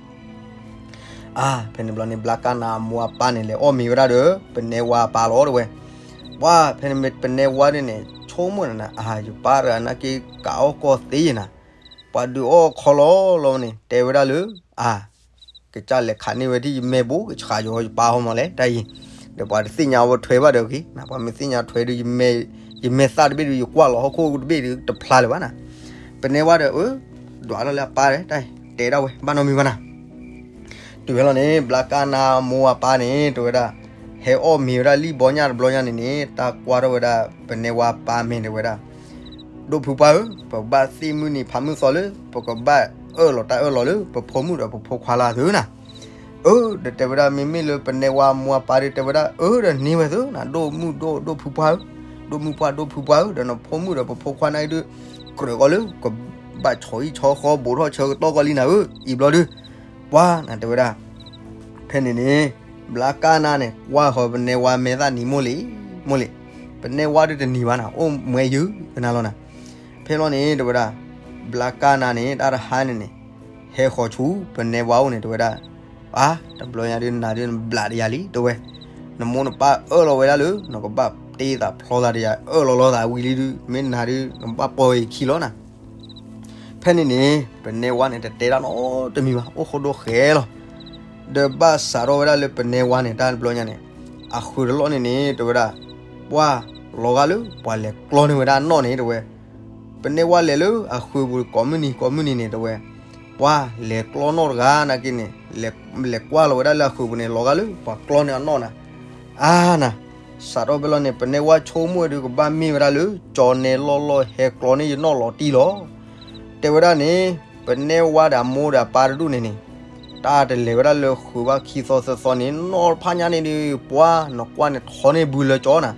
အါ ဖဲန့ၣ်ဘျီန့ၣ် ဘျါကၢ်နါအမိၢ်အပၢ်န့ၣ် လဲၤအီၣ်မ့ၤဝဲဒၣ်ဒီး ပနဲဝါအပၢ်လီၤ တဲဝဲ. ပှၤဖဲန့ၣ်ပနဲဝါဒ်န့ၣ် ဆိကမိၣ်နၤနၤ, အါ ယပၢ်တဂၤနာ်က့ ကးအီၣ်ကီၢ်သ့ယနၤ, ပှၤဒုးအီၣ်ခီလီၤလီၤန့ၣ် တဲဝဲဒၣ်လၢ အါ ကစၢ်လဲၤခးန့ၢ်ဝဲဒ်ယမဲာ်ဘိ ကဆှးယီၤယပၢ်ဟီမးလဲၣ် တၢ်အံၤ, ဒီးပှၤတသ့ၣ်ညါဝဲထွဲဘၣ်ဒီးဂ့ၤ, ပှၤမ့ၢ်သ့ၣ်ညါထွဲဒီး ယမဲာ်သၣ်တဘ့ၣ်ဒီး ယကွၢ်လီၤဟီၣ်ခိၣ်တဘ့ၣ်ဒီး တဖျါလၢၤဘၣ်နၤ. ပနဲဝါဒီး အၢ ဒွးထီၣ်လၢအပၢ်ဒီး တၢ်တဲဒၣ်ဝဲ ဘၣ်နီတမံၤဘၣ်နၤ တုၤဝဲလီၤန့ၣ် ဘျါကၢ်နါအမိၢ်အပၢ်န့ၣ် တဲဝဲဒၣ်, ဟဲအီၣ်မ့ၤဝဲဒၣ်လံၣ်ဘီညါတဘျီညါန့ၣ်န့ၣ် တၢ်ကွၢ်ထီၣ်ဝဲဒၣ် ပနဲဝါအပၢ်မဲာ် တဲဝဲဒၣ်, ဒိၣ်ဖုပှၢ်ဧၢ, ပကဘၣ်သ့ၣ်မုၢ်နံၤဖးမုၢ်သီလၢ ပကဘၣ်အၢၣ်လီၤတၢ်အၢၣ်လီၤလၢ ပဖိမုၣ်ဒီးပဖိခွါလၢအသိးနၤ. အၢ ဒီးတဲဝဲဒၣ် မ့မ့ၢ်လၢပနဲဝါအမိၢ်အပၢ်ဒီး တဲဝဲဒၣ် အၢ ဒီးန့ၢ်ဝဲသိးနၤ ဒိၣ်မုၣ်ဒိၣ် ဒိၣ်ဖုပှၢ်ဧၢ, ဒိၣ်မုၣ်ပှၢ် ဒိၣ်ဖုပှၢ်ဧၢ, ဒီးနဖိမုၣ်ဒီးပဖိခွါနာ်က့ဒုး ကြၢးဃီလၢ ကဘၣ်ဆီဟံၣ်ဆီဃီ ဘူးထီၣ်ဆၢကတီၢ်ကီလံနၤဧၢ, အံၤဘျီဒုး ပှၤနၤ တဲဝဲဒၣ်. ဖဲန့ၣ်န့ၣ် ဘျါကၢ်နါန့ၣ် ကွၢ်ဃီၤပနဲဝါမဲာ်သၣ်နံၤမိၢ်လံ, မိၢ်လံ, ပနဲဝါဒုးတနံၤဘၣ်နၤ အိၣ်မွဲယုာ်ကနၤလီၤနၤ. ဖဲလီၤန့ၣ် တဲဝဲဒၣ်, ဘျါကၢ်နါန့ၣ် တၢ်တဟါန့ၣ်န့ၣ် ဟဲဃီၤဆူပနဲဝါအိၣ်န့ၣ် တဲဝဲဒၣ်, အါ တဘျီညါဒုးနၤဒုးနဘျးတယၤလံ တဲဝဲ, နမိၢ်နပၢ်အၢၣ်လီၤဝဲဒၣ်လၢ နကဘၣ်တ့သးဖျီသးတယၤ အၢၣ်လီၤလီၤသးဝံၤလံဒုး မ့ၢ်နၤဒုး နဘၣ်ပီၤအံၤခံလီၤနၤ. ဖဲန့ၣ်န့ၣ် ပနဲဝါန့ၣ် တတဲတၢ်နီတမံၤဘၣ် အိၣ်ဃိဒိၣ်ဃဲလီၤ. ဒီးဘၣ်စးထီၣ်ဝဲဒၣ်လၢပနဲဝါန့ၣ် တၢ်တဘျီညါန့ၣ် အဃုာ်တလီၢ်န့ၣ်န့ၣ် တဲဝဲဒၣ်, ပှၤလီၤဂာ်လၢ ပှၤလဲၤကျီန့ၢ်ဝဲဒၣ်အနီၣ်န့ၣ် တဲဝဲ. ပနဲဝါလဲၤလၢအဃုာ်ပူၤကိးမုၢ်နံၤကိးမုၢ်နံၤန့ၣ် တဲဝဲ, ပှၤလဲၤကျီနီၣ်တဂၤနာ်က့န့ၣ် လဲၤကွၢ်လီၤဝဲဒၣ်လၢအဃုာ်ပူၤန့ၣ် လီၤဂာ်လၢ ပှၤကျီန့ၢ်အနီၣ်နၤ. အါနၤ စးထီၣ်ဖဲလီၤန့ၣ် ပနဲဝါဆိကမိၣ်ဝဲဒုး ကဘၣ်မ့ၢ်ဝဲဒၣ်လၢ ကၠီနဲလီၢ်လီၢ်ဟဲကျီန့ၢ်ယနီၣ်လီၤတံၢ်လီၤ. တဲဝဲဒၣ်န့ၣ် ပနဲဝါဒီးအမိၢ်ဒီးအပၢ်တဒူၣ်န့ၣ်န့ၣ် တၢ်တလဲၤဝဲဒၣ်လၢဃုာ်ဘၣ်ခံသီသၢသီန့ၣ် နီၣ်တဖၣ်ညါန့ၣ်ဒီး ပှၤနကွၢ်န့ၣ်ထီန့ၢ်ဘုလၢကၠီနၤ.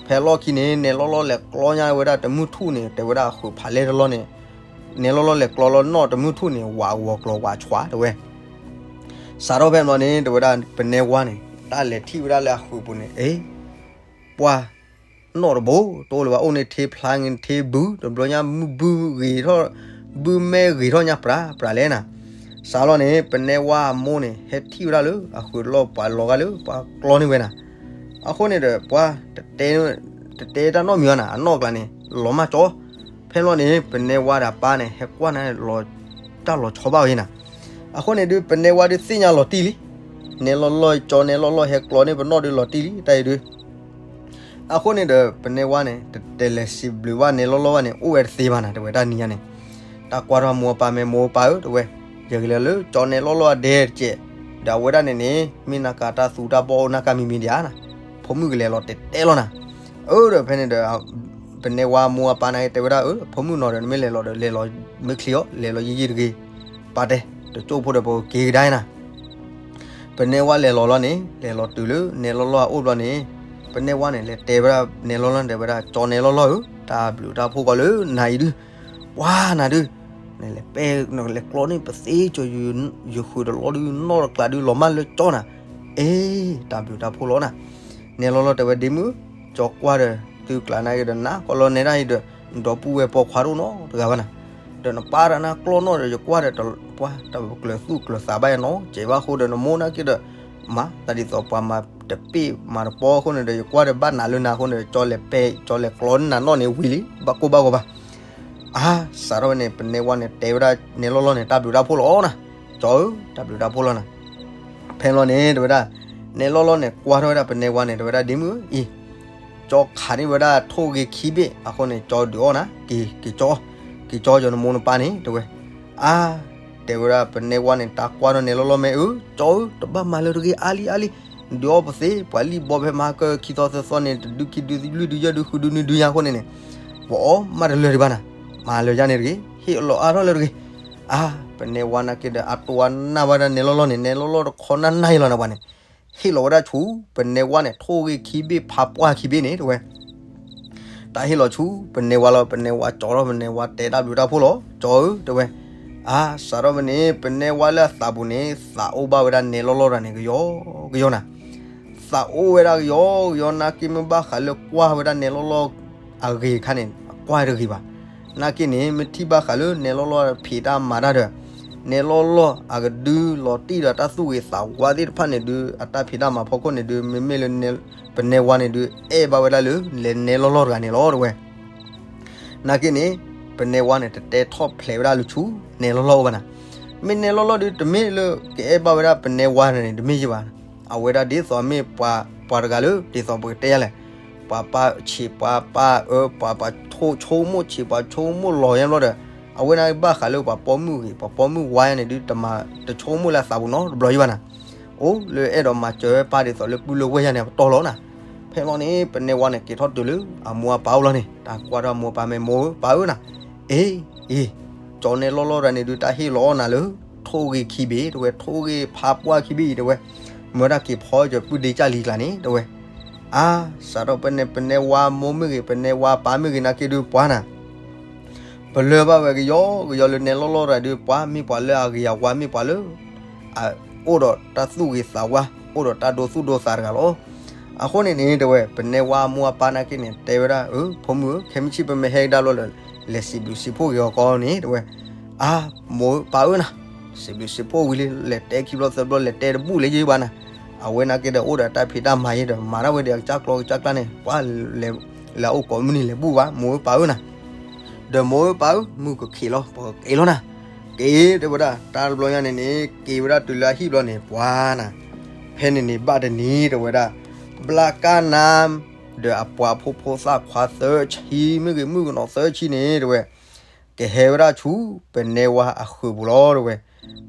ဖဲလီၢ်ခံန့ၣ် နဲလီၢ်လီၢ်လဲၤကျီညါဝဲဒၣ်တမုၢ်ထူၣ်န့ၣ် တဲဝဲဒၣ်အဃုာ်ဖးလဲၢ်တလီၢ်န့ၣ် နဲလီၢ်လီၢ်လဲၤကျီလီၤနီၣ်တမုၢ်ထူၣ်န့ၣ် ဝးဂီၤကျီၤဝးဆှးတဲဝဲ. စးထီၣ်ဖဲန့ၣ်န့ၣ် တဲဝဲဒၣ် ပနဲဝါန့ၣ် တၢ်လဲၤထံၣ်ဝဲဒၣ်လၢအဃုာ်ပူၤန့ၣ် အ့ ပှၤ နီၣ်တဘိ တအိၣ်လၢၤဘၣ် အိၣ်န့ၣ်ထ့ဖျါ ထ့ဘု တဘျီညါမုၢ်ဘုဂ့ၤထီၣ် ဘုမဲဂ့ၤထီၣ်ညါပြးပြးလဲၣ်နၤ. စးလီၤန့ၣ် ပနဲဝါအမိၢ်န့ၣ် ဟဲထံၣ်ဝဲဒၣ်လၢအဃုာ်တလီၢ် ပှၤလီၤဂာ်လၢပှၤကျီန့ၢ်ဝဲနၤ. အဃိန့ၣ်ဒီး ပှၤ တတဲတၢ်နီတမံၤဘၣ်နၤ အနီၣ်ကျါန့ၣ် လီၤမၢ်ကၠီ. ဖဲလီၤန့ၣ် ပနဲဝါဒီးအပၢ်န့ၣ် ဟဲကွၢ်န့ၣ် တၢ်လီၤဆီဘၣ်ဝဲနၤ. အဃိန့ၣ်ဒုး ပနဲဝါဒုးသ့ၣ်ညါလီၤတံၢ်လံ နဲလီၢ်လီၢ်ကၠီ နဲလီၢ်လီၢ်ဟဲကျီန့ၢ်ပနီၣ်ဒုးလီၤတံၢ်လံ တၢ်အံၤဒုး အဃိန့ၣ်ဒီး ပနဲဝါန့ၣ် တလဲၤစံးဘျုးဘၣ်နဲလီၢ်လီၢ်ဘၣ်န့ၣ် အိၣ်ဝဲတသ့ဘၣ်နၤ တဲဝဲတၢ်နံၤညါန့ၣ်. တၢ်ကွၢ်ထီၣ်မိၢ်ပၢ်မ့ၢ်မိၢ်ပၢ်ဧၢ တဲဝဲ, ယကလဲၤလၢကၠီနဲလီၢ်လီၢ်အဒဲတကဲး, ဒီးအဝဲဒၣ်န့ၣ်န့ၣ် မ့ၢ်နၢ်ကးတၢ်သူတၢ်ဘီၣ်အိၣ်နၢ်ကးမံၤမံၤဒံးဧါနၤ, ဖိမုၣ်ကလဲၤလီၤတဲာ်တဲာ်လီၤနၤ. အၢ ဒီးဖဲန့ၣ်ဒီး ပနဲဝါမိၢ်အပၢ်န့ၣ်တဲဝဲဒၣ် အၢ ဖိမုၣ်နီၤဒီး နမ့ၢ်လဲၤလီၤဒီး လဲၤလီၤမ့ၢ်ချံအီၤ လဲၤလီၤယံာ်ယံာ်တဂ့ၤ, ပာ်တဲ, တကၠိၢ်ဖိဒီးပကက့ၤကဒါနၤ. ပနဲဝါလဲၤလီၤလီၤန့ၣ် လဲၤလီၤတုၤလၢနဲလီၢ်လီၢ်အအိၣ်ဘျီန့ၣ်, ပနဲဝါန့ၣ် လဲၤတဲဝဲဒၣ်နဲလီၢ်လီၢ်န့ၣ် တဲဝဲဒၣ် ကၠီနဲလီၢ်လီၢ်ဧၢ, တၢ်ဘျုးတၢ်ဖှိၣ်ကီးလၢနၤအံၤဒုး, ပှၤနၤဒုး, နလဲၤပဲ နလဲၤကျီန့ၢ်ပသ့ကၠီ ယဃုာ်တလီၢ်ဒုး နီၣ်တကျါဒုး လီၤမၢ်လၢကၠီနၤ, အ့ တၢ်ဘျုးတၢ်ဖှိၣ်လီၤနၤ. နဲလီၢ်လီၢ်တဲဝဲ ဒ့မုၣ်, ကၠီကွၢ်ဒီး သုကျါနာ်က့ဒီး နၤကီလီၤနဲဒၣ်အံၤဒီး နဒီပုၢ်ဝဲၢ်ပိာ်ခွါတအိၣ်နီတဂၤဘၣ်နၤ, ဒီးနပၢ်တၢ်နၢ်ကျီၢ်နီၣ်ဒီး ယကွၢ်ဒီး ပှၤတၢ်ကျၢၤသူၣ်ကျၢၤသးဘၣ်နီၤ ကဲဘၣ်ဃိဒီး နမိၢ်နာ်က့ဒီး မၤသးဒ်သိးပှၤမၤတပ့ၢ်မၤတပီအဃိန့ၣ်ဒီး ယကွၢ်ဒီးဘၣ်နးလၢနၤအဃိန့ၣ်ဒီး ကၠီလဲၤပဲ ကၠီလဲၤကျီန့ၢ်နၤနီၣ်န့ၣ်ဝံၤလံ ဘၣ်ကိၢ်ဘၣ်ဂီၤဘၣ်. အါ စးထီၣ်ဝဲန့ၣ် ပနဲဝါန့ၣ် တဲဝဲဒၣ်နဲလီၢ်လီၢ်န့ၣ် တၢ်ဘျုးတၢ်ဖှိၣ်လီၤနၤ, ကၠီဧၢ တၢ်ဘျုးတၢ်ဖှိၣ်လီၤနၤ. ဖဲလီၤန့ၣ် တဲဝဲဒၣ် နဲလီၢ်လီၢ်န့ၣ် ကွၢ်ထီၣ်ဝဲဒၣ်ပနဲဝါန့ၣ် တဲဝဲဒၣ် ဒ့မုၣ်ဧၢအံၤ, ကၠီခးန့ၢ်ဝဲဒၣ်ထိၣ်ဂ့ၤခံဘ့ၣ်အဃိန့ၣ် ကၠီဒုးအီၣ်နၤ က့ၤ က့ၤကၠီ က့ၤကၠီယီၤနမိၢ်နပၢ်န့ၣ် တဲဝဲ. အါ တဲဝဲဒၣ်ပနဲဝါန့ၣ် တၢ်ကွၢ်ထီၣ်နဲလီၢ်လီၢ်မ့ၢ်အၢ ကၠီဧၢ တဘၣ်မၤလၢတဂ့ၤ အါလံအါလံ, ဒုးအီၣ်ပသ့ ပှၤလံၣ်ဘီဖဲမၤကၢခံသီသၢသီန့ၣ် တဒုခံဒုလွံၢ်ဒုယဲၢ်ဒုဃုဒုနွံဒုညါအဃိန့ၣ်န့ၣ်, ပအီၣ်မးတလၢာ်ဒံးဘၣ်နၤ, မၤလၢာ်ယါန့ၣ်တဂ့ၤ, ဟ့ၣ်လီၤအါထီၣ်လၢတဂ့ၤ. အါ ပနဲဝါနာ်က့ဒီး အတိၢ်အနၢ်ဘၣ်ဒၣ်နဲလီၢ်လီၢ်န့ၣ် နဲလီၢ်လီၢ်တခီနၢ်နၢ်အံၤလီၤနၤပှၤန့ၣ်, ဟ့ၣ်လီၤဝဲဒၣ်ဆူ ပနဲဝါန့ၣ် ထိၣ်ဂ့ၤခံဘ့ၣ်ဖးပှၢ်ခံဘ့ၣ်န့ၣ် တဲဝဲ တၢ်ဟ့ၣ်လီၤဆူ ပနဲဝါလီၤ ပနဲဝါကၠီထီၣ် ပနဲဝါတဲတၢ်ဘျုးတၢ်ဖှိၣ်လီၤ ကၠီဧၢ တဲဝဲ. အါ စးထီၣ်ဖဲန့ၣ် ပနဲဝါလၢအသးပူၤန့ၣ် သးအိၣ်ဘၣ်ဝဲဒၣ်နဲလီၢ်လီၢ်တဂၤန့ၣ် ကယီကယီနၤ. သးအိၣ်ဝဲဒၣ်ကယီကယီ နာ်က့မ့ၢ်ဘၣ်ဃးလၢကွၢ်ဝဲဒၣ်နဲလီၢ်လီၢ်အဂ့ၤအခါန့ၣ် အကွၢ်တဂ့ၤဘၣ်. နာ်က့န့ၣ် မ့ၢ်ထံၣ်ဘၣ်ဃးလၢနဲလီၢ်လီၢ်ဖံးတၢ်မၤတၢ်ဒီး နဲလီၢ်လီၢ်အကဒုလီၤတံၢ်ဒီးတၢ်သူၣ်ဂ့ၤသးဝါသ့ၣ်တဖၣ်န့ၣ်ဒုး အတၢ်ဖံးတၢ်မၤဖီခိၣ်န့ၣ်ဒုး မ့မ့ၢ်လၢ ပနဲဝါန့ၣ်ဒုး အဲၣ်ဘၣ်ဝဲဒၣ်လၢ လဲၤနဲလီၢ်လီၢ်တဂၤန့ၣ်လီၤ တဲဝဲ. နာ်က့န့ၣ် ပနဲဝါန့ၣ် တတဲထီၣ်ဖျဲးဝဲဒၣ်လၢဆူ နဲလီၢ်လီၢ်အိၣ်ဘၣ်နၤ. မ့ၢ်နဲလီၢ်လီၢ်ဒုး တမ့ၢ်လၢကအဲၣ်ဘၣ်ဝဲဒၣ်ပနဲဝါန့ၣ် တမ့ၢ်ယဘၣ်. အဝဲဒၣ်ဒ်သိးမ့ၢ်ပှၤတဂၤလၢ ဒ်သိးပကတဲယၤလဲၣ်, ပှၤပၢ်ဆံးပှၤပၢ်အၢ ပှၤပှၤဆိကမိၣ်ဆံး ပှၤဆိကမိၣ်လီၤညါဘျီဒီး အဝဲန့ၣ်ဘၣ်ဃးလၢပှၤပိာ်မုၣ်ဂ့ၤ ပှၤပိာ်မုၣ်ဝါညါန့ၣ်ဒုး တမၤတဆိကမိၣ်လၢအသးပူၤနီတဘျီယဘၣ်နၤ. အိၣ်လၢအဲၣ်ဒိးမၤစၢၤပၢ်ဒ်သိးလၢပုၢ်လၢဝဲၢ်ယါန့ၣ် ပတီၢ်လီၤနၤ. ဖဲလီၤန့ၣ် ပနဲဝါန့ၣ် က့ၤထီၣ်တုၤလၢအမိၢ်အပၢ်အိၣ်လီၤန့ၣ် တၢ်ကွၢ်ထီၣ်အမိၢ်အပၢ်မ့ၢ် မိၢ်ဧၢပၢ်ဧၢနၤ, အ့ အ့ ကၠီနဲလီၢ်လီၢ်တဂၤန့ၣ်ဒုး တၢ်ဟ့ၣ်လီၤအီၣ်နၤလၢ ထိၣ်ဂ့ၤခံဘ့ၣ် တဲဝဲ, ထိၣ်ဂ့ၤဖးပှၢ်ခံဘ့ၣ်အံၤ တဲဝဲ, မၢတၢ်က့ၤဖီကၠီၤပုၢ်ဒ့ကၢ်လံကျါန့ၣ် တဲဝဲ. အါ စးထီၣ်ဖဲန့ၣ် ပနဲဝါမိၢ်မ့ၢ်ဂ့ၤ ပနဲဝါပၢ်မ့ၢ်ဂ့ၤ နာ်က့ဒုးပှၤနၤ ပလၢၢ်ဘၣ်ဝဲကယီကယီလၢနဲလီၢ်လီၢ်တဂၤဒုး ပှၤမ့ၢ်ပှၤလၢအဂ့ၤအဝါ မ့ၢ်ပှၤလၢ အအိၣ်ဒီးတၢ်သူၣ်ဂ့ၤသးဝါ အိၣ်ဒီးတၢ်ဒိသူၣ်ဒိသးတဂၤလီၤ. အဃိန့ၣ်န့ၣ် တဲဝဲ ပနဲဝါအမိၢ်အပၢ်နာ်က့န့ၣ် တဲဝဲဒၣ် အၢ ဖိမုၣ်ဧၢ ခဲမုၢ်ဆ့ၣ်ပမ့ၢ်ဟဲကဒါလီၤဒီး လဲၤစံးဘျုးစံးဖှိၣ်က့ၤအီၤကီန့ၣ် တဲဝဲ. အါ မိၢ်ဧၢပၢ်ဧၢနၤ, စံးဘျုးစံးဖှိၣ်ဝံၤလံ လဲၤတဲခံဘျီသၢဘျီ လဲၤတဲတဘူၣ်လၢယဘၣ်နၤ. အဝဲနာ်က့ဒီး အိၣ်ဒီးတၢ်ဖံးတၢ်မၤယဲဒီး မၤတၢ်ဝဲဒီးအကစၢ်ကျီကစၢ်ကျၢ်န့ၣ် ပှၤ လဲၤအိၣ်ကိးမုၢ်နံၤလဲၤဘူၣ်ဘၣ် မိၢ်ဧၢပၢ်ဧၢနၤ. ဒီးမိၢ်ဧၢပၢ်ဧၢ မုၢ်ကခ့းလီၤ ပကက့ၤလီၤနၤ. က့ၤ တဲဝဲဒၣ် တၢ်တဘျီညါန့ၣ်န့ၣ် က့ၤဝဲဒၣ်တုၤလၢအဟံၣ်ဘျီန့ၣ် ပှၤနၤ ဖဲန့ၣ်န့ၣ် ဘၣ်တနံၤ တဲဝဲဒၣ် ဘျါကၢ်နါ ဒီးအပှၤဖိဖိသၣ်ခွါသၢဆံမ့ၢ်ဂ့ၤ မုၣ်ကနီၤသၢဆံန့ၣ် တဲဝဲ ကဟဲဝဲဒၣ်ဆူ ပနဲဝါအဃုာ်ပူၤလီၤ တဲဝဲ.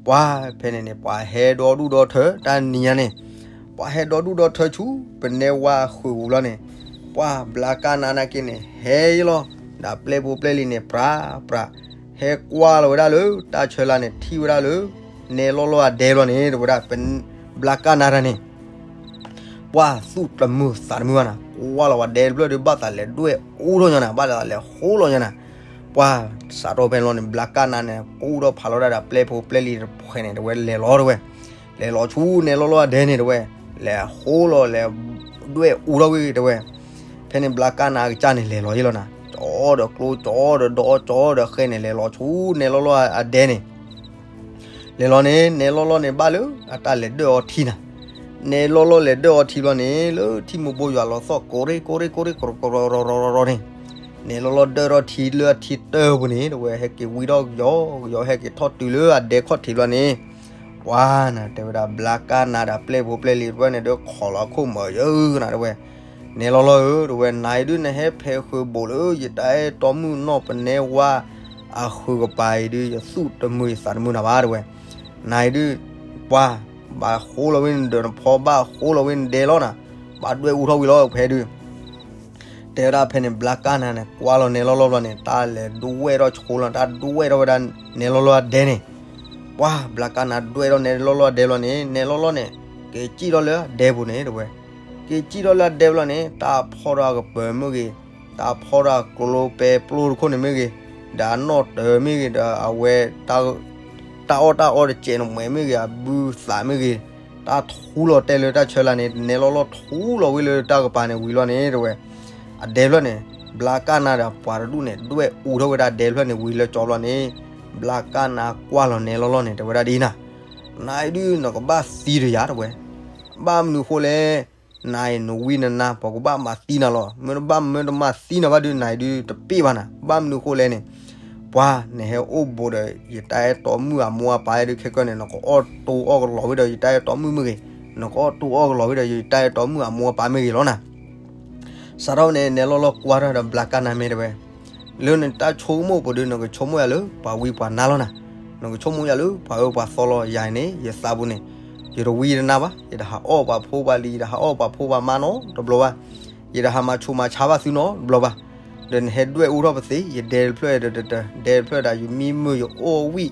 ပှၤဖဲန့ၣ်န့ၣ် ပှၤဟဲဒီဒူၣ်ဒီထၢ တၢ်နံၤညါန့ၣ် ပှၤဟဲဒီဒူၣ်ဒီထၢဆူ ပနဲဝါအဃုာ်ပူၤလီၤန့ၣ် ပှၤဘျါကၢ်နါနာ်က့န့ၣ် ဟဲယလီၤ ဒီးပျဲၢ်ဖိပျဲၢ်လံၤန့ၣ် ပြးပြး ဟဲကွၢ်လီၤဝဲဒၣ်လၢ တၢ်ဆၢလၢ်န့ၣ် ထံၣ်ဝဲဒၣ်လၢ နဲလီၢ်လီၢ်အဒဲဘျီန့ၣ် တဲဝဲဒၣ် ဘျါကၢ်နါတၢ်န့ၣ် ပှၤသူၣ်တမုာ်သးတမုာ်ဘၣ်နၤ, ကွၢ်လီၤဝဲဒဲတဖျၢၣ်ဒီး ဘၣ်သးလဲၤဒွဲၣ်အူထီၣ်ညီနၤ, ဘၣ်သးလဲၤဟိလီၤညီနၤ. ပှၤစးထီၣ်ဖဲန့ၣ်လီၤန့ၣ် ဘျါကၢ်နါန့ၣ် ကူၣ်ထီၣ်ဖးလီၤဒၣ်ဒီး ပျဲၢ်ဖိပျဲၢ်လံၤတဖုန့ၣ် တဲဝဲ လဲၤလီၤတဲဝဲ, လဲၤလီၤဆူနဲလီၢ်လီၢ်အဒဲန့ၣ် တဲဝဲ, လဲၤဟိလီၤ လဲၤဒွဲၣ်အူထီၣ်ဝဲတဲဝဲ. ဖဲန့ၣ် ဘျါကၢ်နါအကစၢ်န့ၣ် လဲၤလီၤယလီၤနၤ, ကၠီဒီးကျိ ကၠီဒီးဒီ ကၠီဒီးဃဲန့ၣ် လဲၤလီၤဆူနဲလီၢ်လီၢ်အဒဲန့ၣ် လဲၤလီၤန့ၣ် နဲလီၢ်လီၢ်န့ၣ် ဘၣ်လၢအတၢ်လဲၤဒွဲၣ်အီထံနၤ. နဲလီၢ်လီၢ်လဲၤဒွဲၣ်အီထံဘျီန့ၣ် လၢထံမိၢ်ဘိယွၤလီၤသီၣ် ကိးရ့ၣ်ကိးရ့ၣ်ကိးရ့ၣ် ကိးရိကိးရိရိၤန့ၣ်, နဲလီၢ်လီၢ်ဒွဲၣ်ထီၣ်ထံလၢအထံတၢပူၤန့ၣ် တဲဝဲ ဟဲက့ၤဝံထီၣ်ကယီကယီ ဟဲက့ၤထီၣ်တုၤလၢအဒဲခီၣ်ထံးဘျီန့ၣ်, ပှၤနၤ တဲဝဲဒၣ် ဘျါကၢ်နါဒီးပျဲၢ်ဖိပျဲၢ်လံၤတဖုန့ၣ် ဒီးခိးလီၤအခိၣ်မၢယၢနၤ တဲဝဲ. နဲလီၢ်လီၢ်ဧၢ တဲဝဲ, နၤအံၤဒုး နဟဲဖဲးဃုာ်ဘိးလၢ ယတၢ်အဲၣ်တီမုၣ်နီၢ်ပနဲဝါအဃုာ်ကပၤအံၤဒုး ယသူၣ်တမုာ်ယသးတမုာ်နၤဘၣ် တဲဝဲ. နၤအံၤဒုး ပှၤ ဘၣ်ဃိလီၤဝဲနဒီးနဖီ ဘၣ်ဃိလီၤဝဲနဒဲလီၤနၤ, ဘၣ်ဒွဲၣ်အူထီၣ်ဝံၤလီၤ ဖဲဒုး တဲဝဲဒၣ်ဖဲန့ၣ် ဘျါကၢ်နါန့ၣ် ကွၢ်လီၤနဲလီၢ်လီၢ်ဘျီန့ၣ် တၢ်လဲၤဒွဲၣ်ထီၣ်ဆိလီၤ တၢ်ဒွဲၣ်ထီၣ်ဝဲဒၣ်နဲလီၢ်လီၢ်အဒဲန့ၣ်, ပှၤ ဘျါကၢ်နါဒွဲၣ်ထီၣ်နဲလီၢ်လီၢ်အဒဲဘျီန့ၣ် နဲလီၢ်လီၢ်န့ၣ် က့ၤစံၣ်ထီၣ်လၢအဒဲပူၤန့ၣ် တဲဝဲ. က့ၤစံၣ်ထီၣ်လၢအဒဲဘျီန့ၣ် တၢ်ဖီၣ်ထီၣ်အကပၤမ့ၢ်ဂ့ၤ, တၢ်ဖီၣ်ထီၣ်အကျိပဲပျိတခိၣ်န့ၣ်မ့ၢ်ဂ့ၤ, ဒီးအနီၣ်တၢၤမ့ၢ်ဂ့ၤ, ဒီးအဝဲ တၢ်အီၣ်တၢ်အီတစဲးန့ၣ်မ့ၢ်ဂ့ၤ, အဘုသးမ့ၢ်ဂ့ၤ, တၢ်ထူလီၤတဲာ်လၢတၢ်ဆၢလၢ်န့ၣ် နဲလီၢ်လီၢ်ထူလီၤဝဲလၢတၢ်ကပၤန့ၣ်ဝံၤလီၤန့ၣ် တဲဝဲ. အဒဲဖျၢၣ်န့ၣ် ဘျါကၢ်နါဒီးပှၤတဒူၣ်န့ၣ် ဒွဲၣ်အူထီၣ်ဝဲဒၣ်ဒဲဖျၢၣ်န့ၣ်ဝံၤလၢကၠီဘျီန့ၣ်, ဘျါကၢ်နါကွၢ်လီၤနဲလီၢ်လီၢ်န့ၣ် တဲဝဲဒၣ်ဒ်အံၤနၤ, နၤအံၤဒုး နကဘၣ်သံဒီးယၤ တဲဝဲ. ဘၣ်မနုၤဃိလဲၣ်, နၤအံၤနဝံနနါ ပကဘၣ်မၤသံနၤလီၤ. မ့ၢ်နဘၣ်မၢတမၤသံနၤဘၣ်ဒုး နၤအံၤဒုးတပ့ၢ်ဘၣ်နၤ. ဘၣ်မနုၤဃိလဲၣ်န့ၣ်, ပှၤ နဟဲအိၣ်ဘူးဒီး ယတၢ်အဲၣ်တီမုၣ်အမိၢ်အပၢ်ဒုး ခဲကၢန့ၣ် နကအီၣ်တိအီၣ်ကလီၤဝဲဒီး ယတၢ်အဲၣ်တီမုၣ်မ့ၢ်ဂ့ၤ, နကအီၣ်တိအီၣ်ကလီၤဝဲဒီး ယတၢ်အဲၣ်တီမုၣ်အမိၢ်အပၢ်မ့ၢ်ဂ့ၤလီၤနၤ. စးထီၣ်န့ၣ် နဲလီၢ်လီၢ်ကွၢ်ထီၣ်ဒီးဘျါကၢ်နါမ့ၢ်တဲဝဲ, လၢနတၢ်ဆိကမိၣ်ပူၤဒုး နကဆိကမိၣ်ယၤလၢ ပှၤဝံပှၤနါလီၤနၤ. နကဆိကမိၣ်ယၤလၢ ပှၤအၢပှၤသီလီၤ. ယၤအံၤန့ၣ် ယသးပူၤန့ၣ် ယတဝံတနါဘၣ်, ယတဟးအီၣ်ပှၤဖိပှၤလံၤ, ယတဟးအီၣ်ပှၤဖိပှၤမါနီတဘျီဘၣ်, ယတဟးမၤဆူးမၤဆါဘၣ်သုနီတဘျီဘၣ်. ဒီးနဟဲဒွဲၣ်အူထီၣ်ပသ့ ယဒဲတဖျၢၣ်ဒီး ဒဲတဖျၢၣ်ဒီး ယမံမုာ်ယအိၣ်ဝံၣ်,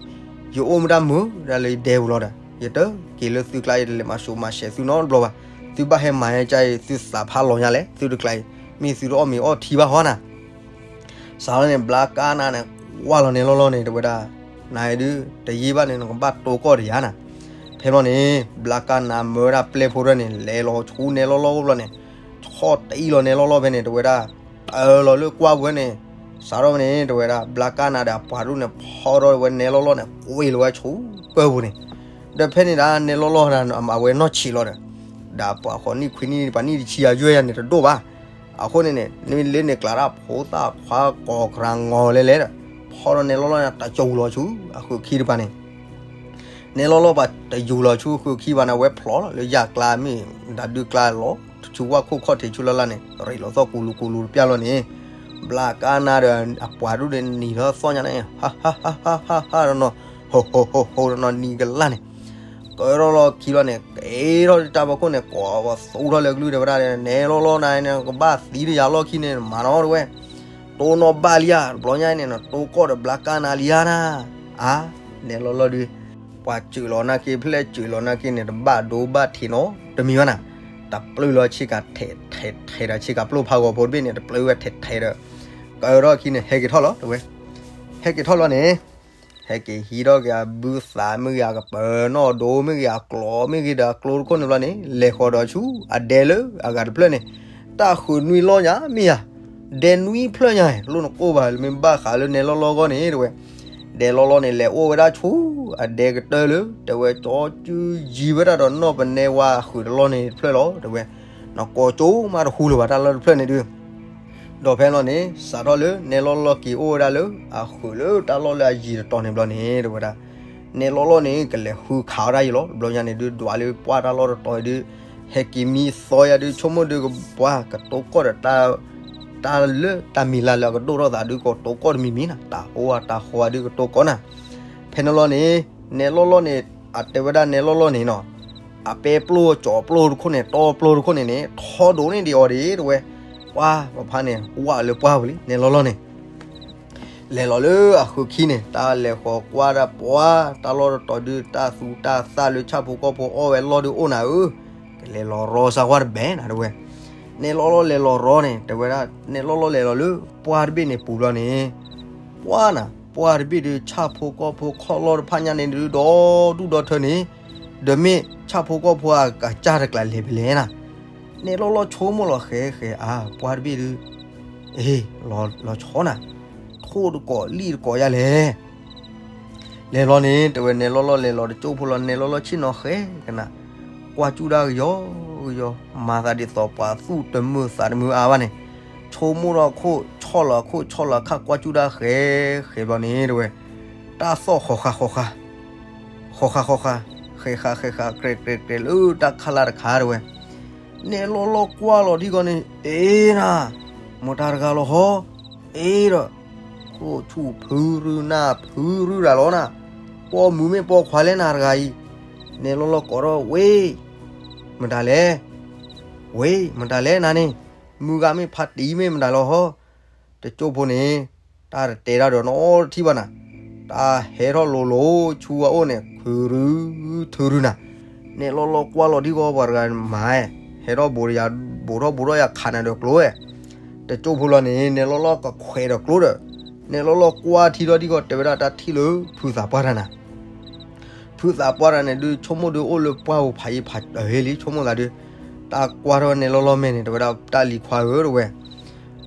ယအိၣ်မ့ၢ်တၢ်မုာ်ဒၣ်လၢယဒဲပူၤလီၤဒီး ယတက့ၤလၢသုကျါ ယတလဲၤမၤဆူးမၤဆဲးသုနီတဘျီဘၣ်. သုဘၣ်ဟဲမၤဟဲကါအံၤ သုသးဖးလီၤညါလဲၣ်, သုတကျါအံၤ မ့ၢ်သုတအီၣ်မ့ၤအီၣ်ထံဘၣ်ဟီနၤ. စးထီၣ်န့ၣ် ဘျါကၢ်နါန့ၣ် ကွၢ်လီၤနဲလီၢ်လီၢ်န့ၣ် တဲဝဲဒၣ် နၤဒုးတယံာ်ဘၣ်န့ၣ် နကဘၣ်တိၢ်ကီၢ်တယၤနၤ. ဖဲဘျီန့ၣ် ဘျါကါနၤမၢဝဲဒၣ်ပျဲၢ်ဖိတဖၣ်န့ၣ် လဲၤလီၤဆူနဲလီၢ်လီၢ်အိၣ်ဘျီန့ၣ် ဆီၣ်တအံၣ်လီၤနဲလီၢ်လီၢ်ဖဲန့ၣ် တဝဲဒၣ် တၢလီၤလၢကွၢ်ပူၤန့ၣ် စးထီၣ်ဖဲန့ၣ် တဝဲဒၣ် ဘျါကါနၤဒီးအပှၤဒူၣ်န့ၣ် ဖီထီၣ်ဝဲနဲလီၢ်လီၢ်န့ၣ် ကွံာ်လီၤဝဲဆူကၢၢ်ပူၤန့ၣ် ဒီးဖဲန့ၣ်ဒၣ်နဲလီၢ်လီၢ် အဝဲနီၢ်ဆံးလီၤဒီး ဒီးပှၤဃိးနံၣ်ခွံနံၣ် ပှၤနံၣ်တဆံယၤယွဲၢ်ယၤန့ၣ်တဒိၣ်ဘၣ်. အဃိန့ၣ်န့ၣ် နမ့ၢ်လၢန့ၣ်ကျါဒၣ်ဖိသၣ်ခွါကိးကရၤငီၤလဲၤလဲၤဒီး ဖီထီၣ်နဲလီၢ်လီၢ်န့ၣ် တယူၤလီၤဆူအဃုာ်ခံတဖၣ်န့ၣ် နဲလီၢ်လီၢ်ပှၤတယူၤလီၤဆူဃုာ်ခံဘၣ်န့ၣ် အဝဲဖျိးလီၤလၢယၣ်ကျါမ့ၢ် ဒၣ်ဒုးကျါလီၤ ဆူဝၣ်ခိၣ်ခီၣ်ထံးဆူလၢ်လၢ်န့ၣ် ရ့းလီၤသီၣ်ကူလူကူလူတပျၢ်လီၤန့ၣ် ဘျါကါနၤဒီးအပှၤဒူၣ်န့ၣ်နံၤထီၣ်သီၣ်ညါန့ၣ် ဟါဟါဟါဟါဟါတနီၤ ဟိဟိဟိဟိတနီၤနံၤကလၢ်န့ၣ် ကဲထီၣ်လီၤခံလီၤန့ၣ် ကဲထီၣ်တၢ်ဖီခိၣ်န့ၣ် ကိးပသူထီၣ်လၢကလုၢ်တဲဝဲဒၣ် နဲလီၢ်လီၢ်နၤန့ၣ် ကဘၣ်သံတယၤလီၢ်ခံန့ၣ် မၤနီတဝဲ တိၢ်နီၣ်ဘၣ်လံဧါ တဘျီညါန့ၣ် နတိၢ်ကီၢ်ဒီးဘျါကါနၤလံဧါနၤ အါ နဲလီၢ်လီၢ်ဒုး ပှၤစၢၤလီၤနာ်က့ ဖျဲၣ်စၢၤလီၤနာ်က့န့ၣ် တဘၣ်ဒိဘၣ်ထံးနီတမံၤဘၣ်နၤ တပျၢၢ်လီၤဆ့ကၤထဲးထဲးထဲးဒီးဆ့ကၤပျိၢ်ဖးဂီၤဖိတဘ့ၣ်န့ၣ် တပျၢၢ်ဝဲထဲးထဲးဒီး ကဲထီၣ်ခံန့ၣ် ဟဲက့ၤထီၣ်လီၤတဝဲ ဟဲက့ၤထီၣ်လီၤန့ၣ် ဟဲက့ၤဟံးထီၣ်က့ၤအဘုသးမ့ၢ်ဂ့ၤ အကပၤနီၣ်ဒိမ့ၢ်ဂ့ၤ အကျိမ့ၢ်ဂ့ၤဒီးအကျိတခိၣ်န့ၣ်ဘျီန့ၣ် လဲၤဃီၤဒီးဆူအဒဲလၢအဂၤတဖျၢၣ်န့ၣ် တၢ်ဃုာ်နွံလီၢ်ညါမ့ၢ်ဧါ ဒဲနွံဖျၢၣ်ညါ လိၣ်နကိၢ်ဘၣ် မ့ၢ်ဘၣ်ဃးလၢနဲလီၢ်လီၢ်အဂီၢ်န့ၣ်တဝဲ ဒဲလီၢ်လီၢ်န့ၣ် လဲၤအိၣ်ဝဲဒၣ်ဆူအဒဲကတၢၢ်လၢ တဲဝဲကၠီကၠူယံၤဝဲဒၣ်ဒီးနီၢ်ပနဲဝါအဃုာ်တလီၢ်န့ၣ်တဖျၢၣ်လီၤ တဲဝဲ နကိးကၠိမးတဟူလၢၤဘၣ်တၢ်လီၢ်တဖျၢၣ်န့ၣ်ဒုး ဒီးဖဲလီၤန့ၣ် စးထီၣ်လၢနဲလီၢ်လီၢ်က့ၤအိၣ်ဝဲဒၣ်လၢ အဃုာ်လၢတၢ်လီၢ်လၢအယံၤတတီၤန့ၣ်ဘျီန့ၣ် တဲဝဲဒၣ် နဲလီၢ်လီၢ်န့ၣ် ကလဲၤဃုခးဝဲဒၣ်ယံၤလီၤ တဘျီညါန့ၣ်ဒုး ဒွးလၢပှၢ်တၢ်လီၢ်တတီၤအံၤဒုး ဟဲက့ၤမံသီယၤဒုး ဆိကမိၣ်ဒုးကပှၢ် ကတိၢ်ကီၢ်ဒီး တၢ်လၢတၢ်မံၤလၢ်လၢအကဒိၣ်ထီၣ်သးဒုး ကတိၢ်ကီၢ်တမံၤမံၤနၤ တၢ်ဟိဝဲတၢ်ဃီဝဲဒုးကတိၢ်ကီၢ်နၤ ဖဲန့ၣ်လီၤန့ၣ် နဲလီၢ်လီၢ်န့ၣ် အတဲဝဲဒၣ်နဲလီၢ်လီၢ်န့ၣ်နီၤ အပဲပျိၢ်ကၠီၤပျိၢ်တခိၣ်န့ၣ် တီပျိၢ်တခိၣ်န့ၣ်န့ၣ် ထီဒိၣ်န့ၢ်ဒံးအီၤဒံး တဲဝဲ ပှၢ်ပဖါန့ၣ် ဝးလၢပှၢ်ပူၤလံ နဲလီၢ်လီၢ်န့ၣ် လဲၤလီၤလၢအဃုာ်ခံန့ၣ် တၢ်လဲၤဃီၤကွၢ်ဒၣ်ပှၢ် တၢ်လီၢ်တတီၤဒုး တၢ်သူတၢ်သၣ်လၢဆၣ်ဖိကီၢ်ဖိအီၣ်ဝဲလီၢ်ဒုးအိၣ်နၤဧၢ, ကလဲၤလီၤရီစါကွၢ်တဘဲနၤ တဲဝဲ. နဲလီၢ်လီၢ်လဲၤလီၤရီန့ၣ် တဲဝဲဒၣ် နဲလီၢ်လီၢ်လဲၤလီၤလၢပှၢ်တဘ့ၣ်န့ၣ်ပူၤဘျီန့ၣ် ပှၢ်နၤ ပှၢ်တဘ့ၣ်ဒုး ဆၣ်ဖိကီၢ်ဖိခီၣ်လီၢ်တဖၣ်ညါန့ၣ်ဒုး ဒီဒူၣ်ဒီထၢန့ၣ် ဒီးမ့ၢ်ဆၣ်ဖိကီၢ်ဖိအကစၢ်တကျးလဲၤဖဲလဲၣ်နၤ. နဲလီၢ်လီၢ်ဆိကမိၣ်လီၤဃဲဃဲအါ ပှၢ်တဘ့ၣ်ဒုး အ့ လီၤဆီနၤ ထိၣ်တကိးလံၣ်တကိးယၤလဲၣ်. လဲၤလီၤန့ၣ် တဲဝဲနဲလီၢ်လီၢ်လဲၤလီၤတကၠိၢ်ဖိလီၤ နဲလီၢ်လီၢ်ဆ့ၣ်နီၤဃဲကနၤ ကွၢ်ကၠူၣ်ဒၣ်ကယီကယီ မၤသးဒ်သိးပှၤသူၣ်တမုာ်သးတမုာ်အါဘၣ်န့ၣ် ဆိကမိၣ်ထီၣ်ခိၣ်ဆီၣ်လီၤအခိၣ်ဆီၣ်လီၤအခါ ကွၢ်ကၠူၣ်ဒၣ်ဃဲဃဲဘျီန့ၣ် တဲဝဲ တၢ်သီၣ်ဃီၤဃာ်ဃီၤဃာ် ဃီၤဃာ်ဃီၤဃာ် ဃဲဃာ်ဃဲဃာ် ကြဲးကြဲးကြဲးလၢတၢ်ခါလၢ်တခါ တဲဝဲ နဲလီၢ်လီၢ်ကွၢ်လီၤထံကီၢ်န့ၣ် အ့နၤ မတၤတဂၤလီၤဟီ အ့ဒီး ခိၣ်ဆူၣ်ဖုရူနၢ်ဖုရူတၢ်လီၤနၤ ပိာ်မုၣ်မ့ၢ်ပိာ်ခွါလဲၣ်နၤတဂၤအံၤ နဲလီၢ်လီၢ်ကိးထီၣ်ဝ့ မတၤလဲၣ် ဝ့ မတၤလဲၣ်နၤန့ၣ် မုၢ်ဂၤမ့ၢ်ဖးတံၢ်မ့ၢ်မတၤလီၤဟီ တကၠိၢ်ဖိန့ၣ် တၢ်တတဲတၢ်ဒီးနီတထံၣ်ဘၣ်နၤ တၢ်ဟဲထီၣ်လိၤလိၤဆူအအိၣ်န့ၣ် ခုရူ ထုရူနၤ နဲလီၢ်လီၢ်ကွၢ်လီၤထံကီၢ်ပှၤတဂၤမၤ ဟဲထီၣ်ဘိးယၤ ဘိးထီၣ်ဘိးထီၣ်ယၤခးနၤဒီးကျိဝဲ တကၠိၢ်ဖိလီၤန့ၣ် နဲလီၢ်လီၢ်ကခွဲးဒီးကျိဒီး နဲလီၢ်လီၢ်ကွၢ်ထံထီၣ်ထံကီၢ်တဲဝဲဒၣ်တၢ်ထံၣ်လၢဖုသးပှၢ်တၢ်နၤ ဖုသးပှၢ်တၢ်န့ၣ်ဒုး ဆိကမိၣ်ဒုးအိၣ်လၢပှၢ်ပူၤဖးယံၤဖးအၢလံ ဆိကမိၣ်သးဒုး တၢ်ကွၢ်ထီၣ်နဲလီၢ်လီၢ်မဲာ်န့ၣ် တဲဝဲဒၣ်တၢ်လံၤခွါဧၢ တဲဝဲ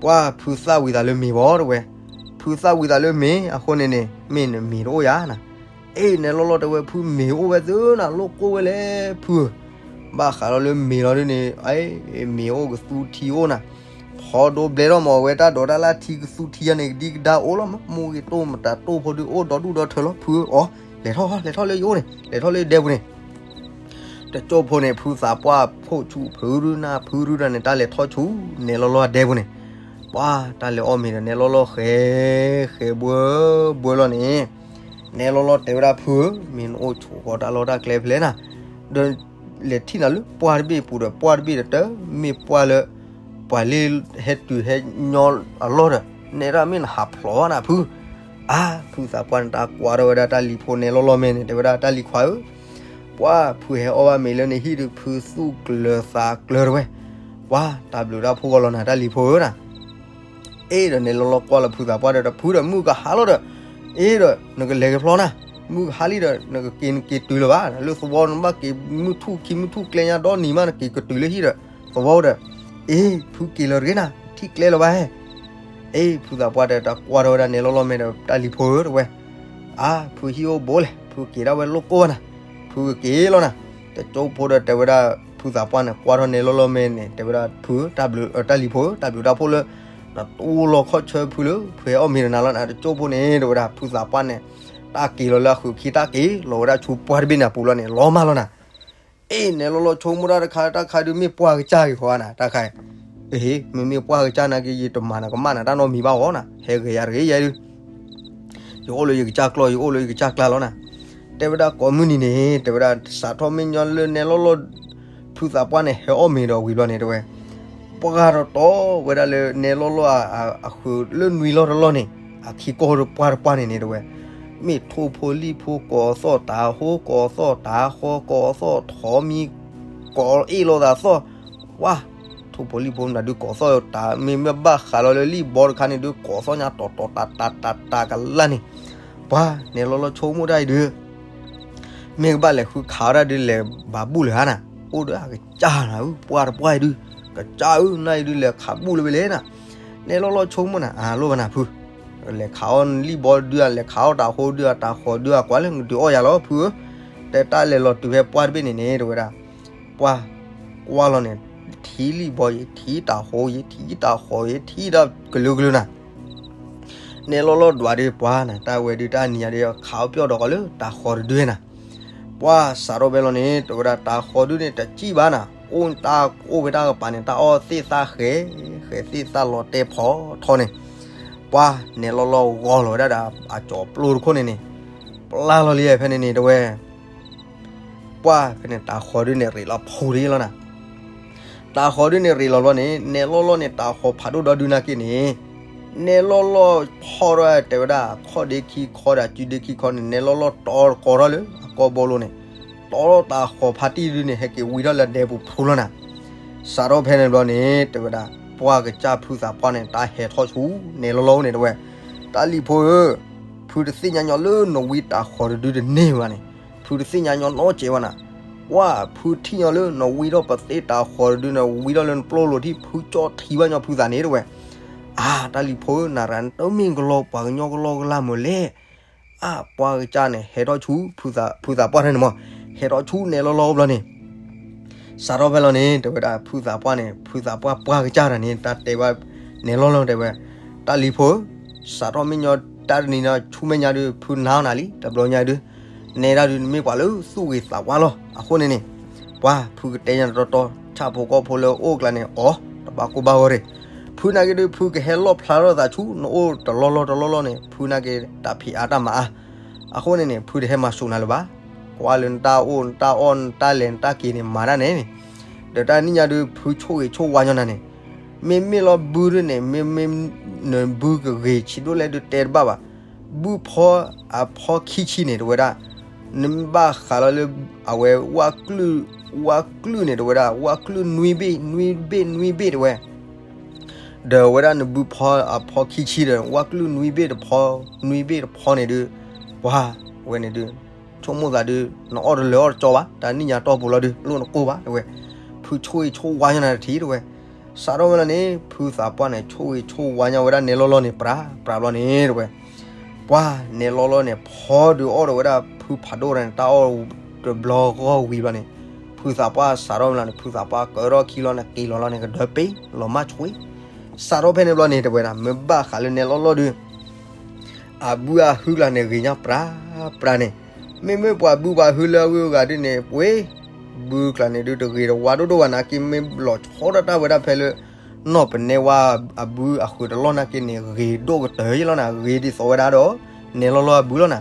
ပှၢ်ဖုသၣ်ဝံၤသးလၢမ့ၤဘၣ် တဲဝဲ ဖုသၣ်ဝံၤသးလၢမ့ၤ အဃိန့ၣ်န့ၣ် မ့ၢ်နမ့ၤတအိၣ်ယၤနၤ အ့ နဲလီၢ်လီၢ်တဲဝဲ ဖုမ့ၤအိၣ်ဝဲသ့နၤ လိၣ်ကိၢ်ဝဲလဲၣ်ဖုဧၢ ဘၣ်ဃးလီၤလၢမ့ၤလီၤဒုးန့ၣ် အ့ မ့ၤအိၣ်ကသူထံအိၣ်နၤ ဖီဒိဘျဲထီၣ်မး အဝဲတၢ်ဒိးတၢ်လၢ်ထံကသူထံယါန့ၣ် ကဒံကဒါအိၣ်လီၤ မ့ၢ်ဂ့ၤတိၢ်မတၤတိၢ်ဖိဒုးအိၣ်ဒီဒူၣ်ဒီထၢလီၤ ဖုဧၢ အီ လဲၤထီၣ် လဲၤထီၣ်လၢယအိၣ်န့ၣ် လဲၤထီၣ်လၢယဒဲပူၤန့ၣ် တကၠိၢ်ဖိန့ၣ် ဖုသးပှၢ်ဖိဆူၣ်ဖုရူနၢ်ဖုရူတၢ်န့ၣ် တၢ်လဲၤထီၣ်ဆူ နဲလီၢ်လီၢ်အဒဲပူၤန့ၣ် ပှၢ်တၢ်လဲၤအီၣ်မ့ၤဒီးနဲလီၢ်လီၢ်ဃဲ ဃဲဘှၢဘှၢလီၤန့ၣ် နဲလီၢ်လီၢ်တဲဝဲဒၣ်ဖုဧၢ မ့ၢ်နအိၣ်ဆိးဃီၤတၢ်လီၢ်တၢ်ကျဲဖဲလဲၣ်နၤ ဒီးလဲၤထံၣ်နၤလၢပှၢ်တဘ့ၣ်ပူၤဒီး ပှၢ်တဘ့ၣ်ဒီးတမ့ၢ်ပှၢ်လၢ ပှၤလၢဟဲတုၤဟဲညီအလီၢ်ဒီး နဲဒၣ်မ့ၢ်နဟးဖျိးဘၣ်နၤဖု အါ ဖုသးပှၢ်န့ၣ် တၢ်ကွၢ်ထီၣ်ဝဲဒၣ်တၢ်လံၤဖိနဲလီၢ်လီၢ်မဲာ်န့ၣ် တဲဝဲဒၣ်တၢ်လံၤခွါဧၢ ပှၢ်ဖုဟဲအီၣ်ဘၣ်မ့ၤလၢနဟံၣ်ဒုး ဖုသူၣ်ကျၢၤသးကျၢၤတဝဲ ပှၢ်တၢ်ဘျုးတၢ်ဖှိၣ်ဂီၤလီၤနၤတၢ်လံၤဖိဧၢနၤ အ့ဒီးနဲလီၢ်လီၢ်ကွၢ်လီၤဖုသးပှၢ်ဒီး တဖုဒီးမုၢ်ကဟါလီၤဒီး အ့ဒီး နကလဲၤကဖျီနၤ, မုၢ်ကဟါလံဒီး နကက့ၤနက့ၤတုၤလၢၤဘၣ်, လၢသဝီနဘၣ်က့ၤမုၢ်ထူၣ်ခံမုၢ်ထူၣ်ကျဲညါဒီနံၤမး နက့ၤကတုၤလၢဟံၣ်ဒီး သဝီဒီး, အ့ ဖုက့ၤလၢၤတဂ့ၤနၤ, ထံၣ်ကျဲလၢၤဘၣ်ဟဲ. အ့ ဖုသးပှၢ်ဒီးတၢ်ကွၢ်ထီၣ်ဝဲဒၣ်နဲလီၢ်လီၢ်မဲာ်ဒီး တၢ်လံၤဖိဧၢ တဲဝဲ, အါ ဖုဟံၣ်အိၣ်ဘူးလဲၣ်, ဖုက့ၤဒၣ်ဝဲလိၣ်ကိၢ်ဘၣ်နၤ, ဖုကက့ၤလီၤနၤ. တကၠိဖိဒီးတဲဝဲဒၣ် ဖုသးပှၢ်န့ၣ် ကွၢ်ထီၣ်နဲလီၢ်လီၢ်မဲာ်န့ၣ် တဲဝဲဒၣ် ဖု တၢ်ဘျုး တၢ်လံၤဖိဧၢ တၢ်ဘျုးတၢ်ဖှိၣ်လၢ နတိၢ်လီၤခီၣ်ဆၢဖုလၢ ဖုဟဲအီၣ်မ့ၤဒီးနၤလီၤနၤ. တကၠိဖိန့ၣ် တဲဝဲဒၣ် ဖုသးပှၢ်န့ၣ် တၢ်က့ၤလီၤလၢအဃုာ်ခံ တၢ်က့ၤလီၤဝဲဒၣ်ဆူပှၢ်တဘ့ၣ်န့ၣ်အပူၤလီၤန့ၣ် လီၤမၢ်လီၤနၤ. အ့ နဲလီၢ်လီၢ်ဆိကမိၣ်တၢ်တခါ တၢ်ခါဒုးမ့ၢ်ပှၢ်ကစၢ်ဂ့ၤဃီဧါနၤ တၢ်ခါ, အဟ့ မ့မ့ၢ်ပှၢ်ကစၢ်နာ်က့ ယတမၤနၤကမၣ်နၤတၢ်နီတမံၤဘၣ်အီၤနၤ, ဟဲဂ့ၤယၤတဂ့ၤယဲဒုး ယအိၣ်လၢယကစၢ်ကျီၢ် ယအိၣ်လၢယကစၢ်ကျါလီၤနၤ. တဲဝဲဒၣ်ကိးမုၢ်နံၤန့ၣ် တဲဝဲဒၣ် စးထီၣ်မ့ၢ်ညီလၢနဲလီၢ်လီၢ် ဖုသးပှၢ်န့ၣ် ဟဲအီၣ်မ့ၤဒီးဝံၤဘျီန့ၣ် တဲဝဲ ပှၢ်တီတီဝဲဒၣ်လၢနဲလီၢ်လီၢ်အဃုာ်လၢနွံလီၢ်တလီၢ်န့ၣ် အခံကီၢ်ဒီးပှၢ်တပှၢ်န့ၣ်န့ၣ် တဲဝဲ မ့ၢ်ထိၣ်ဖိလံၣ်ဖိ ကိးသီၣ်တၤဟိ ကိးသီၣ်တၤဃီ ကိးသီၣ်ထိးမံ ကိးအ့ၣ်လိာ်သးသီၣ်, ဝါ ထိၣ်ဖိလံၣ်ဖိမနုၤဒုးကိးသီၣ်တၤ မ့မ့ၢ်ဘၣ်ဃးလီၤလၢလံၣ်ဘီတခါန့ၣ်ဒုး ကိးသီၣ်ညါတီၤတီၤတၤတၤတၤတၤကလၢ်န့ၣ်, ပှၢ်နဲလီၢ်လီၢ်ဆိကမိၣ်တၢ်အံၤဒုး မ့ၢ်ကဘၣ်လဲၤဃုခးဝဲဒၣ်ဒုးလဲၤဘၤဘူၣ်လၢၤဧါနၤ, အိၣ်ဒီးအကစၢ်နၤဧၢ ပှၢ်တပှၢ်အံၤဒုး, ကစၢ်ဧၢ နၤအံၤဒုးလဲၤခးဘူၣ်လၢၤဝဲလဲၣ်နၤ. နဲလီၢ်လီၢ်ဆိကမိၣ်နၤ အလိၣ်ဘၣ်နၤဖု, လဲၤခးအီၣ်လံၣ်ဘီဒုးဧါ လဲၤခးအီၣ်တၤဟိဒုးဧါ တၤဃီၤဒုးဧါ ကွၢ်လၢနကဒုးအီၣ်ယၤလီၤဖုဧၢ, တဲတၢ်လဲၤလီၤတုၤဖဲပှၢ်တဘ့ၣ်န့ၣ်န့ၣ် တဲဝဲဒၣ် ပှၢ်ကွၢ်လီၤန့ၣ်, ထံလံၣ်ဘီယံၤ ထံတၤဟိယံၤ ထံတၤဃီၤယံၤ ထံဒီးကလုာ်ကလုာ်နၤ နဲလီၢ်လီၢ်ဒွးဒုးပှၢ်နၤ တၢ်ဝဲဒုးတၢ်နံၤညါဒုး ခးအီၣ်ပျီၢ်ဒီးကီးလၢတၤဃီၤတဒုနၤ, ပှၢ်စးထီၣ်ဖဲလီၤန့ၣ် တဲဝဲဒၣ်တၤဃီၤဒုးန့ၣ် တစံၣ်ဘၣ်နၤ အိၣ်တၢ်အိၣ်ဖဲတၢ်ကပၤန့ၣ် တၢ်အီၣ်သ့ၣ်သၣ်ဃဲ, ဃဲသ့ၣ်သၣ်လီၤတဲာ်ဖီထီန့ၣ်, ပှၢ်နဲလီၢ်လီၢ်ဂီၤလီၤဝဲဒၣ်ဒီးအကၠီၤပျိတခိၣ်န့ၣ်န့ၣ်, ပျၢ်လီၤလံဖဲန့ၣ်န့ၣ် တဲဝဲ ပှၢ်ဖဲန့ၣ် တၤဃီၤဒုးန့ၣ်ရ့းလီၤဖိတယ့လီၤနၤ, တၤဃီၤဒုးန့ၣ်ရ့းလီၤဘျီန့ၣ် နဲလီၢ်လီၢ်န့ၣ် တၤဃီၤဖးဒိၣ်ဒီဒုနာ်က့န့ၣ်, နဲလီၢ်လီၢ်ဖီၣ်ထီၣ်တဲဝဲဒၣ် ခီၣ်ဒ့ခံခီဒီး စုဒ့ခံခီန့ၣ် နဲလီၢ်လီၢ်တီကိးထီၣ်လၢအကီၢ်ဘိလိၤန့ၣ်, တီထီၣ်တၤဃီၤဖးတံၢ်ဒုးန့ၣ် ဟဲက့ၤဝံထီၣ်လၢဒဲပူၤဖူလီၤနၤ, စးထီၣ်ဖဲန့ၣ်ဘျီန့ၣ် တဲဝဲဒၣ် ပှၢ်ကစၢ်ဖုသးပှၢ်န့ၣ် တၢ်ဟဲထီၣ်ဆူ နဲလီၢ်လီၢ်န့ၣ်တဲဝဲ, တၢ်လံၤဖိဧၢ, ဖုတသ့ၣ်ညါညီလၢနဝံတၤဃီၤတဒုတန့ၢ်ဘၣ်န့ၣ်, ဖုတသ့ၣ်ညါညီနီတစဲးဘၣ်နၤ, ပှၢ်ဖုထံၣ်ညီလၢနဝံထီၣ်ပသ့တၤဃီၤတဒုန့ၣ် ဝံထီၣ်လၢနပျိလိၤထံၣ် ဖုကၠီထံဘၣ်ညီဖုသးန့ၣ်တဲဝဲ, အါ တၢ်လံၤဖိဧၢ နၤရၤနတမ့ၢ်ကလီၤပှၤကညီကလီကလါမုၢ်လဲၣ်, အါ ပှၢ်ကစၢ်န့ၣ် ဟဲထီၣ်ဆူ ဖုသးပှၢ်န့ၣ်မး, ဟဲထီၣ်ဆူနဲလီၢ်လီၢ်ဘျီန့ၣ် စးထီၣ်ဖဲလီၤန့ၣ် တဲဝဲဒၣ် ဖုသးပှၢ်န့ၣ် ဖုသးပှၢ်ပှၢ်ကစၢ်တၢ်န့ၣ် တၢ်တဲဘၣ်နဲလီၢ်လီၢ်တဲဝဲ, တၢ်လံၤဖိဧၢ, စးထီၣ်မ့ၢ်ညီတၢ်တနံၤဒီးဆူမဲာ်ညါဒုး ဖုနၤအီၤနၤလံ တဘျီညါဒုး, နဲဒၣ်ဒုးနမ့ၢ်ပှၤလၢသူၣ်ဂ့ၤသးဝါလီၤ. အဃိန့ၣ်န့ၣ် ပှၢ်ဖုကတဲညါနတီတီ ဆၣ်ဖိကီၢ်ဖိလၢအိၣ်ကျါန့ၣ် အိ တဘၣ်ကိၢ်ဘၣ်ဂီၢ်ရ့ၣ်, ဖုနာ်က့ဒုး ဖုကဟဲလီၣ်ဖျါထီၣ်သးဆူ နအိၣ်တလီၢ်လီၢ်တလီၢ်လီၢ်န့ၣ် ဖုနာ်က့ တၢ်ဖံးအါတၢ်မၤအါ အဃိန့ၣ်န့ၣ် ဖုတဟဲမၤစိးနၤလၢၤဘၣ်. ကွၢ်လၢနတၢ်အိၣ်နတၢ်အီၣ် နတၢ်လဲၤနတၢ်က့ၤန့ၣ် မၤတၢ်န့ၣ်န့ၣ်, ဒီးတၢ်နံၣ်ညါဒုး ဖုဆိၣ်ဂ့ၤဆိၣ်ဝါညီနၤန့ၣ်, မ့မ့ၢ်လီၤဘုဒုးန့ၣ် မ့မ့ၢ်နဘုကဂ့ၤဆံးဒိၣ်လဲၣ်ဒုးတဲတဘၣ်ဘၣ်. ဘုဖီအဖီခံဆံန့ၣ် တဲဝဲဒၣ် နဘၣ်ဃးလီၤလၢ အဝဲ ဝၣ်ကလုၢ်န့ၣ် တဲဝဲဒၣ် ဝၣ်ကလုၢ်နွံဘ့ၣ် နွံဘ့ၣ် နွံဘ့ၣ် တဲဝဲ ဒီးဝဲဒၣ်နဘုဖီအဖီခံဆံဒီး ဝၣ်ကလုၢ်နွံဘ့ၣ်တဖီ နွံဘ့ၣ်တဖီန့ၣ်ဒုး ပှၢ်ဝဲန့ၣ်ဒုး ဆိကမိၣ်သးဒုး နအီၣ်တလၢာ်အီၣ်တကၠီဘၣ် တၢ်နံၣ်ညါတီၢ်ပူၤလီၤဒုး လိၣ်နကိၢ်ဘၣ် တဲဝဲ, ဖုဆိၣ်ဂ့ၤဆိၣ်ဝါညီနၤတထံၣ် တဲဝဲ, စးထီၣ်ဝဲလီၤန့ၣ် ဖုသးပှၢ်န့ၣ် ဆိၣ်ဂ့ၤဆိၣ်ဝါညီဝဲဒၣ်နဲလီၢ်လီၢ်န့ၣ် ပြးပြးဘျီန့ၣ် တဲဝဲ ပှၢ်နဲလီၢ်လီၢ်န့ၣ် ဖီဒုးအီၣ်ဒီးဝဲဒၣ်ဖုဖးဒိၣ်တၢ်န့ၣ် တၢ်အီၣ်တဘျီဂီၢ်ဝံၤဘျီန့ၣ် ဖုသးပှၢ်စးထီၣ်ဝဲလီၤန့ၣ် ဖုသးပှၢ်ကၢထီၣ်ခံလီၤန့ၣ် က့ၤလီၤလီၤန့ၣ် ကဒၢပ့ၤလီၤမၢ်ဆွ့, စးထီၣ်ဖဲန့ၣ်ဘျီန့ၣ် တဲဝဲဒၣ် မ့ၢ်ဘၣ်ဃးလၢနဲလီၢ်လီၢ်ဒုး အဘုအဟုကျါန့ၣ် ဂ့ၤညါပြးပြးန့ၣ်, မ့မ့ၢ်ပှၤဘုပှၤဟုလၢအဂုၤအဂၤဒုးန့ၣ် ပှ့ၤ ဘုကျါန့ၣ်ဒုး တဂ့ၤတဝါဒိၣ်ဒိၣ်ဘၣ်နာ်က့ မ့ၢ်လီၤဆီဒၣ်တၢ်ဝဲဒၣ်ဖဲလၢ နီၢ်ပနဲဝါအဘုအဃုာ်တလီၢ်နာ်က့န့ၣ် ဂ့ၤဒိၣ်ကတၢၢ်ယဲလီၤနၤ ဂ့ၤဒ်သိးဝဲဒၣ်ဒီး နဲလီၢ်လီၢ်အဘုလီၤနၤ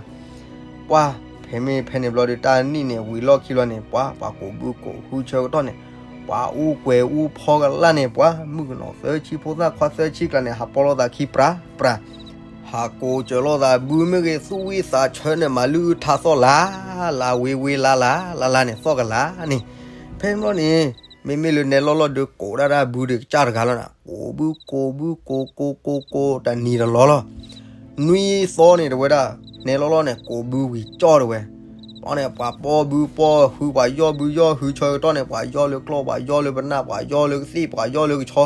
ပှၢ်ဖဲမ့ၢ်ဖဲန့ၣ်ဘျီဒုး တၢ်နံၣ်န့ၣ် ဝံၤလီၢ်ခံလီၤန့ၣ် ပှၢ်ပှၤကိးဘုကိးဟုဆၢကတီၢ်န့ၣ် ပှၤအူကွဲးအူဖီကလၢ်န့ၣ် ပှၢ်မုၣ်ကနီၤသၢဆံဖိသၣ်ခွါသၢဆံကျါန့ၣ် ဟးပီလိာ်သးခံပြးပြး, ဟးကိးစၢၤလိာ်သးဘုမ့ၢ်ဂ့ၤ သူၣ်ဝံၣ်သးဆၢန့ၣ် မၤလုၢ်အုၣ်ထါသီၣ်လါ လါဝ့ဝ့လါလါ လါလါန့ၣ် သီၣ်ကလါန့ၣ်, ဖဲန့ၣ်ဘျီန့ၣ် မ့မ့ၢ်လၢနဲလီၢ်လီၢ်ဒုးကိးဒၣ်တၢ်ဘုဒုးကစၢ်တဂၤလီၤနၤ ကိးဘုကိးဘုကိးကိးကိးကိးတၢ်နံၤတလီၢ်လီၤ နွံသီန့ၣ် တဲဝဲဒၣ်, နဲလီၢ်လီၢ်န့ၣ် ကိးဘုဝံၤကၠီၣ်တဲဝဲ, ဘျီန့ၣ် ပှၤပီၢ်ဘုပီၢ်ဟု ပှၤယီၢ်ဘုယီၢ်ဟု ဆၢကတီၢ်န့ၣ် ပှၤယီၢ်လၢကျီၢ် ပှၤယီၢ်လၢပနၢ် ပှၤယီၢ်လၢကသ့ၣ် ပှၤယီၢ်လၢကဆီ,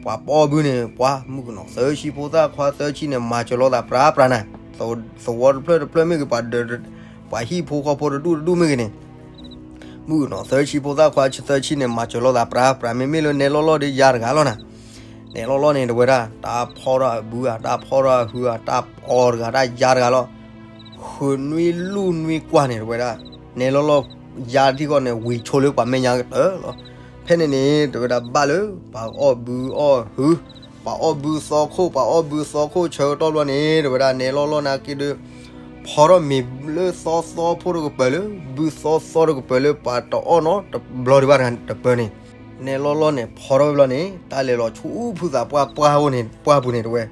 ပှၤပီၢ်ဘုန့ၣ် ပှၤမုၣ်ကနီၤသၢဆံဖိသၣ်ခွါသၢဆံန့ၣ် မၤစၢၤလိာ်သးပြးပြးနၤ, သဝီတဖျၢၣ်တဖျၢၣ်မ့ၢ်ဂ့ၤ ပှၤဒၢး ပှၤဟံၣ်ဖိဃီဖိတဒူၣ်တဒူၣ်မ့ၢ်ဂ့ၤန့ၣ် မုၣ်ကနီၤသၢဆံဖိသၣ်ခွါသၢဆံန့ၣ် မၤစၢၤလိာ်သးပြးပြး မ့မ့ၢ်လၢနဲလီၢ်လီၢ်ဒီးယၤတဂၤလီၤနၤ, နဲလီၢ်လီၢ်န့ၣ် တဲဝဲဒၣ် တၢ်ဖီၣ်ထီၣ်အဘုဧါ တၢ်ဖီၣ်ထီၣ်အဟုဧါ တၢ်အီတဂၤ တၢ်ယၤတဂၤလီၤ, ဃုနွံလူၢ်နွံကွၢ်န့ၣ် တဲဝဲဒၣ်, နဲလီၢ်လီၢ်ယၤထံၣ်ဃီန့ၣ် ဝံၤဆိလၢပှၤမဲာ်ညါကတၢၢ်လီၤ, ဖဲန့ၣ်န့ၣ် တဲဝဲဒၣ်ဘၣ်လၢ ပှၤအီၣ်ဘုအီၣ်ဟု ပှၤအီၣ်ဘုသီခိၣ် ပှၤအီၣ်ဘုသီခိၣ်ဆၢကတီၢ်ဘျီန့ၣ် တဲဝဲဒၣ်နဲလီၢ်လီၢ်နာ်က့ဒုး ဖီထီၣ်မ့ၤလၢသီသီဖိတကပၤလၢ ဘုသီသီတကပၤလၢပှၤတအီၣ်နီတဘျီဒံးဘၣ်တပၤန့ၣ်, နဲလီၢ်လီၢ်န့ၣ် ဖီထီၣ်ဝဲဘျီန့ၣ် တၢ်လဲၤလီၤဆူဖုသးပှၢ်ပှၢ်အိၣ်န့ၣ် ပှၢ်ပူၤန့ၣ် တဲဝဲ,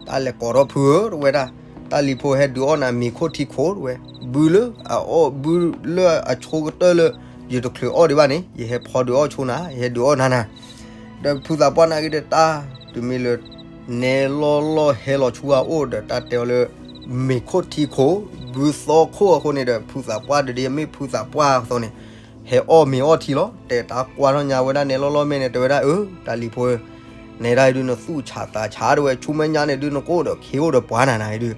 တၢ်လဲၤကိးထီၣ်ဖုဧၢ တဲဝဲဒၣ်, တၢ်လံၤဖိဟဲဒုးအီၣ်နၤမ့ၤခိၣ်ထံခိၣ် တဲဝဲ, ဘုလၢအအီၣ်ဘုလၢအဆိကတၢၢ်လၢ ယတချုးအီၣ်ဒံးဘၣ်န့ၣ် ယဟဲဖီဒုးအီၣ်ဆိနၤ ယဟဲဒုးအီၣ်နၤနၤ ဒီးဖုသးပှၢ်နာ်က့ဒီးတၢ် တုၤမ့ၢ်လၢ နဲလီၢ်လီၢ်ဟဲလီၤဆူအအိၣ်ဒီးတၢ်တဲအီၤလၢ မ့ၤခိၣ်ထံခိၣ် ဘုသီခိၣ်အဃိန့ၣ်ဒီး ဖုသးပှၢ်တဒ်အမ့ၢ်ဖုသးပှၢ်အသိးန့ၣ် ဟဲအီၣ်မ့ၤအီၣ်ထံလီၤ. တဲတၢ်ကွၢ်ထီၣ်ညါဝဲဒၣ်နဲလီၢ်လီၢ်မဲာ်န့ၣ် တဲဝဲဒၣ်အၢ တၢ်လံၤဖိ နဲဒၣ်အံၤဒုးနသူၣ်ဆးသးဆး တဲဝဲ ဆူမဲာ်ညါန့ၣ်ဒုး နကအိၣ်ဒီးခ့အိၣ်ဒီးပှၤနၤနၤအံၤဒုး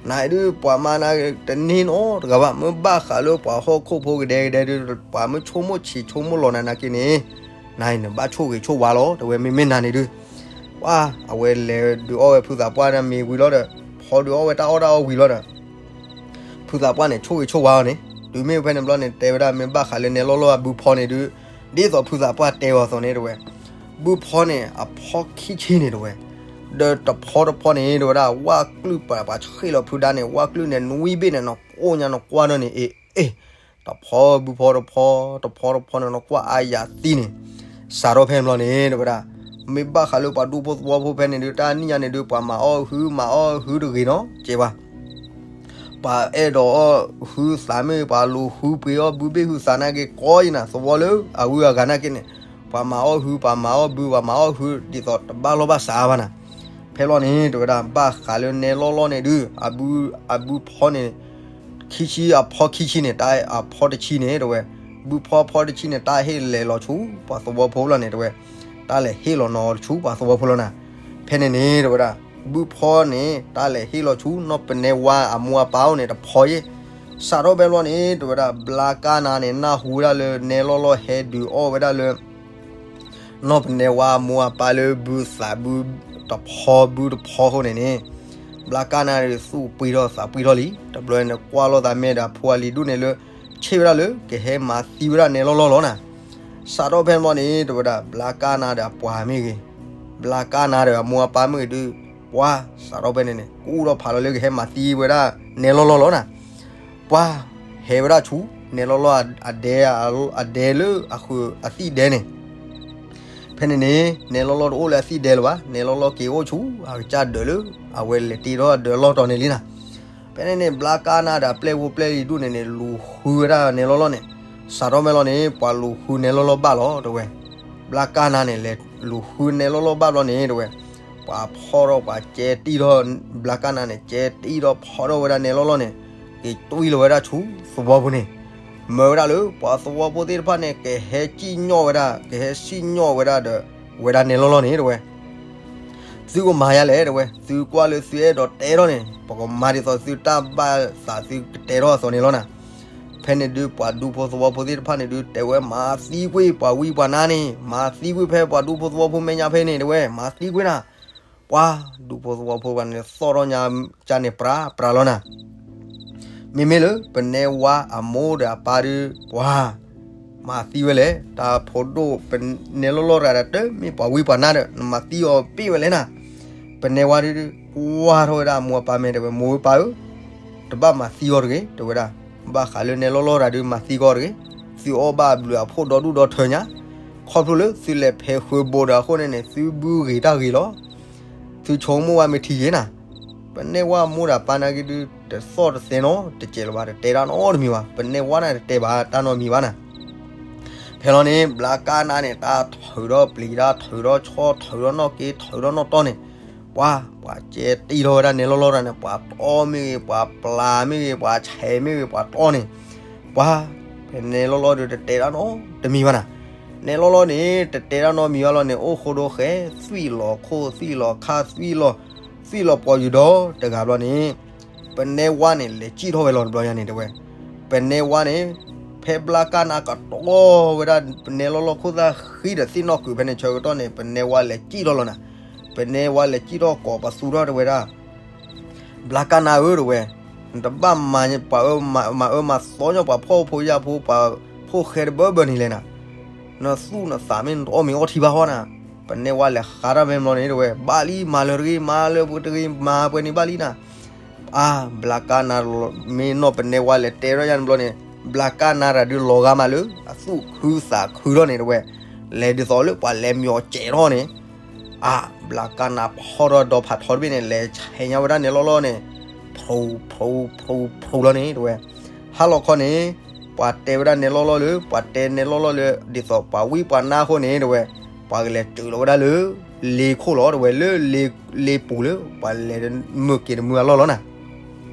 နၤအံၤဒုး ပှၤမၤနၤတန့ၢ်နီတဂၤဘၣ် မ့ၢ်ဘၣ်ဃးလၢပှၤဟီၣ်ခိၣ်ဖိကဒဲကဒဲဒုး ပှၤမ့ၢ်ဆိကမိၣ်ဆံးဆိကမိၣ်လီၤနၤနာ်က့န့ၣ် နၤအံၤ နဘၣ်ဆိၣ်ဂ့ၤဆိၣ်ဝါလီၤ တဲဝဲ မ့မ့ၢ်နၤန့ၣ်ဒုး ပှၤ အဝဲလဲၤဒုးအီၣ်ဝဲဖုသးပှၢ်န့ၣ်မ့ၤဝံၤလီၤဒီး ဖီဒုးအီၣ်ဝဲတၢ်အီၣ်တၢ်အီဝံၤလီၤဒီး ဖုသးပှၢ်န့ၣ် ဆိၣ်ဂ့ၤဆိၣ်ဝါအီၤန့ၣ် တုၤမ့ၢ်ဖဲန့ၣ်ဘျီန့ၣ် တဲဝဲဒၣ်မ့ၢ်ဘၣ်ဃးလၢနဲလီၢ်လီၢ်အဘုဖီန့ၣ်ဒုး ဒ်သိးဖုသးပှၢ်တဲအီၤအသိးန့ၣ် တဲဝဲ ဘုဖီန့ၣ် အဖီခံဆံန့ၣ် တဲဝဲ ဒီးတဖီတဖီန့ၣ် တဲဝဲဒၣ် ဝၣ်ကလုၢ်ပှၤပှၤဆှ့ၣ်လီၤဖုဒါန့ၣ် ဝၣ်ကလုၢ်န့ၣ် နွံဘ့ၣ်န့ၣ် နကိၢ်ညါနကွၢ်ဒီးန့ၣ် အ့ အ့ တဖီဘုဖီတဖီ တဖီတဖီန့ၣ် နကွၢ်အါယၤသံန့ၣ် စးထီၣ်ဖဲန့ၣ်ဘျီန့ၣ် တဲဝဲဒၣ် မ့ၢ်ဘၣ်ဃးလၢပှၤဒူဖိသဝီဖိဖဲန့ၣ်ဒုး တၢ်နံၣ်ညါန့ၣ်ဒုး ပှၤမၤအီၣ်ဟု မၤအီၣ်ဟုတဂ့ၤနီတစဲးဘၣ် ပှၤအဲၣ်ဒိးအီၣ်ဟုသးမ့ၢ် ပှၤလူၤဟုပှ့ၤအီၣ်ဘုဘ့ၣ်ဟုသးနာ်က့ ကိးယံၤနၤ သဝီလၢအဂုၤအဂၤနာ်က့န့ၣ် ပှၤမၤအီၣ်ဟု ပှၤမၤအီၣ်ဘု ပှၤမၤအီၣ်ဟု ဒ်သိးတဘၣ်လီၢ်ဘၣ်စးဘၣ်နၤ ဖဲလီၤန့ၣ် တဲဝဲဒၣ် ဘၣ်ဃးလၢနဲလီၢ်လီၢ်န့ၣ်ဒုး အဘု အဘုဖီန့ၣ် ခံဆံ အဖီခံဆံန့ၣ် တၢ်အဖီတဆံန့ၣ် တဲဝဲ ဘုဖီဖီတဆံန့ၣ် တၢ်ဟ့ၣ်လဲၤလီၤဆူ ပှၤသဝီဖိလီၤန့ၣ် တဲဝဲ တၢ်လဲၤဟ့ၣ်လီၤနီၤဆူပှၤသဝီဖိလီၤနၤ ဖဲန့ၣ်န့ၣ် တဲဝဲဒၣ် ဘုဖီန့ၣ် တၢ်လဲၤဟ့ၣ်လီၤဆူ နီၢ်ပနဲဝါအမိၢ်အပၢ်အိၣ်န့ၣ် တဖီယ့ၣ် စးထီၣ်ဖဲလီၤန့ၣ် တဲဝဲဒၣ် ဘျါကၢ်နါန့ၣ် နၢ်ဟူဝဲဒၣ်လၢ နဲလီၢ်လီၢ်ဟဲဒုးအီၣ်ဝဲဒၣ်လၢ နီၢ်ပနဲဝါအမိၢ်အပၢ်လၢဘုသးဘုတဖီဘုတဖီအဃိန့ၣ်န့ၣ် ဘျါကၢ်နါဒီးသူၣ်ပှံၢ်ထီၣ်သးပှံၢ်ထီၣ်လံ တဘျီန့ၣ် ကွၢ်လိာ်သးမဲာ်ဒီးအဖိအလံၤဒူၣ်န့ၣ်လၢ ဆ့ၣ်ဝဲဒၣ်လၢ ကဟဲမၤသံဝဲဒၣ်နဲလီၢ်လီၢ်လီၤနၤ စးထီၣ်ဖဲန့ၣ်ဘျီန့ၣ် တဲဝဲဒၣ် ဘျါကၢ်နါဒီးအပှၤမ့ၢ်ဂ့ၤ ဘျါကၢ်နါဒီးအမိၢ်အပၢ်မ့ၢ်ဂ့ၤဒုး ပှၤ စးထီၣ်ဖဲန့ၣ်န့ၣ် ကူၣ်ထီၣ်ဖးလီၤလၢကဟဲမၤသံဝဲဒၣ်နဲလီၢ်လီၢ်လီၤနၤ ပှၤ ဟဲဝဲဒၣ်ဆူ နဲလီၢ်လီၢ်အဒဲ အဒဲလၢအဃုာ်အသံၣ်ဒဲန့ၣ် ဖဲန့ၣ်န့ၣ် နဲလီၢ်လီၢ်တအိၣ်လၢအသံၣ်ဒဲလၢၤဘၣ် နဲလီၢ်လီၢ်က့ၤအိၣ်ဆူ အကစၢ်ဒၢးလၢ အဝဲလဲၤတ့ထီၣ်အဒၢးလီၢ်တီၤန့ၣ်လံနၤ ဖဲန့ၣ်န့ၣ် ဘျါကၢ်နါဒီးအပျဲၢ်ဖိပျဲၢ်လံၤဒူၣ်န့ၣ်န့ၣ် လူၤဃုဝဲဒၣ်နဲလီၢ်လီၢ်န့ၣ် စးထီၣ်ဖဲလီၤန့ၣ် ပှၤလူၤဃုနဲလီၢ်လီၢ်ဘၣ်လီၤ တဲဝဲ ဘျါကၢ်နါန့ၣ် လဲၤလူၤဃုနဲလီၢ်လီၢ်ဘၣ်ဘျီန့ၣ် တဲဝဲ ပှၤဖီၣ်ထီၣ်ပှၤကဲတံၢ်ထီၣ် ဘျါကၢ်နါန့ၣ် ကဲတံၢ်ထီၣ်ဖီၣ်ထီၣ်ဝဲဒၣ်နဲလီၢ်လီၢ်န့ၣ် က့ၤတွံၢ်လီၤဝဲဒၣ်ဆူသဝီပူၤန့ၣ် မၢဝဲဒၣ်လၢ ပှၤသဝီဖိသ့ၣ်တဖၣ်န့ၣ် ကဟဲစံၣ်ညီၣ်ဝဲဒၣ် ကဟဲစံၣ်ညီၣ်ဝဲဒၣ်ဒီး ဝဲဒၣ်နဲလီၢ်လီၢ်န့ၣ် တဲဝဲ သုကမၤယၤလဲၣ် တဲဝဲ သုကွၢ်လၢသုအဲၣ်ဒိးတဲထီၣ်န့ၣ် ပကမၤဒ်သိးသုတၢ်ဘၣ်သးသုကတဲထီၣ်အသိးန့ၣ်လီၤနၤ ဖဲန့ၣ်ဒုး ပှၤဒူဖိသဝီဖိသ့ၣ်တဖၣ်န့ၣ်ဒုး တဲဝဲမၤသံကွံာ်ပှၤဝံပှၤနါန့ၣ် မၤသံကွံာ်ဖဲပှၤဒူဖိသဝီဖိမဲာ်ညါဖဲန့ၣ် တဲဝဲ မၤသံကွံာ်နၤ ပှၤဒူဖိသဝီဖိပှၤန့ၣ် သီၣ်ထီၣ်ညါကၢ်န့ၣ်ပြးပြးလီၤနၤ မ့မ့ၢ်လၢပနဲဝါအမိၢ်ဒီးအပၢ်ဒုး ပှၤ မၤသံဝဲလဲၣ် တၢ်ဖိဒိၣ် ပနဲလီၢ်လီၢ်တဂၤဒီး တမ့ၢ်ပှၤဝံပှၤနါဒီး နမၤသံအီၤပ့ၢ်ဝဲလဲၣ်နၤ ပနဲဝါဒုး ကွၢ်ထီၣ်ဝဲဒၣ်အမိၢ်အပၢ်မဲာ်တဲဝဲ မိၢ်ဝံပၢ်ဧၢ တဘၣ်မၤသံအီၤတဂ့ၤ တဲဝဲဒၣ် ဘၣ်ဃးလၢနဲလီၢ်လီၢ်တဂၤဒုး မၤသံကီးတဂ့ၤ သုအီၣ်ဘၣ်အဘျုးအဖှိၣ်ဒီဒူၣ်ဒီထၢညါ ခီဖျိလၢသုလဲၤဖဲးဃုာ်ဘိးဒီးအဃိန့ၣ်န့ၣ် သုဘုဂ့ၤတၢ်ဂ့ၤလီၤ သုဆိကမိၣ်ဝဲမ့ၢ်ထံယ့ၤနၤ ပနဲဝါမိၢ်ဒီးပၢ်နာ်က့ဒုး တသီၣ်တသဲနီတစဲးလၢၤဘၣ် တတဲတၢ်နီတမံၤဘၣ် ပနဲဝါန့ၣ်တတဲဘၣ်တၢ်နီတမံၤဘၣ်နၤ ဖဲလီၤန့ၣ် ဘျါကၢ်နါန့ၣ် တၢ်ထုးထီၣ်ပျံၤ တၢ်ထုးထီၣ်ဆီ ထုးထီၣ်နီၣ်က့ ထုးထီၣ်နီၣ်တီၢ်န့ၣ် ပှၤ ပှၤကဲတံၢ်ထီၣ်ဝဲဒၣ်နဲလီၢ်လီၢ်တၢ်န့ၣ် ပှၤတီမ့ၢ်ဂ့ၤ ပှၤပျၢ်မ့ၢ်ဂ့ၤ ပှၤဆဲးမ့ၢ်ဂ့ၤ ပှၤတီန့ၣ်, ပှၤ ပနဲလီၢ်လီၢ်ဒီးတတဲဒၣ်နီတမံၤဘၣ်နၤ. နဲလီၢ်လီၢ်န့ၣ် တတဲဒၣ်နီတမံၤဘၣ်လီၤန့ၣ် အိၣ်ဃိဒီးဃဲ သွံၣ်လီၤခိၣ် သွံၣ်လီၤခါ သွံၣ်လီၤ သွံၣ်လီၤပှီၤယူၤဒီးတဂၤဘျီန့ၣ် ပနဲဝါန့ၣ် လဲၤစံၣ်ထီၣ်ဝဲလီၤတဘျီညါန့ၣ်တဲဝဲ. ပနဲဝါန့ၣ် ဖဲဘျါကၢ်နါကတီၤဝဲဒၣ် ပနဲလီၢ်လီၢ်ခိၣ်သၣ်ဃံဒီးသ့ၣ်နီၣ်ကုာ်ဖဲန့ၣ်ဆၢကတီၢ်န့ၣ် ပနဲဝါလဲၤစံၣ်ထီၣ်လီၤနၤ. ပနဲဝါလဲၤစံၣ်ထီၣ်ကိးပသူထီၣ်တဲဝဲဒၣ် ဘျါကၢ်နါဧၢ တဲဝဲ, နတဘၣ်မၤပှၤအၢ မၤအၢမၤသီညီပှၤဖှီၣ်ဖိယာ်ဖိ ပှၤဖိၣ်ဃဲတဘၢဘၢန့ၣ်လဲၣ်နၤ. နသူၣ်နသးမ့ၢ်နတအီၣ်မ့ၤအီထံဘၣ်ဃီနၤ. ပနဲဝါလဲၤဃးတၢ်ဖဲန့ၣ်ဘျီန့ၣ်တဲဝဲ ဘၣ်လံ မၤလၢတဂ့ၤ မၤလၢတဂ့ၤ မၤပှဲၤန့ၣ်ဘၣ်လံနၤ. အါ ဘျါကၢ်နါ မ့ၢ်နီၢ်ပနဲဝါလဲၤတဲထီၣ်ယါန့ၣ်ဘျီန့ၣ် ဘျါကၢ်နါတၢ်ဒုးလီၤဂာ်မးလၢ အသူၣ်ခုသးခုထီၣ်န့ၣ်တဲဝဲ, လဲၤဒ်သိးလၢပှၤလဲၤမၠီၤစဲးထီၣ်န့ၣ် အါ ဘျါကၢ်နါဖီၣ်ထီၣ်ဒီဖးထီတဘ့ၣ်န့ၣ် လဲၤဆဲးညါဝဲဒၣ်နဲလီၢ်လီၢ်န့ၣ် ဖျိဖျိဖျိဖျိလီၤန့ၣ်တဲဝဲ. ဟါလီၤခီန့ၣ် ပှၤတဲဝဲဒၣ်နဲလီၢ်လီၢ်လၢ ပှၤတဲနဲလီၢ်လီၢ်လၢ ဒ်သိးပှၤဝံပှၤနါအဃိန့ၣ်တဲဝဲ, ပှၤကလဲၤစၢၤလီၤဝဲဒၣ်လၢ လ့ခိၣ်လီၤတဲဝဲ လၢ လ့ပူၤလၢ ပှၤလဲၤမုာ်က့ၤတမုာ်အလီၢ်လီၤနၤ.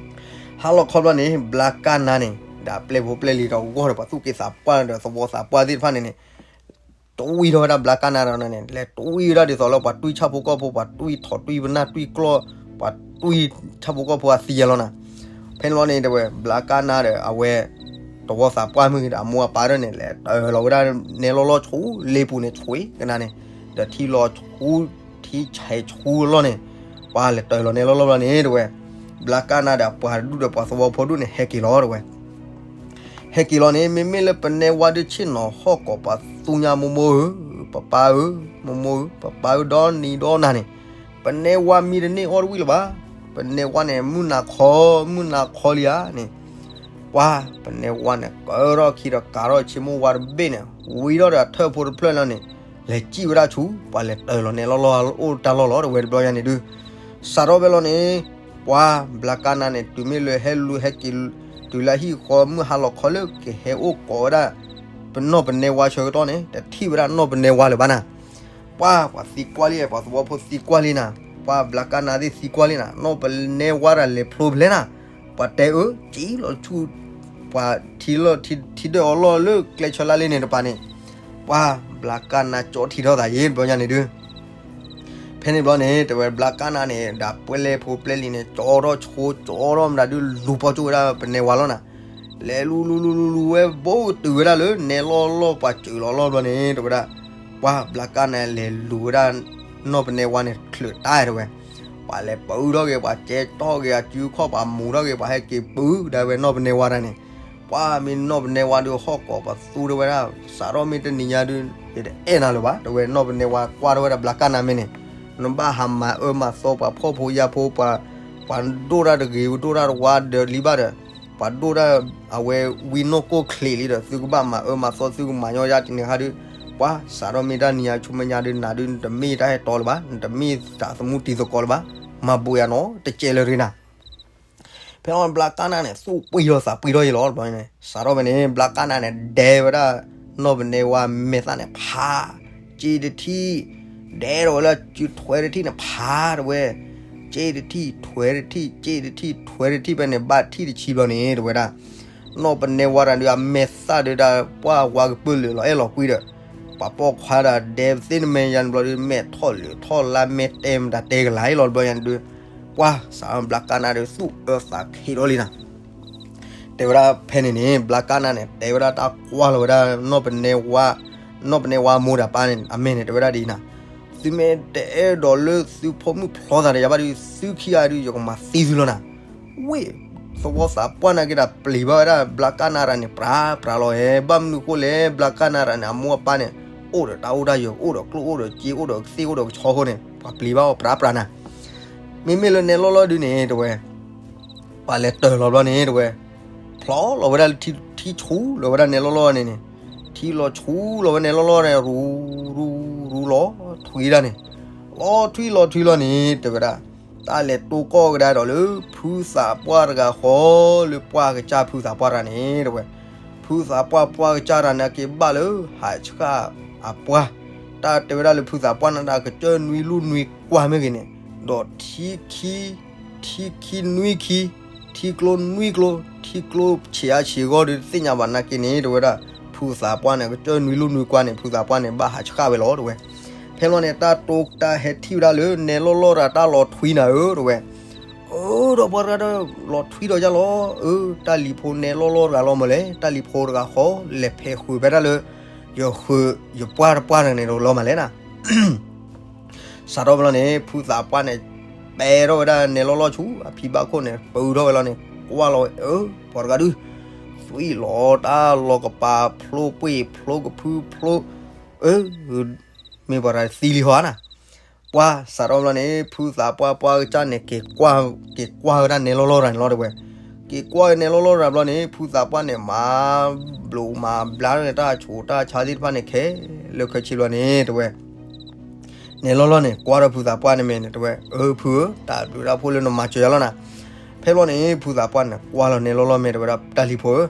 ဟါလီၤခီဘျီန့ၣ် ဘျါကၢ်နါန့ၣ် ဒီးပျဲၢ်ဖိပျဲၢ်လံၤတဝီဒီး ပှၤသူၣ်က့သးပှၢ်ဒီးသဝီသးပှၢ်သ့ၣ်တဖၣ်န့ၣ်န့ၣ် တွံၢ်ထီၣ်ဝဲဒၣ်ဘျါကၢ်နါဒီးန့ၣ် လဲၤတွံၢ်ဝဲဒၣ်ဒ်သိးလၢပှၤတွံၢ်ဆၣ်ဖိကီၢ်ဖိ ပှၤတွံၢ်ထိၣ်တွံၢ်ပနၢ်တွံၢ်ကျီၢ် ပှၤတွံၢ်ဆၣ်ဖိကီၢ်ဖိအသံယဲလီၤနၤ. ဖဲန့ၣ်လီၤန့ၣ်တဲဝဲ ဘျါကၢ်နါဒီးအဝဲ သဝီသးပှၢ်မ့ၢ်ဂ့ၤဒီးအမိၢ်အပၢ်ဒီးန့ၣ် လဲၤတၢၤလီၤဝဲဒၣ်နဲလီၢ်လီၢ်ဆူ လ့ပူၤန့ၣ်ဆူကနါန့ၣ် ဒီးထံလီၤဆူ ထံဆဲးဆူအလီၢ်န့ၣ် ပှၤလဲၤတၢၤလီၤနဲလီၢ်လီၢ်ဘျီန့ၣ်တဲဝဲ ဘျါကၢ်နါဒီးပှၤတဒူၣ်ဒီးပှၤသဝီဖိဒူၣ်န့ၣ် ဟဲက့ၤလီၤတဲဝဲ. ဟဲက့ၤလီၤန့ၣ် မ့မ့ၢ်လၢပနဲဝါဒုးဆ့ၣ်နီၤဟီၣ်ကိးပသူညါမိၢ်မိၢ်ဧၢ, ပပၢ်ဧၢ, မိၢ်မိၢ်ဧၢ, ပပၢ်ဧၢ ဒီနံၤဒီနၤန့ၣ် ပနဲဝါမံတန့ၢ်အီၣ်တဝံၣ်လၢၤဘၣ်. ပနဲဝါန့ၣ် မုၢ်နၤခီ မုၢ်နၤခီလံဧါန့ၣ် ပှၤ ပနဲဝါန့ၣ် ကၢထီၣ်ခံဒီးကးထီၣ်ဆ့မိၢ်ဝါတဘ့ၣ်န့ၣ် ဝံထီၣ်ဒီးအထၢၣ်ဖိတဖျၢၣ်လီၤန့ၣ် လဲၤစံၣ်ဝဲဒၣ်ဆူ ပှၤလဲၤတၢၤလီၤနဲလီၢ်လီၢ်အိၣ်တၢ်လီၢ်လီၤတဲဝဲတဘျီညါန့ၣ်ဒုး စးထီၣ်ဖဲလီၤန့ၣ် ပှၤ ဘျါကၢ်နါန့ၣ် တုၤမ့ၢ်လၢဟဲလူၤဟဲက့ၤ တုၤလၢဟံၣ်ဃီမုၢ်ဟါလီၤခီလၢကဟဲအိၣ်ကိးဝဲဒၣ် ပနီၢ်ပနဲဝါဆၢကတီၢ်န့ၣ် တထံၣ်ဝဲဒၣ်နီၢ်ပနဲဝါလၢၤဘၣ်နၤ. ပှၤ ပှၤသံကွၢ်လံ ပှၤသဝီဖိသံကွၢ်လံနၤ, ပှၤဘျါကၢ်နါသ့ၣ်သံကွၢ်လံနၤ, နီၢ်ပနဲဝါတၢ်လဲၤဖျိဖဲလဲၣ်နၤ, ပှၤတဲအၢ စံၣ်လီၤဆူ ပှၤထံလီၢ်ထံဒၢၣ်အီၤလီၢ်လၢကျဲဆၢလါလ့န့ၣ်တပၤန့ၣ်, ပှၤဘျါကၢ်နါကၠီထံထီၣ်သးယ့ၣ်တဘျီညါန့ၣ်ဒုး ဖဲန့ၣ်ဘျီန့ၣ် တဲဝဲဘျါကၢ်နါန့ၣ် ဒီးပှဲၤလဲၣ်ဖိပျဲၢ်လံၤန့ၣ် ကၠီထီၣ်ဆိကၠီထီၣ်မတၤဒုး လူၤပီၢ်ကၠိၣ်ဝဲဒၣ်ပနဲဝါလီၤနၤ, လဲၤလူၤလူၤလူၤလူၤလူၤဝဲ ဘိးတုၤဝဲဒၣ်လၢနဲလီၢ်လီၢ်ပှၤစၢၤလီၤလီၢ်ဘျီန့ၣ် တဲဝဲဒၣ်, ပှၤဘျါကၢ်နါလဲၤလူၤဝဲဒၣ် နီၢ်ပနဲဝါန့ၣ် ချုးတၢ်တဲဝဲ, ပှၤလဲၤပၢထီၣ်က့ၤ ပှၤကဲထီၣ်က့ၤ အစုခီၣ်ပှၤမူထီၣ်က့ၤ ပှၤဟဲက့ၤပၢဒၣ်ဝဲနီၢ်ပနဲဝါတၢ်န့ၣ် ပှၤမ့ၢ်နီၢ်ပနဲဝါဒုးဟီၣ်ကိးပသူတဲဝဲဒၣ်, စးထီၣ်မ့ၢ်တနံၤညါဒုး ယတအဲၣ်နၤလၢၤဘၣ် တဲဝဲနီၢ်ပနဲဝါကွၢ်ထီၣ်ဝဲဒၣ်ဘျါကၢ်နါမ့ၢ်န့ၣ်, နဘၣ်ဟးမၤအၢမၤသီပှၤဖှီၣ်ဖိယာ်ဖိ ပှၤ ပှၤဒိၣ်တၢ်တဂ့ၤ ဒိၣ်တၢ်တဝါဒီးလံဘၣ်ဒီး, ပှၤဒိၣ်တၢ်အဝဲဝံနီၢ်ကိၢ်ချ့လံဒီး သုကဘၣ်မၤအၢမၤသီ သုကမၤညီယါတနံၤဟါဒုး, ပှၤစးထီၣ်မ့ၢ်တၢ်နံၤညါဆူမဲာ်ညါဒုး နၤဒုးနတမ့ၢ်တၢ်ဟဲတီလၢၤဘၣ် နတမ့ၢ်တၢ်သမူတံၤသကိးလၢၤဘၣ် မၤဘိးယၤနီၤ တကဲလၢၤရ့နၤ ဖဲလီၤဘျါကၢ်နါန့ၣ် သူၣ်ပှံၢ်လီၤသးပှံၢ်ထီၣ်ယဲလီၤတဘျီန့ၣ် စးထီၣ်ဖဲန့ၣ် ဘျါကၢ်နါန့ၣ် ဒဲဝဲဒၣ် နီၢ်ပနဲဝါမဲာ်သၣ်န့ၣ် ဖး, စ့တထံၣ်, ဒဲထီၣ်ဝဲလၢ ထွဲတထံၣ်န့ၣ် ဖးတဲဝဲ, စ့တထံၣ် ထွဲတထံၣ် စ့တထံၣ် ထွဲတထံၣ် ဖဲန့ၣ် ဘၣ်ထံၣ်တဆံဘျီန့ၣ် တဲဝဲဒၣ်, နီၢ်ပနဲဝါတၢ်ဒုးအမဲာ်သၣ်ဒုးဒၣ် ပှၢ်ဝါကပၢၢ်လၢာ်လီၤအဲၣ်လီၤကွံဒီး ပှၤပိာ်ခွါဒၣ်ဒဲသ့ၣ်နမဲာ်ယါန့ၣ်ဘျီဒုး မဲာ်ထီၣ်လၢာ်ထီၣ်လါ မဲာ်တဲကလၤလီၤတဘျီယါန့ၣ်ဒုး, ပှၤစးဘျါကၢ်နါဒုး သူၣ်အၢသးခံးထီၣ်လံနၤ တဲဝဲဒၣ်ဖဲန့ၣ်န့ၣ် ဘျါကၢ်နါန့ၣ် တဲဝဲဒၣ်တၢ်ကွၢ်လီၤဝဲဒၣ် နီၢ်ပနဲဝါ, နီၢ်ပနဲဝါမိၢ်ဒီးပၢ်န့ၣ် အမဲာ်န့ၣ် တဲဝဲဒၣ်ဒ်အံၤနၤ, သုမ့ၢ်တအဲၣ်ဒိးလၢသုဖိမုၣ်ဖျီသးဒီးယၤဘၣ်ဒီး သုခံဂၤဒုး ယကမၤသံသုလီၤနၤ, ဝ့ၢ် သဝီသးပှၢ်နာ်က့ဒီး ပျံၤဘၣ်ဝဲဒၣ် ဘျါကၢ်နါတၢ်န့ၣ် ပြးပြးလီၤဧဲ, ဘၣ်မနုၤဃိလဲၣ် ဘျါကၢ်နါတၢ်န့ၣ် အမိၢ်အပၢ်န့ၣ် အိၣ်ဒီးတၢ်အိၣ်တၢ်ယၢၤ အိၣ်ဒီးကျိၣ်အိၣ်ဒီးစ့ အိၣ်ဒီးသ့ၣ်အိၣ်ဒီးကဆီအဃိန့ၣ် ပှၤပျံၤဘၣ်အီၤပြးပြးနၤ မ့မ့ၢ်လၢနဲလီၢ်လီၢ်ဒုးန့ၣ် တဲဝဲ, ပှၤလဲၤတၢၤလီၤဘျီန့ၣ် တဲဝဲ, ဖျီလီၤဝဲဒၣ်လၢထံဆူလီၤဝဲဒၣ်နဲလီၢ်လီၢ်န့ၣ်န့ၣ်, ထံလီၤဆူလီၤဝဲနဲလီၢ်လီၢ်န့ၣ် ရူရူရူလီၤထွံဒၣ်န့ၣ်, လီၤထွံလီၤထွံလီၤန့ၣ် တဲဝဲဒၣ်, တၢ်လဲၤတိၢ်ကီၢ်ကဒါဒီးလၢ ဖုသးပှၢ်တဂၤဃီ လၢပှၢ်ကစၢ်ဖုသးပှၢ်တဂၤန့ၣ် တဲဝဲ ဖုသးပှၢ်ပှၢ်ကစၢ်တဂၤန့ၣ် အက့ၤဘၣ်လၢဟးဆှၣ်အပှၢ်, တၢ်တဲဝဲဒၣ်လၢဖုသးပှၢ်န့ၣ် တၢ်ကစၢၢ်နွံလူၢ်နွံကွၢ်မ့ၢ်ဂ့ၤန့ၣ်, ဒီးထံခံ, ထံခံနွံခံ, ထံကျိနွံကျိ, ထံကျိဆံးအါဆံးအဂီၢ်ဒီးတသ့ၣ်ညါဘၣ်နာ်က့န့ၣ် တဲဝဲဒၣ် ဖုသးပှၢ်န့ၣ် ကစၢၢ်နွံလူၢ်နွံကွၢ်န့ၣ် ဖုသးပှၢ်န့ၣ် ဘၣ်ဟးဆှၣ်ဝဲလီၤ တဲဝဲ. ဖဲလီၤန့ၣ် တၢ်တိတၢ်ဟဲထံၣ်ဝဲဒၣ်လၢ နဲလီၢ်လီၢ်တဂၤတၢ်လီၤထွံနၤဧၢ တဲဝဲ. အၢ ဒီးပှၤတဂၤဒီး လီၤထွံဒီးယါလီၤ, အၢ တၢ်လံၤဖိနဲလီၢ်လီၢ်တဂၤလီၤမးလဲၣ်, တၢ်လံၤဖိတဂၤဃီ လဲၤဖဲးဃုာ်ဖဲတၢ်လၢ ယဃုာ်ယပှၢ်တပှၢ်တဂၤန့ၣ်လီၤမးလဲၣ်နၤ. စးထီၣ်ဖဲလီၤန့ၣ် ဖုသးပှၢ်န့ၣ် ပဲထီၣ်ဝဲဒၣ်နဲလီၢ်လီၢ်ဆူ အဖံဘၣ်ခိၣ်န့ၣ် ပုထီၣ်ဝဲလီၤန့ၣ် ကွၢ်လီၤဝဲ အၢ ပှၤတဂၤဒုး သွံၣ်လီၤတၢ်လီၤကပၤဖျိ ပှ့ၤဖျိကဖုဖျိ, အၢ မ့ၢ်ပှၤတဂၤသံလံဟီဧါနၤ. ပှၢ်စးထီၣ်ဖဲလီၤန့ၣ် ဖုသးပှၢ်ပှၢ်ကစၢ်န့ၣ် က့ၤကွၢ်ဝဲဒၣ်နဲလီၢ်လီၢ်တဂၤန့ၣ်လီၤ တဲဝဲ. က့ၤကွၢ်ဝဲနဲလီၢ်လီၢ်တဂၤဘျီန့ၣ် ဖုသးပှၢ်န့ၣ် မၤဘျိးမၤဘျါန့ၣ် တၢ်ဆူးတၢ်ဆါသ့ၣ်တဖၣ်န့ၣ် ခဲလၢာ်ခဲဆ့ဘျီန့ၣ် တဲဝဲ နဲလီၢ်လီၢ်န့ၣ် ကွၢ်ထီၣ်ဖုသးပှၢ်န့ၣ်မဲာ်န့ၣ် တဲဝဲ အၢ ဖုဧၢ တၢ်ဘျုးတၢ်ဖှိၣ်လၢနမၤစၢၤယၤလီၤနၤ. ဖဲလီၤန့ၣ် ဖုသးပှၢ်န့ၣ် ကွၢ်လီၤနဲလီၢ်လီၢ်မဲာ် တဲဝဲဒၣ် တၢ်လံၤဖိဧၢ,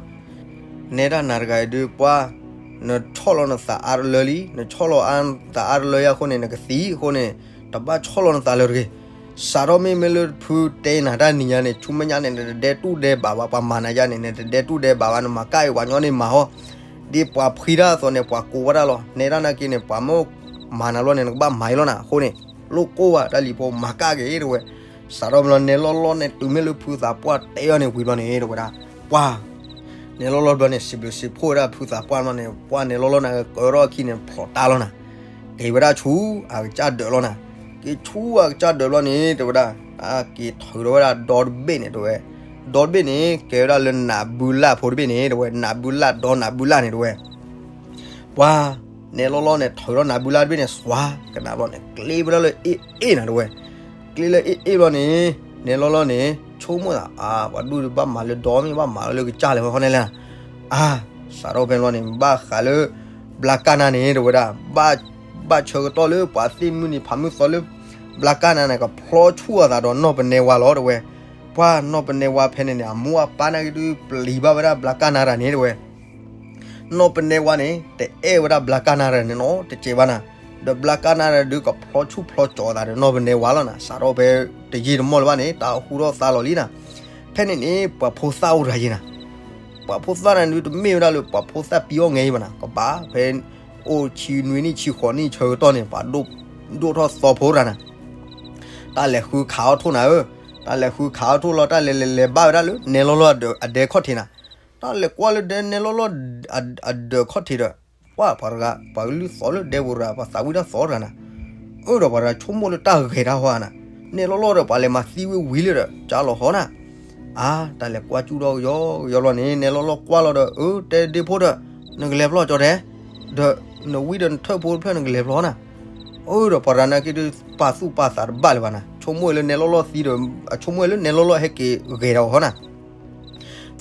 နဲဒၣ်နၤတဂၤအံၤဒုး ပှၢ် နဆီၣ်လီၤနသးအါတလၢလံ, နဆီၣ်လီၤအါနသးအါတလၢယါအဃိန့ၣ် နကသံအဃိန့ၣ် တဘၣ်ဆီၣ်လီၤနသးလၢတဂ့ၤ. စးထီၣ်မ့မ့ၢ်လၢဖုတဲနၤတၢ်နံၤညါန့ၣ် ဆူမဲာ်ညါန့ၣ် နတဒဲတူၢ်ဒဲဘးဘၣ်, ပှၤမၤနၤယါန့ၣ် နတဒဲတူၢ်ဒဲဘးဘၣ်, နမၤကၣ်အံၤပှၤညီန့ၣ်မၤဟီ, ဒ်ပှၤဖှံတၢ်အသိးန့ၣ် ပှၤကိးဘၣ်တၢ်လီၤ. နဲဒၣ်နာ်က့န့ၣ် ပှၤမ့ၢ်မၤနၤလီၤန့ၣ် နကဘၣ်မၤအံၤလီၤနၤ. အဃိန့ၣ် လိၣ်ကိၢ်ဘၣ် တၢ်လံၤဖိ မၤကၣ်က့ၤ တဲဝဲ. စးထီၣ်ဖဲလီၤနဲလီၢ်လီၢ်န့ၣ် တုၤမ့ၢ်လၢဖုသးပှၢ်တဲအီၤန့ၣ်ဝံၤဘျီန့ၣ် တဲဝဲဒၣ် ပှၢ် နဲလီၢ်လီၢ်ဘျီန့ၣ် စံးဘျုးစံးဖှိၣ်ဝဲဒၣ်ဖုသးပှၢ်ဘျီန့ၣ် ပှၢ်နဲလီၢ်လီၢ်န့ၣ် ကၢထီၣ်အခံန့ၣ် ဖျိးတၢ်လီၤနၤ. က့ၤဝဲဒၣ်ဆူအကစၢ်ဒၢးလီၤနၤ. က့ၤဆူအကစၢ်ဒၢးဘျီန့ၣ် တဲဝဲဒၣ် က့ၤထုးထီၣ်ဝဲဒၣ်ဒီတဘ့ၣ်န့ၣ် တဲဝဲ. ဒီတဘ့ၣ်န့ၣ် ကဲဝဲဒၣ်လၢနးဘုလၢ်ဖိတဘ့ၣ်န့ၣ် တဲဝဲ, နးဘုလၢ်ဒီနးဘုလၢ်န့ၣ် တဲဝဲ. ပှၢ် နဲလီၢ်လီၢ်န့ၣ် ထုးထီၣ်နးဘုလၢ်တဘ့ၣ်န့ၣ် စွၤကနၣ်ဘျီန့ၣ် ကျ့ဝဲဒၣ်လၢအ့ၣ်အ့ၣ်နၤ တဲဝဲ. ကျ့လၢအ့ၣ်အ့ၣ်ဘျီန့ၣ် နဲလီၢ်လီၢ်န့ၣ် ဆိကမိၣ်သး အါ ပှၤဒူၣ်ဒုးဘၣ်မၤလၢဒီမ့ၢ်ဘၣ်မၤလၢကစၢ်လဲၣ်ဝဲဃီန့ၣ်လဲၣ်. အါ စးထီၣ်ဖဲလီၤန့ၣ် ဘၣ်ဃးလၢ ဘျါကၢ်နါန့ၣ် တဲဝဲဒၣ် ဘၣ်ဆၢကတီၢ်လၢပှၤသ့ၣ်မုၢ်နံၤဖးမုၢ်သီလၢ ဘျါကၢ်နါန့ၣ် ကဖျီဆူၣ်အသးဒီးနီၢ်ပနဲဝါလီၤ တဲဝဲ. ပှၢ်နီၢ်ပနဲဝါဖဲန့ၣ်န့ၣ် အမိၢ်အပၢ်နာ်က့ဒုးပျံၤဘၣ်ဝဲဒၣ်ဘျါကၢ်နါတဂၤန့ၣ် တဲဝဲ. နီၢ်ပနဲဝါန့ၣ် တအဲၣ်ဝဲဒၣ်ဘျါကၢ်နါတဂၤန့ၣ်နီတစဲးဘၣ်နၤ. ဒီးဘျါကၢ်နါတဂၤဒုးကဖျီဆူၣ်ဖျီကၠီၤအသးဒီးနီၢ်ပနဲဝါလီၤနၤ. စးထီၣ်ဖဲတယံာ်တမီၢ်လၢၤဘၣ်န့ၣ် တၢ်ဟူထီၣ်သါလီၤလံနၤ. ဖဲန့ၣ်န့ၣ် ပှၤဖိသၣ်အိၣ်တဂၤယဲနၤ. ပှၤဖိသၣ်န့ၣ်ဒုးတမ့ၢ်ဝဲဒၣ်လၢပှၤဖိသၣ်ပံအီၣ်ငဲအံၤဘၣ်နၤ. ကဘၣ်ဖဲ အိၣ်ဆံနွံနံၣ်ဆံဃိးနံၣ်ဆၢကတီၢ်န့ၣ် ပှၤဒိၣ်ထီၣ်သီဖိတဂၤနၤ. တၢ်လဲၤဃုခးအီၣ်ထိၣ်နၤဧၢ. တၢ်လဲၤဃုခးအီၣ်ထိၣ်လီၤ တၢ်လဲၤလဲၤလဲၤဘၣ်ဝဲဒၣ်လၢ နဲလီၢ်လီၢ်အဒဲခီၣ်ထံးနၤ. တၢ်လဲၤကွၢ်လၢဒဲနဲလီၢ်လီၢ် အဒဲခီၣ်ထံးဒီး ပှၢ်ပှၤတဂၤ ပှၤကလုၢ်သီလၢဒဲပူၤတဂၤ ပှၤသးဝံၣ်တၢ်သီတဂၤနၤ. အၢဒီးပှၤတဂၤဆိကမိၣ်လၢတၢ်ဂဲၤတၢ်ဟီဧါနၤ. နဲလီၢ်လီၢ်ဒီးပှၤလဲၤမၤသံဝံၤဝံၤလၢဒီး ကၢ်လီၤဟီနၤ. အါ တၢ်လဲၤကွၢ်ကၠူၣ်ထီၣ်ကယီကယီလီၤန့ၣ် နဲလီၢ်လီၢ်ကွၢ်လီၤဒီး အၢ တဲဒ့ဖိဒီး နကလဲၤဖျီကၠီၤတဲ ဒီးနဝံဒီးနထၢၣ်ဖိတဖျၢၣ်နကလဲၤဖျီနၤ. အၢဒီးပှၤတဂၤနာ်က့ဒုးပာ်သူၣ်ပာ်သးတဘၣ်လၢၤဘၣ်နၤ. ဆိကမိၣ်လၢနဲလီၢ်လီၢ်သံဒီး အဆိကမိၣ်လၢနဲလီၢ်လီၢ်ဟဲက့ၤဂဲၤတၢ်ဟီနၤ.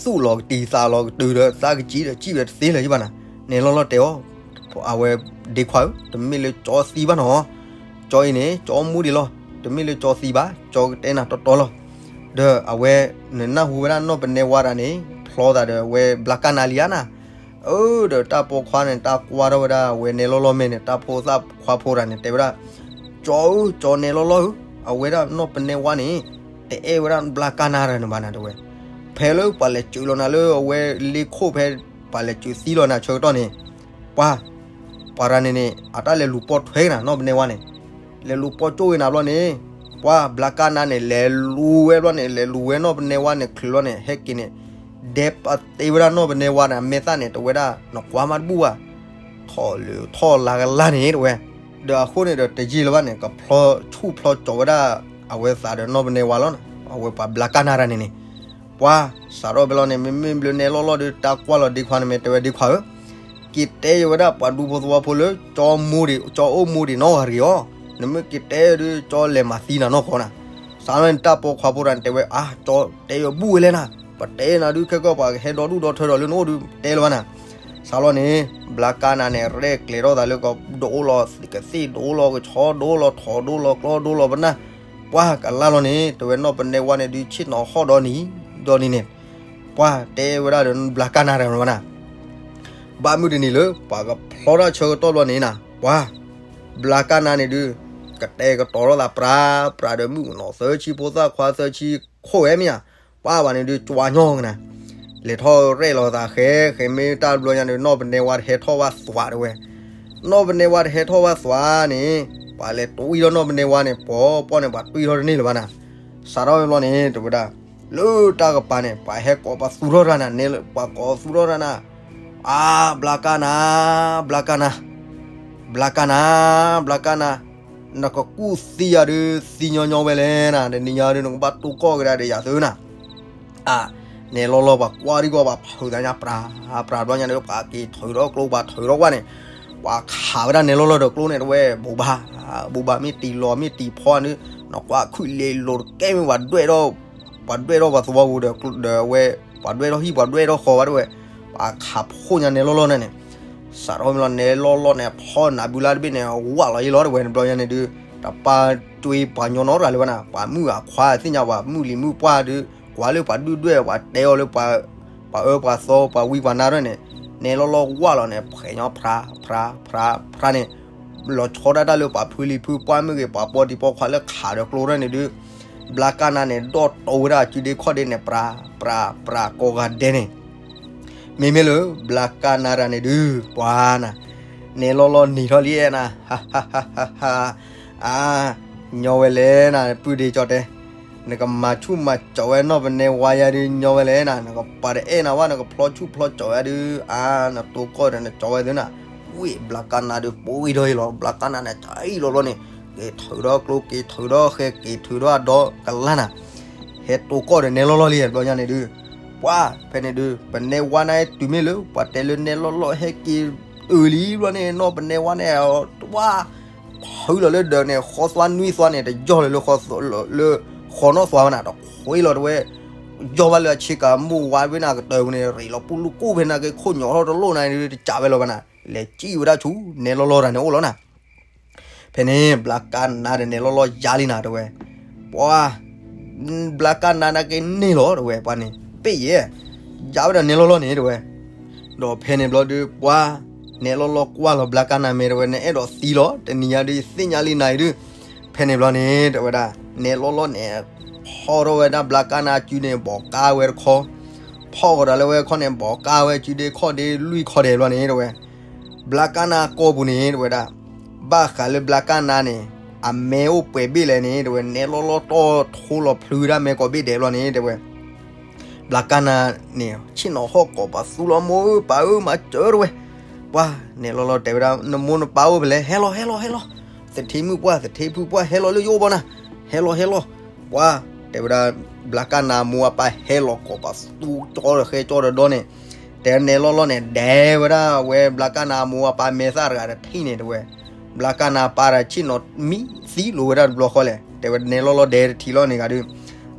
သူၣ်လီၤကတံၤသးလီၤကတုၤဒီး သးကစံၣ်ဒီးစံၣ်ဝဲတသ့လၢၤဘၣ်နၤ. နဲလီၢ်လီၢ်တဲအီၤ အဝဲဒ့ခွါဧၢ တမ့ၢ်လၢကၠီသံဘၣ်နီၤ. ကၠီအံၤန့ၣ် ကၠီမူဒံးလီၤ. တမ့ၢ်လၢကၠီသံဘၣ် ကၠီကတဲနၤတီတီလီၤ. ဒီးအဝဲ နနၢ်ဟူဝဲဒၣ်နီၢ်ပနဲဝါတဂၤန့ၣ် ဖျီသးဒီးအဝဲဘျါကၢ်နါလံဧါနၤ. အၢဒီးတၢ်ပိာ်ခွါန့ၣ် တၢ်ကွၢ်ထီၣ်ဝဲဒၣ်အဝဲနဲလီၢ်လီၢ်မဲာ်န့ၣ် တၢ်ဖိသၣ်ခွါဖိတဂၤန့ၣ် တဲဝဲဒၣ် ကၠီဧၢ ကၠီနဲလီၢ်လီၢ်ဧၢ အဝဲဒၣ်နီၢ်ပနဲဝါန့ၣ် တအဲၣ်ဝဲဒၣ်ဘျါကၢ်နါတဂၤန့ၣ်ဘၣ်နၤ တဲဝဲ. ဖဲလၢပှၤလဲၤစၢၤလီၤနၤလၢအဝဲလ့ခိၣ်ဖဲ ပှၤလဲၤစၢၤသံလီၤနၤဆၢကတီၢ်န့ၣ် ပှၤ ပှၤတဂၤန့ၣ်န့ၣ် အတၢ်လဲၤလူၤပိာ်ထွဲက့ၤနၤ နီၢ်ပနဲဝါန့ၣ် လဲၤလူၤပိာ်ကၠိၣ်က့ၤနၤဘျီန့ၣ် ပှၤဘျါကၢ်နါန့ၣ် လဲၤလူၤဝဲဘျီန့ၣ် လဲၤလူၤဝဲနီၢ်ပနဲဝါန့ၣ် ချုးဘျီန့ၣ် ဟဲက့ၤန့ၣ် ဒဲးပာ်တ့ဝဲဒၣ်နီၢ်ပနဲဝါန့ၣ် အမဲာ်သၣ်န့ၣ် တဲဝဲဒၣ် နကွၢ်မးတဘူၣ်ဘၣ် ထီၣ်လၢထီၣ်လါကလါန့ၣ် တဲဝဲ. ဒီးအဃိန့ၣ်ဒီးတယံာ်လၢၤဘၣ်န့ၣ် ကဖျီဆူၣ်ဖျီကၠီၤဝဲဒၣ် အဝဲသးဒီးနီၢ်ပနဲဝါလီၤနၤ အဝဲပှၤဘျါကၢ်နါတဂၤန့ၣ်န့ၣ် ပှၤစးထီၣ်ဖဲလီၤန့ၣ် မ့မ့ၢ်ဘျုးနဲလီၢ်လီၢ်ဒီး တၢ်ကွၢ်လီၤဒ့ခွါန့ၣ် မ့ၢ်တဲဝဲဒ့ခွါဧၢ က့ၤတဲယဝဲဒၣ်ပှၤဒူဖိသဝီဖိလၢ ကၠီမူဒံး ကၠီအိၣ်မူဒံးနီတဂၤတဂ့ၤအီၤ, နမ့ၢ်က့ၤတဲဒုး ကၠီလဲၤမၤသံနၤနီၢ်ကီၢ်နၤ. စးထီၣ်န့ၣ် တၢ်ပိာ်ခွါဖိတဂၤန့ၣ် တဲဝဲ အါ ကၠီတဲယဘူၣ်ဝဲလဲၣ်နၤ, ပတဲနၤဒုး ခဲကီၢ်ပှၤကဟဲဒီဒူၣ်ဒီထၢဒီးလၢနအိၣ်ဒုး တဲလၢၤဘၣ်နၤ. စးထီၣ်န့ၣ် ဘျါကၢ်နါန့ၣ် ရဲၣ်ကျဲၤထီၣ်သးလၢကဒိလီၤကသ့ၣ် ဒိလီၤကဆီ ဒိလီၤထိး ဒိလီၤကျီ ဒိလီၤပနၢ် ပှၤကလါလီၤန့ၣ် တဲဝဲနီၢ်ပနဲဝါန့ၣ်ဒုး ဆ့ၣ်နီၤဟီၣ်ဒီနံၤ ဒီနံၤန့ၣ် ပှၤတဲဝဲဒၣ်ဒီးဘျါကၢ်နါတဂၤန့ၣ်ဘၣ်နၤ. ဘၣ်မုၢ်တနံၤလၢ ပှၤကဖျီတၢ်ဆၢကတီၢ်ဘျီန့ၣ်နၤ ပှၤ ဘျါကၢ်နါန့ၣ်ဒုး ကတဲာ်ကတီၤထီၣ်သးပြးပြးဒီး မုၣ်ကနီၤသၢဆံ ဖိသၣ်ခွါသၢဆံ ခိၣ်ဝဲမ့ၢ်ဧါ, ပှၤဘၣ်န့ၣ်ဒုး ကွၢ်ညီကနၤ, လဲၤထီၣ်ရဲၣ်လီၤသးဃဲ ဃဲမ့ၢ်တၢ်တဘျီညါဒီး နီၢ်ပနဲဝါတဟဲထီၣ်ဘၣ်သွးတဝဲ, နီၢ်ပနဲဝါတဟဲထီၣ်ဘၣ်သွးန့ၣ် ပှၤလဲၤတွံၢ်ထီၣ်နီၢ်ပနဲဝါန့ၣ် ပီၤပီၢ်န့ၣ် ပှၤတွံၢ်ထီၣ်တန့ၢ်လၢၤဘၣ်နၤ, စးထီၣ်ဝဲဘျီန့ၣ် တဲဝဲဒၣ် လၢတၢ်ကပၤန့ၣ် ပှၤဟဲကိးပှၤသူၣ်ထီၣ်တၢ်နၤ, နဲပှၤကိးသူၣ်ထီၣ်တၢ်နၤ, အါ ဘျါကၣ်နၤ, ဘျါကၣ်နၤ, ဘျါကၣ်နၤ, ဘျါကၣ်နၤ, နကကူၣ်သံယၤဒုး သံညီညီဝဲလဲၣ်နၤ, တနံၤညါဒုး နကဘၣ်တိၢ်ကီၢ်ကဒါဒီးယၤသုနၤ, အါ နဲလီၢ်လီၢ်ပှၤကွၢ်ဒံကီး ပှၤဖုးသးညါပြးပြးဘျီညါဒီး ပှၤက့ၤထုးထီၣ်ကျိ ပှၤထုးထီၣ်ကွၢ်န့ၣ်, ပှၤခးဝဲဒၣ်နဲလီၢ်လီၢ်ဒီးကျိန့ၣ်တဝဲ ဘိးဘၣ်, ဘိးဘၣ်မ့ၢ်တံၢ်လီၤမ့ၢ်တံၢ်ဖီန့ၣ်, နကွၢ်ခုၣ်လ့လိၤတကဲမ့ၢ်ပှၤဒွဲၣ်ထီၣ်, ပှၤဒွဲၣ်ထီၣ်ပှၤသဝီပူၤဒီး ဒီးဝဲ ပှၤဒွဲၣ်ထီၣ်ဟံၣ်ပှၤဒွဲၣ်ထီၣ်ဃီဘၣ်တဝဲ, ပှၤခးဖှိၣ်ညါနဲလီၢ်လီၢ်န့ၣ်န့ၣ်, စးထီၣ်မ့ၢ်လီၤနဲလီၢ်လီၢ်န့ၣ် ဖီနးဘုလါတဘ့ၣ်န့ၣ် ဝၢ်လီၤယံၤလီၤတဝဲ တဘျီညါန့ၣ်ဒုး, တပာ်ကွံာ်ပှၤညီနီတဂၤလၢၤဘၣ်နၤ, ပှၤမုၣ်အခွါသ့ၣ်ညါ ပှၤမုၣ်လံၤမုၣ်ပှၢ်ဒုး ကွၢ်လၢပှၤဒုၣ်ဒွဲၣ် ပှၤတဲအီၤလၢ ပှၤအၢပှၤသီ ပှၤဝံပှၤနါဒၣ်န့ၣ်, နဲလီၢ်လီၢ်ဝၢ်လီၤန့ၣ် ဖှဲးညီဖြါ ဖြါ ဖြါ ဖြါန့ၣ်, လီၤဆီဒၣ်တၢ်လၢပှၤဖုလံၤဖုပှၢ်မ့ၢ်ဂ့ၤ ပှၤပိာ်တံၤပိာ်ခွါလၢခးဒီးကျိတၢ်န့ၣ်ဒုး, ဘျါကၣ်နၤန့ၣ် ဒီၣ်တိဝဲဒၣ်အစုဒ့ခီၣ်ဒ့န့ၣ် ပြး ပြး ပြး ကိးဂၤဒဲးန့ၣ်, မ့မ့ၢ်လၢ ဘျါကၣ်နၤတဂၤန့ၣ်ဒုး ပှၤနၤ, နဲလီၢ်လီၢ်နံၤထီၣ်လံအဲၣ်နၤ, အါ ညီဝဲလဲၣ်နၤ ပုၢ်ဒ့ကၠီတဲ, နကမၤဆူၣ်မၤကၠီဝဲနီၢ်ပနဲဝါယါဒုး ညီဝဲလဲၣ်နၤ, နကပာ်တအဲၣ်နၤဝဲ နကဖျီဆူၣ်ဖျီကၠီဝဲဒုး အါ နတိၢ်ကီၢ်ဒီးနကၠီဝဲသုနၤ, ဝံၣ်ဘျါကၣ်နၤဒုး ပိၢ်အံၤဒီးအံၤလီၤ ဘျါကၣ်နၤန့ၣ် ကအံၣ်လီၤဘျီန့ၣ်, က့ၤထုးဒီးကျိ က့ၤထုးဒီးဃဲ က့ၤထုးဒီးအဒီကလါနၤ, ဟဲတိၢ်ကီၢ်ဒီးနဲလီၢ်လီၢ်လံဘျီညါန့ၣ်ဒုး, ပှၤ ဖဲန့ၣ်ဒုး ပနဲဝါန့ၣ်တုၤမ့ၢ်လၢ ပှၤတဲလၢနဲလီၢ်လီၢ်ဟဲက့ၤအုးလံဘျီန့ၣ် နီၢ်ပနဲဝါန့ၣ် တဝါ ဖုလီၤလၢဒၢးန့ၣ် ဃီသွါနွံသွါန့ၣ် တယီၢ်လၢ လၢဃီနီၣ်သွါဝဲနၤ တခွ့လီၤတဝဲ, ယီၢ်ဘၣ်လၢအဆ့ကၤမိၢ်ဝါဝဲနၤကတၢၢ်ပူၤန့ၣ် ရ့းလီၤပူၤလူၤကိၢ်ဖဲနၤက့ၤခိၣ်ညီထီၣ်တလိၣ်နၤ တကးဝဲလီၤဘၣ်နၤ လဲၤစံၣ်ဝဲဒၣ်ဆူ နဲလီၢ်လီၢ်တၢ်န့ၣ်အိၣ်လီၤနၤ ဖဲန့ၣ် ဘျါကၣ်နၤဒီးနဲလီၢ်လီၢ်ယါလံနၤတဝဲ, ပှၤ ဘျါကၣ်နၤနက့ၤန့ၢ်လီၤတဝဲ ပှၤန့ၣ် ပ့ၣ်ယဲၢ် ယါဝဲဒီးနဲလီၢ်လီၢ်န့ၣ်တဝဲ, ဒီးဖဲန့ၣ်ဘျီဒုး ပှၤ နဲလီၢ်လီၢ်ကွၢ်လီၤဘျါကၣ်နၤမဲာ်တဝဲ နအဲၣ်ဒိးသံလီၤ တနံၤညါဒုး ယသ့ၣ်ညါလံနၤအံၤဒုး, ဖဲန့ၣ်ဘျီန့ၣ် တဝဲဒၣ် နဲလီၢ်လီၢ်န့ၣ် ဖီၣ်ထီၣ်ဝဲဒၣ်ဘျါကၣ်နၤအစုန့ၣ် ဘီးကါဝဲတခီ, ဖီၣ်ကဒီးလၢဝဲခီန့ၣ် ဘီးကါဝဲအစုဒ့ခီၣ်ဒ့လွံၢ်ခီဒဲးဘျီန့ၣ်တဝဲ ဘျါကၣ်နၤကိာ်ပူၤန့ၣ် တဝဲဒၣ် ဘၣ်ဃးလၢဘျါကၣ်နၤန့ၣ် အမဲအိၣ်ပှဲၤဘ့ၣ်လဲၣ်န့ၣ် တဝဲ နဲလီၢ်လီၢ်တီၢ်ထိလီၤဖျုးဒၣ်မဲာ်ကိးဘ့ၣ်ဒဲးဘျီန့ၣ် တဝဲ ဘျါကၣ်နၤန့ၣ် ဆ့ၣ်နီၤဟီၣ်ကိးပသူလီၤ မိၢ်ဧၢပၢ်ဧၢ မၤစၢၤတဝဲ, ပှၤ နဲလီၢ်လီၢ်တဲဝဲဒၣ် နမိၢ်နပၢ်အိၣ်ဖဲလဲၣ် ဟဲလီၤ ဟဲလီၤ ဟဲလီၤ, သထ့မုၣ်ပှၢ် သထ့ဖုပှၢ် ဟဲလီၤလၢယအိၣ်ဘီနၤ, ဟဲလီၤ ဟဲလီၤ, ပှၤ တဲဝဲဒၣ် ဘျါကၣ်နၤမိၢ်အပၢ်ဟဲလီၤကိးပသူကၠီဒီးဃဲကၠီဒီးဒီန့ၣ်, တဲနဲလီၢ်လီၢ်န့ၣ် ဒဲဝဲဒၣ်ဝဲဘျါကၣ်နၤမိၢ်အပၢ်မဲာ်သၣ်တဂၤတထံၣ်န့ၣ် တဝဲ ဘျါကၣ်နၤပၢ်တဂၤဆ့ၣ်နီၤမံသံလိာ်ဝဲဒၣ်တဘျီဃီလဲၣ် တဲဝဲနဲလီၢ်လီၢ်ဒဲတထံၣ်လီၤန့ၣ်ဂၤဒုး,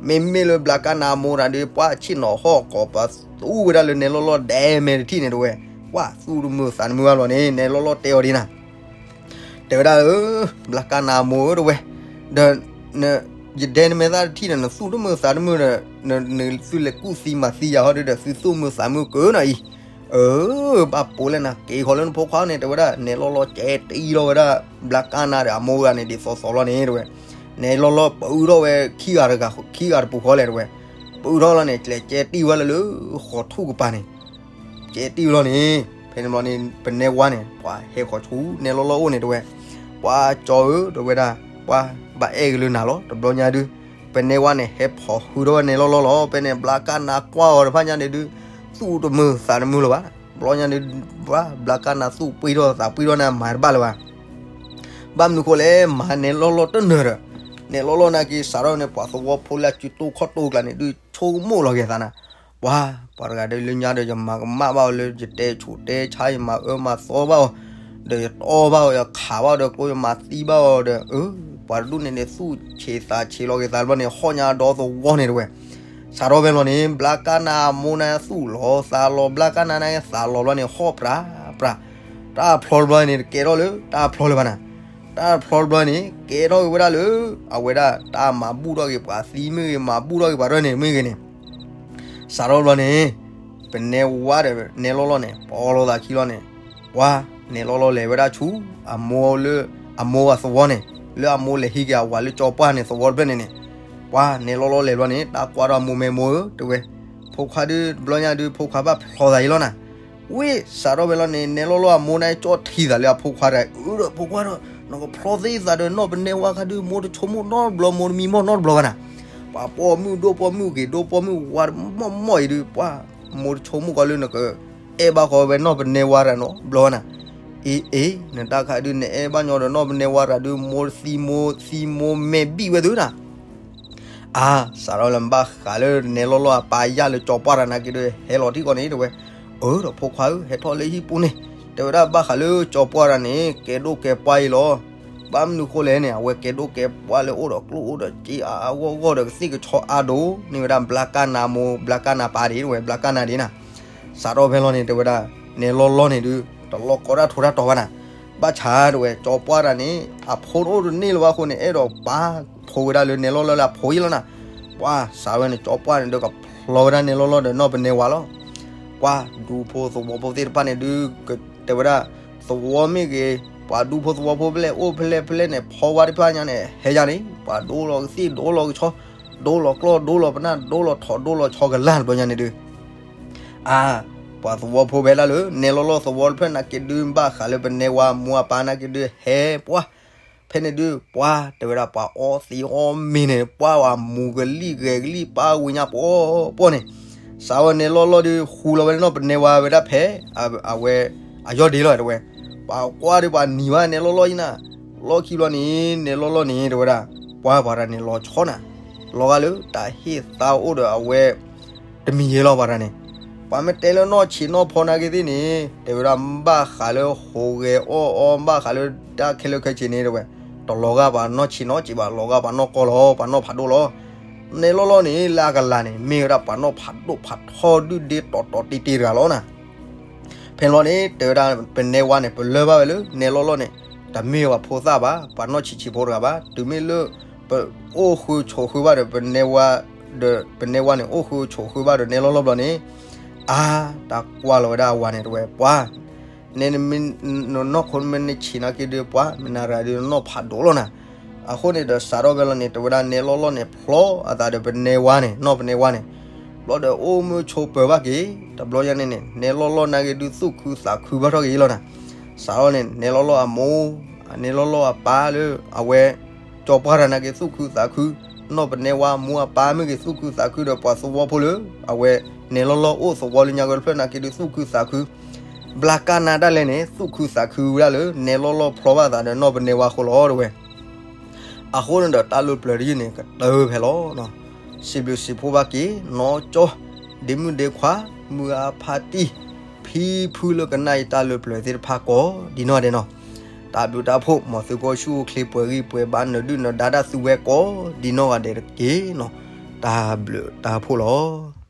မ့မ့ၢ်လၢဘျါကၣ်နၤမိၢ်တဂၤဒုး ပှၤဆ့ၣ်နီၤဟီၣ်ကိးပသူဝဲဒၣ်လၢနဲလီၢ်လီၢ်ဒဲမဲာ်တထံၣ်န့ၣ် တဝဲ ပှၤသူၣ်တမုာ်သးတမုာ်ဘၣ်လီၤန့ၣ် နဲလီၢ်လီၢ်တဲအီၤဒ်နၤ တဲဝဲဒၣ်ဧၢ, ဘျါကၣ်နၤမိၢ်ဧၢတဝဲ, ဒီး ယဒဲနမဲာ်သၣ်တထံၣ်ဒီး နသူၣ်တမုာ်သးတမုာ်ဒီး သုလဲၤကူၣ်သံမၤသံယၤဟီဒုးဒီး သုသူၣ်မုာ်သးမုာ်ကၢနၤအံၤ, အၢ ဘၣ်ပိာ်လဲၣ်နၤ က့ၤဃီၤလၢနဖိခွါန့ၣ် တဲဝဲဒၣ် နဲလီၢ်လီၢ်ကဲတံၢ်ထီၣ်ဝဲဒၣ် ဘျါကၣ်နၤဒီးအမိၢ်တဂၤန့ၣ် ဒ်သိးသိးလီၤန့ၣ် တဝဲ, နဲလီၢ်လီၢ်ပအုထီၣ်ဝဲခံဂၤတဂၤ ခံဂၤတပူၤဃီလဲၣ် တဝဲ, ပအုထီၣ်လီၤန့ၣ် ကျဲးကဲတံၢ်ဝဲလၢလၢ ဃီၤထူၣ်ကပၤန့ၣ် ကဲတံၢ်ဝဲလီၤန့ၣ်, ဖဲန့ၣ်ဘျီန့ၣ် ပနဲဝါန့ၣ် ပှၤဟဲဃီၤဆူ နဲလီၢ်လီၢ်အိၣ်န့ၣ်တဝဲ, ပှၤကၠီဧၢ တဝဲဒၣ် ပှၤဘၣ်အဲၣ်က့ၤလၢနၤလီၤ တဘျီညါဒုး, ပနဲဝါန့ၣ် ဟဲဖိးဟုထီၣ်ဝဲနဲလီၢ်လီၢ်လီၤ ဖဲန့ၣ် ဘျါကၣ်နၤကွၢ်အီၤတဖၣ်ညါန့ၣ်ဒုး, သူၣ်တမုာ်သးတမုာ်လၢၤဘၣ်, တဘျီညါဒုး ဘျါ ဘျါကၣ်နၤသူၣ်ပှံၢ်ထီၣ်သးပှံၢ်ထီၣ်န့ၣ် မၤတဘၣ်လၢၤဘၣ် ဘၣ်မနုၤဃိလဲၣ် မၤနဲလီၢ်လီၢ်တနၢၤဒီး, နဲလီၢ်လီၢ်နာ်က့ၤစးထီၣ်န့ၣ် ပှၤသဝီဖိလၢအစုတိၢ်ခီၣ်တိၢ်ကျါန့ၣ် ဒုးဆိကမိၣ်လီၤက့ၤသးနၤ, ပှၤ ပှၤတဂၤဒီးလၢညါဒီး ယမၤကမၣ်ဘၣ်အီၤလၢ ယတဲဆိတဲဆါ ယမၤအၢမၤသီဘၣ်အီၤ, ဒီးယတီၢ်ဘၣ်အီၤ ယခးဘၣ်အီၤဒီးကျိ ယမၤသံဘၣ်အီၤဒီး အၢ ပှၤတဒူၣ်န့ၣ်န့ၣ် သူၣ်ဆံးသးဆံးလီၤက့ၤသးဘျီန့ၣ် ဟီၣ်ညါဒီသဝီန့ၣ်တဝဲ စးထီၣ်ဖဲဘျီန့ၣ် ဘျါကၣ်နၤအမိၢ်န့ၣ်သူၣ်လီၤသးလီၤ ဘျါကၣ်နၤန့ၣ်သးလီၤဘျီန့ၣ် ဟီၣ်ပြးပြး, တၢ်ဖျီတဘျီန့ၣ် တကဲထီၣ်လၢတၢ်ဖျီလၢၤဘၣ်နၤ, တၢ်ဖျီတဘျီန့ၣ် ကဲထီၣ်က့ၤဝဲဒၣ်လၢ အဝဲဒၣ်တၢ်မၤဘူၣ်ထီၣ်က့ၤပှၤသံမ့ၢ်ဂ့ၤ မၤဘူၣ်ထီၣ်က့ၤပှၤတၢ်န့ၣ်မ့ၢ်ဂ့ၤန့ၣ် စးထီၣ်ဘျီန့ၣ် ပနဲဝါဒီးနဲလီၢ်လီၢ်န့ၣ် ပီလီၤသးခံလီၤန့ၣ်, ပှၤ နဲလီၢ်လီၢ်လဲၤဝဲဒၣ်ဆူ အမိၢ်လၢ အမိၢ်အသဝီန့ၣ်, လၢအမိၢ်လဲၤဟံးက့ၤအဝၤလၢကၠီပှၢ်န့ၣ် သဝီတဖျၢၣ်န့ၣ်န့ၣ်, ပှၤနဲလီၢ်လီၢ်လဲၤဘျီန့ၣ် တၢ်ကွၢ်ထီၣ်အမိၢ် မ့ၢ်မိၢ်ဧၢ တဲဝဲ, ဖိခွါဒုးတဘျီညါဒုး ဖိခွါဘၣ်ဖျီသးအံၤလီၤနၤ, ဝ့ၢ်စးထီၣ်ဝဲလီၤန့ၣ် နဲလီၢ်လီၢ်အမိၢ်န့ၣ် ကၠီထံၣ်သးလၢအဖိခွါတဂၤ အၢဒီးဖိခွါဒီး နကဖျီသ့သးဒီးနီၢ်ပနဲဝါခါဒုး မိၢ်တဆိကမိၣ်နီတဘျီ မိၢ်တမံမီၢ်နီတဘျီဘၣ်နၤ, ပှၤပိာ်မုၣ်ဒိၣ်ပိာ်မုၣ်ဂ့ၤ ဒိၣ်ပိာ်မုၣ်ဝါမီၢ်မီၢ်အံၤဒုး ပှၤမိၢ်တဆိကမိၣ်ကီးလၢနက အဲၣ်ဘၣ်ဃီဝဲနီၢ်ပနဲဝါတဂၤနီတဘျီဘၣ်နၤ, အ့ အ့ နတၢ်ခါဒုး နအဲၣ်ဘၣ်ညီဒီးနီၢ်ပနဲဝါတဂၤဒုး မိၢ်သံမိၢ်သံမိၢ်မဲာ်ဘံၣ်ဝဲသုနၤ အါ, စးထီၣ်လၢဘၣ်ဃးလၢနဲလီၢ်လီၢ်အပၢ်ယၢ်လၢကၠီပှၢ်တဂၤနာ်က့ဒုး ဟဲလီၤထံၣ်ဃီန့ၣ် တဲဝဲ, အၢဒီးဖိခွါဧၢ ဟဲထီၣ်လၢဟံၣ်ပူၤန့ၣ်, တဲဝဲဒၣ်ဘၣ်ဃးလၢကၠီပှၢ်တဂၤန့ၣ် ကဲဒိၣ်ကဲပှၢ်အံၤလီၤ, ဘၣ်မနုၤဃိလဲၣ်န့ၣ် အဝဲကဲဒိၣ်ကဲပှၢ်လၢအိၣ်ဒီးကျိၣ်အိၣ်ဒီးစ့အါအါဂီၢ်ဂီၢ်ဒီးကသ့ၣ်ကဆီအါဒိၣ် န့ၢ်ဝဲဒၣ်ဘျါကၢ်နၤမိၢ် ဘျါကၢ်နၤပၢ်ဒၣ် တဲဝဲ ဘျါကၢ်နၤဒၣ်နၤ, စးထီၣ်ဖဲလီၤန့ၣ် တဲဝဲဒၣ် နဲလီၢ်လီၢ်န့ၣ်ဒုး တလီၤကီတၢ်ထိးတၢ်တီၤဘၣ်နၤ, ဘၣ်ဆၣ်တဲဝဲ ကၠီပှၢ်တဂၤန့ၣ် အဖိတအိၣ်တန့ၢ်လၢၤဘၣ်အဃိန့ၣ် အဲၣ်ဒိးပာ်ဖှိၣ်ဝဲဒၣ်လၢနဲလီၢ်လီၢ်လၢအဖိအံၤလီၤနၤ, ပှၤစးထီၣ်ဝဲန့ၣ် ကၠီပှၢ်န့ၣ်ဒုး ကဖျီဝဲဒၣ်နဲလီၢ်လီၢ်ဒီးနီၢ်ပနဲဝါလီၤ, ပှၤဒူဖိသဝီဖိသ့ၣ်တဖၣ်န့ၣ်ဒုး တဲဝဲဒၣ် သဝီမ့ၢ်ဂ့ၤ ပှၤဒူဖိသဝီဖိဖဲလဲၣ်အိၣ်ဖဲလဲၣ်ဖဲလဲၣ်န့ၣ် ဖီဝါတဖၣ်ညါန့ၣ် ဟဲယါန့ၣ် ပှၤဒိလီၤကသ့ၣ်ဒိလီၤကဆီ ဒိလီၤကျီၢ်ဒိလီၤပနၢ် ဒိလီၤထိးဒိလီၤဆီကလၢ်တဘျီညါန့ၣ်ဒုး အါ, ပှၤသဝီဖိဖဲဒၣ်လၢ နဲလီၢ်လီၢ်သဝီတဖျၢၣ်နာ်က့ဒုး ဘၣ်ဃးလၢပနဲဝါမိၢ်အပၢ်နာ်က့ဒုး ဟဲပှၢ်, ဖဲန့ၣ်ဒုး ပှၤတဲဝဲဒၣ်ပှၤအီသံးအီမ့ၤန့ၣ် ပှၤဝဲမူၤကလံၣ်ဂဲၤကလံၣ်ပၢ်ဝံၤညါပှီၢ်ပှီၢ်န့ၣ်, စးဝဲနဲလီၢ်လီၢ်ဒုး ဃူလီၤဝဲနီၢ်ပနဲဝါဝဲဒၣ်ဖဲ အဝဲ အယီၢ်ဒ့လီၤတဲဝဲ, ပှၤကွၢ်ဒုးပှၤနံၤဘၣ်နဲလီၢ်လီၢ်ယနၤ, လီၢ်ခံဘျီန့ၣ် နဲလီၢ်လီၢ်န့ၣ် တဲဝဲဒၣ် ပှၤပှၤတဂၤန့ၣ်လီၤဆီနၤ, လီၤဂာ်လၢတၢ်ဟ့ၣ်သါအိၣ်ဒီးအဝဲ တမံၤယဲလီၤပှၤတဂၤန့ၣ်, ပှၤမ့ၢ်တဲလၢနီၢ်ဆံးနီၢ်ဖီနာ်က့သ့ၣ်န့ၣ် တဲဝဲဒၣ်ဘၣ်ဃးလၢဟူးဂဲၤအီၣ်အီ ဘၣ်ဃးလၢတၢ်ခဲလၢာ်ခဲဆ့န့ၣ်တဲဝဲ, တလီၤဂာ်ပှၤနီၢ်ဆံးနီၢ်က့ဘၣ် လီၤဂာ်ပှၤနီၢ်ကီၢ်လီၤ ပှၤနီၢ်ဖးဒိၣ်လီၤ, နဲလီၢ်လီၢ်န့ၣ် လၢအကလၤန့ၣ် မ့ၢ်ဝဲဒၣ်ပှၤနီၢ်ဖးဒိၣ်ဖးထီဒုၣ်ဒ့တီၤတီၤတ့တ့တဂၤလီၤနၤ ဖဲန့ၣ်လီၤန့ၣ် တဲဝဲဒၣ် ပနဲဝါန့ၣ် ပလၢဘၣ်ဝဲလၢ နဲလီၢ်လီၢ်န့ၣ် တမ့ၢ်ပှၤဖိသၣ်ဘၣ် ပှၤနီၢ်ဆံးဆံးဖိတဂၤဘၣ် တုၤမ့ၢ်လၢ ပအိၣ်ဃုာ်ဆိးဃုာ်ဘၣ်ဒီး ပနဲဝါ ဒီး ပနဲဝါန့ၣ် အိၣ်ဃုာ်ဆိးဃုာ်ဘၣ်ဒီး နဲလီၢ်လီၢ်ဘျီန့ၣ် အါ တၢ်ကွၢ်လီၤဝဲဒၣ်အဝၤန့ၣ် တဲဝဲ ပှၤ နဲနမ့ၢ် နနီၢ်ခိမ့ၢ်နဆံးနာ်က့ဒုး ပှၤ မ့ၢ်နၤတဂၤဒုး နနီၢ်ဖးဒိၣ်လီၤနၤ အဃိန့ၣ်ဒီး စးထီၣ်ဖဲလီၤန့ၣ် တဲဝဲဒၣ် နဲလီၢ်လီၢ်န့ၣ် ဖျီအသးဒီးပနဲဝါန့ၣ် နီၢ်ပနဲဝါန့ၣ် ဘျီဒီးအိၣ်မုာ်ဆိးပၢၤဘၣ်က့ၤ တဘျီညါန့ၣ်န့ၣ် နဲလီၢ်လီၢ်နာ်က့ဒုး သူၣ်ခုသးခုဘၣ်ထီၣ်က့ၤလီၤနၤ စးထီၣ်န့ၣ် နဲလီၢ်လီၢ်အမိၢ် နဲလီၢ်လီၢ်အပၢ်လၢ အဝဲ ကၠီပှၢ်တဂၤနာ်က့ သူၣ်ခုသးခု နီၢ်ပနဲဝါမိၢ်အပၢ်မ့ၢ်ဂ့ၤ သူၣ်ခုသးခုဒီးပှၤသဝီဖိလၢ အဝဲ နဲလီၢ်လီၢ်အိၣ်သဝီလၢညါက့တဖျၢၣ်နာ်က့ဒုး သူၣ်ခုသးခု ဘျါကၢ်နါဒၣ်လဲာ်န့ၣ် သူၣ်ခုသးခုဝဲဒၣ်လၢ နဲလီၢ်လီၢ်ဖျီဘၣ်သးဒီးနီၢ်ပနဲဝါအဃိလီၤ တဲဝဲ အဃိန့ၣ်ဒီးတၢ်လၢပျၢၤတယုၢ်န့ၣ် ကတၢၢ်ဖဲလီၤ. စံးဘျုးစံးဖှိၣ်ဘၣ်က့ၤ နီၢ်ကၠီ ဒ့မုၣ်ဒ့ခွါ မုၢ်အါဖါတံၢ် ဖံဖုလၢကနၣ်အံၤတၢ်လၢပျၢၤသ့ၣ်တဖၣ်ကိးဒ်နီၢ်ဂၤဒဲးနီၤ, တၢ်ဘျုးတၢ်ဖှိၣ် မ်သုကအိၣ်ဆူၣ်အိၣ်ချ့ပှဲၤဂံၢ်ပှဲၤဘါ နဒုၣ်နဒါတၢ်သုဝဲကိးဒ်နီၢ်ဂၤဒဲးတက့ၢ်နီၤ, တၢ်ဘျုးတၢ်ဖှိၣ်လီၤ.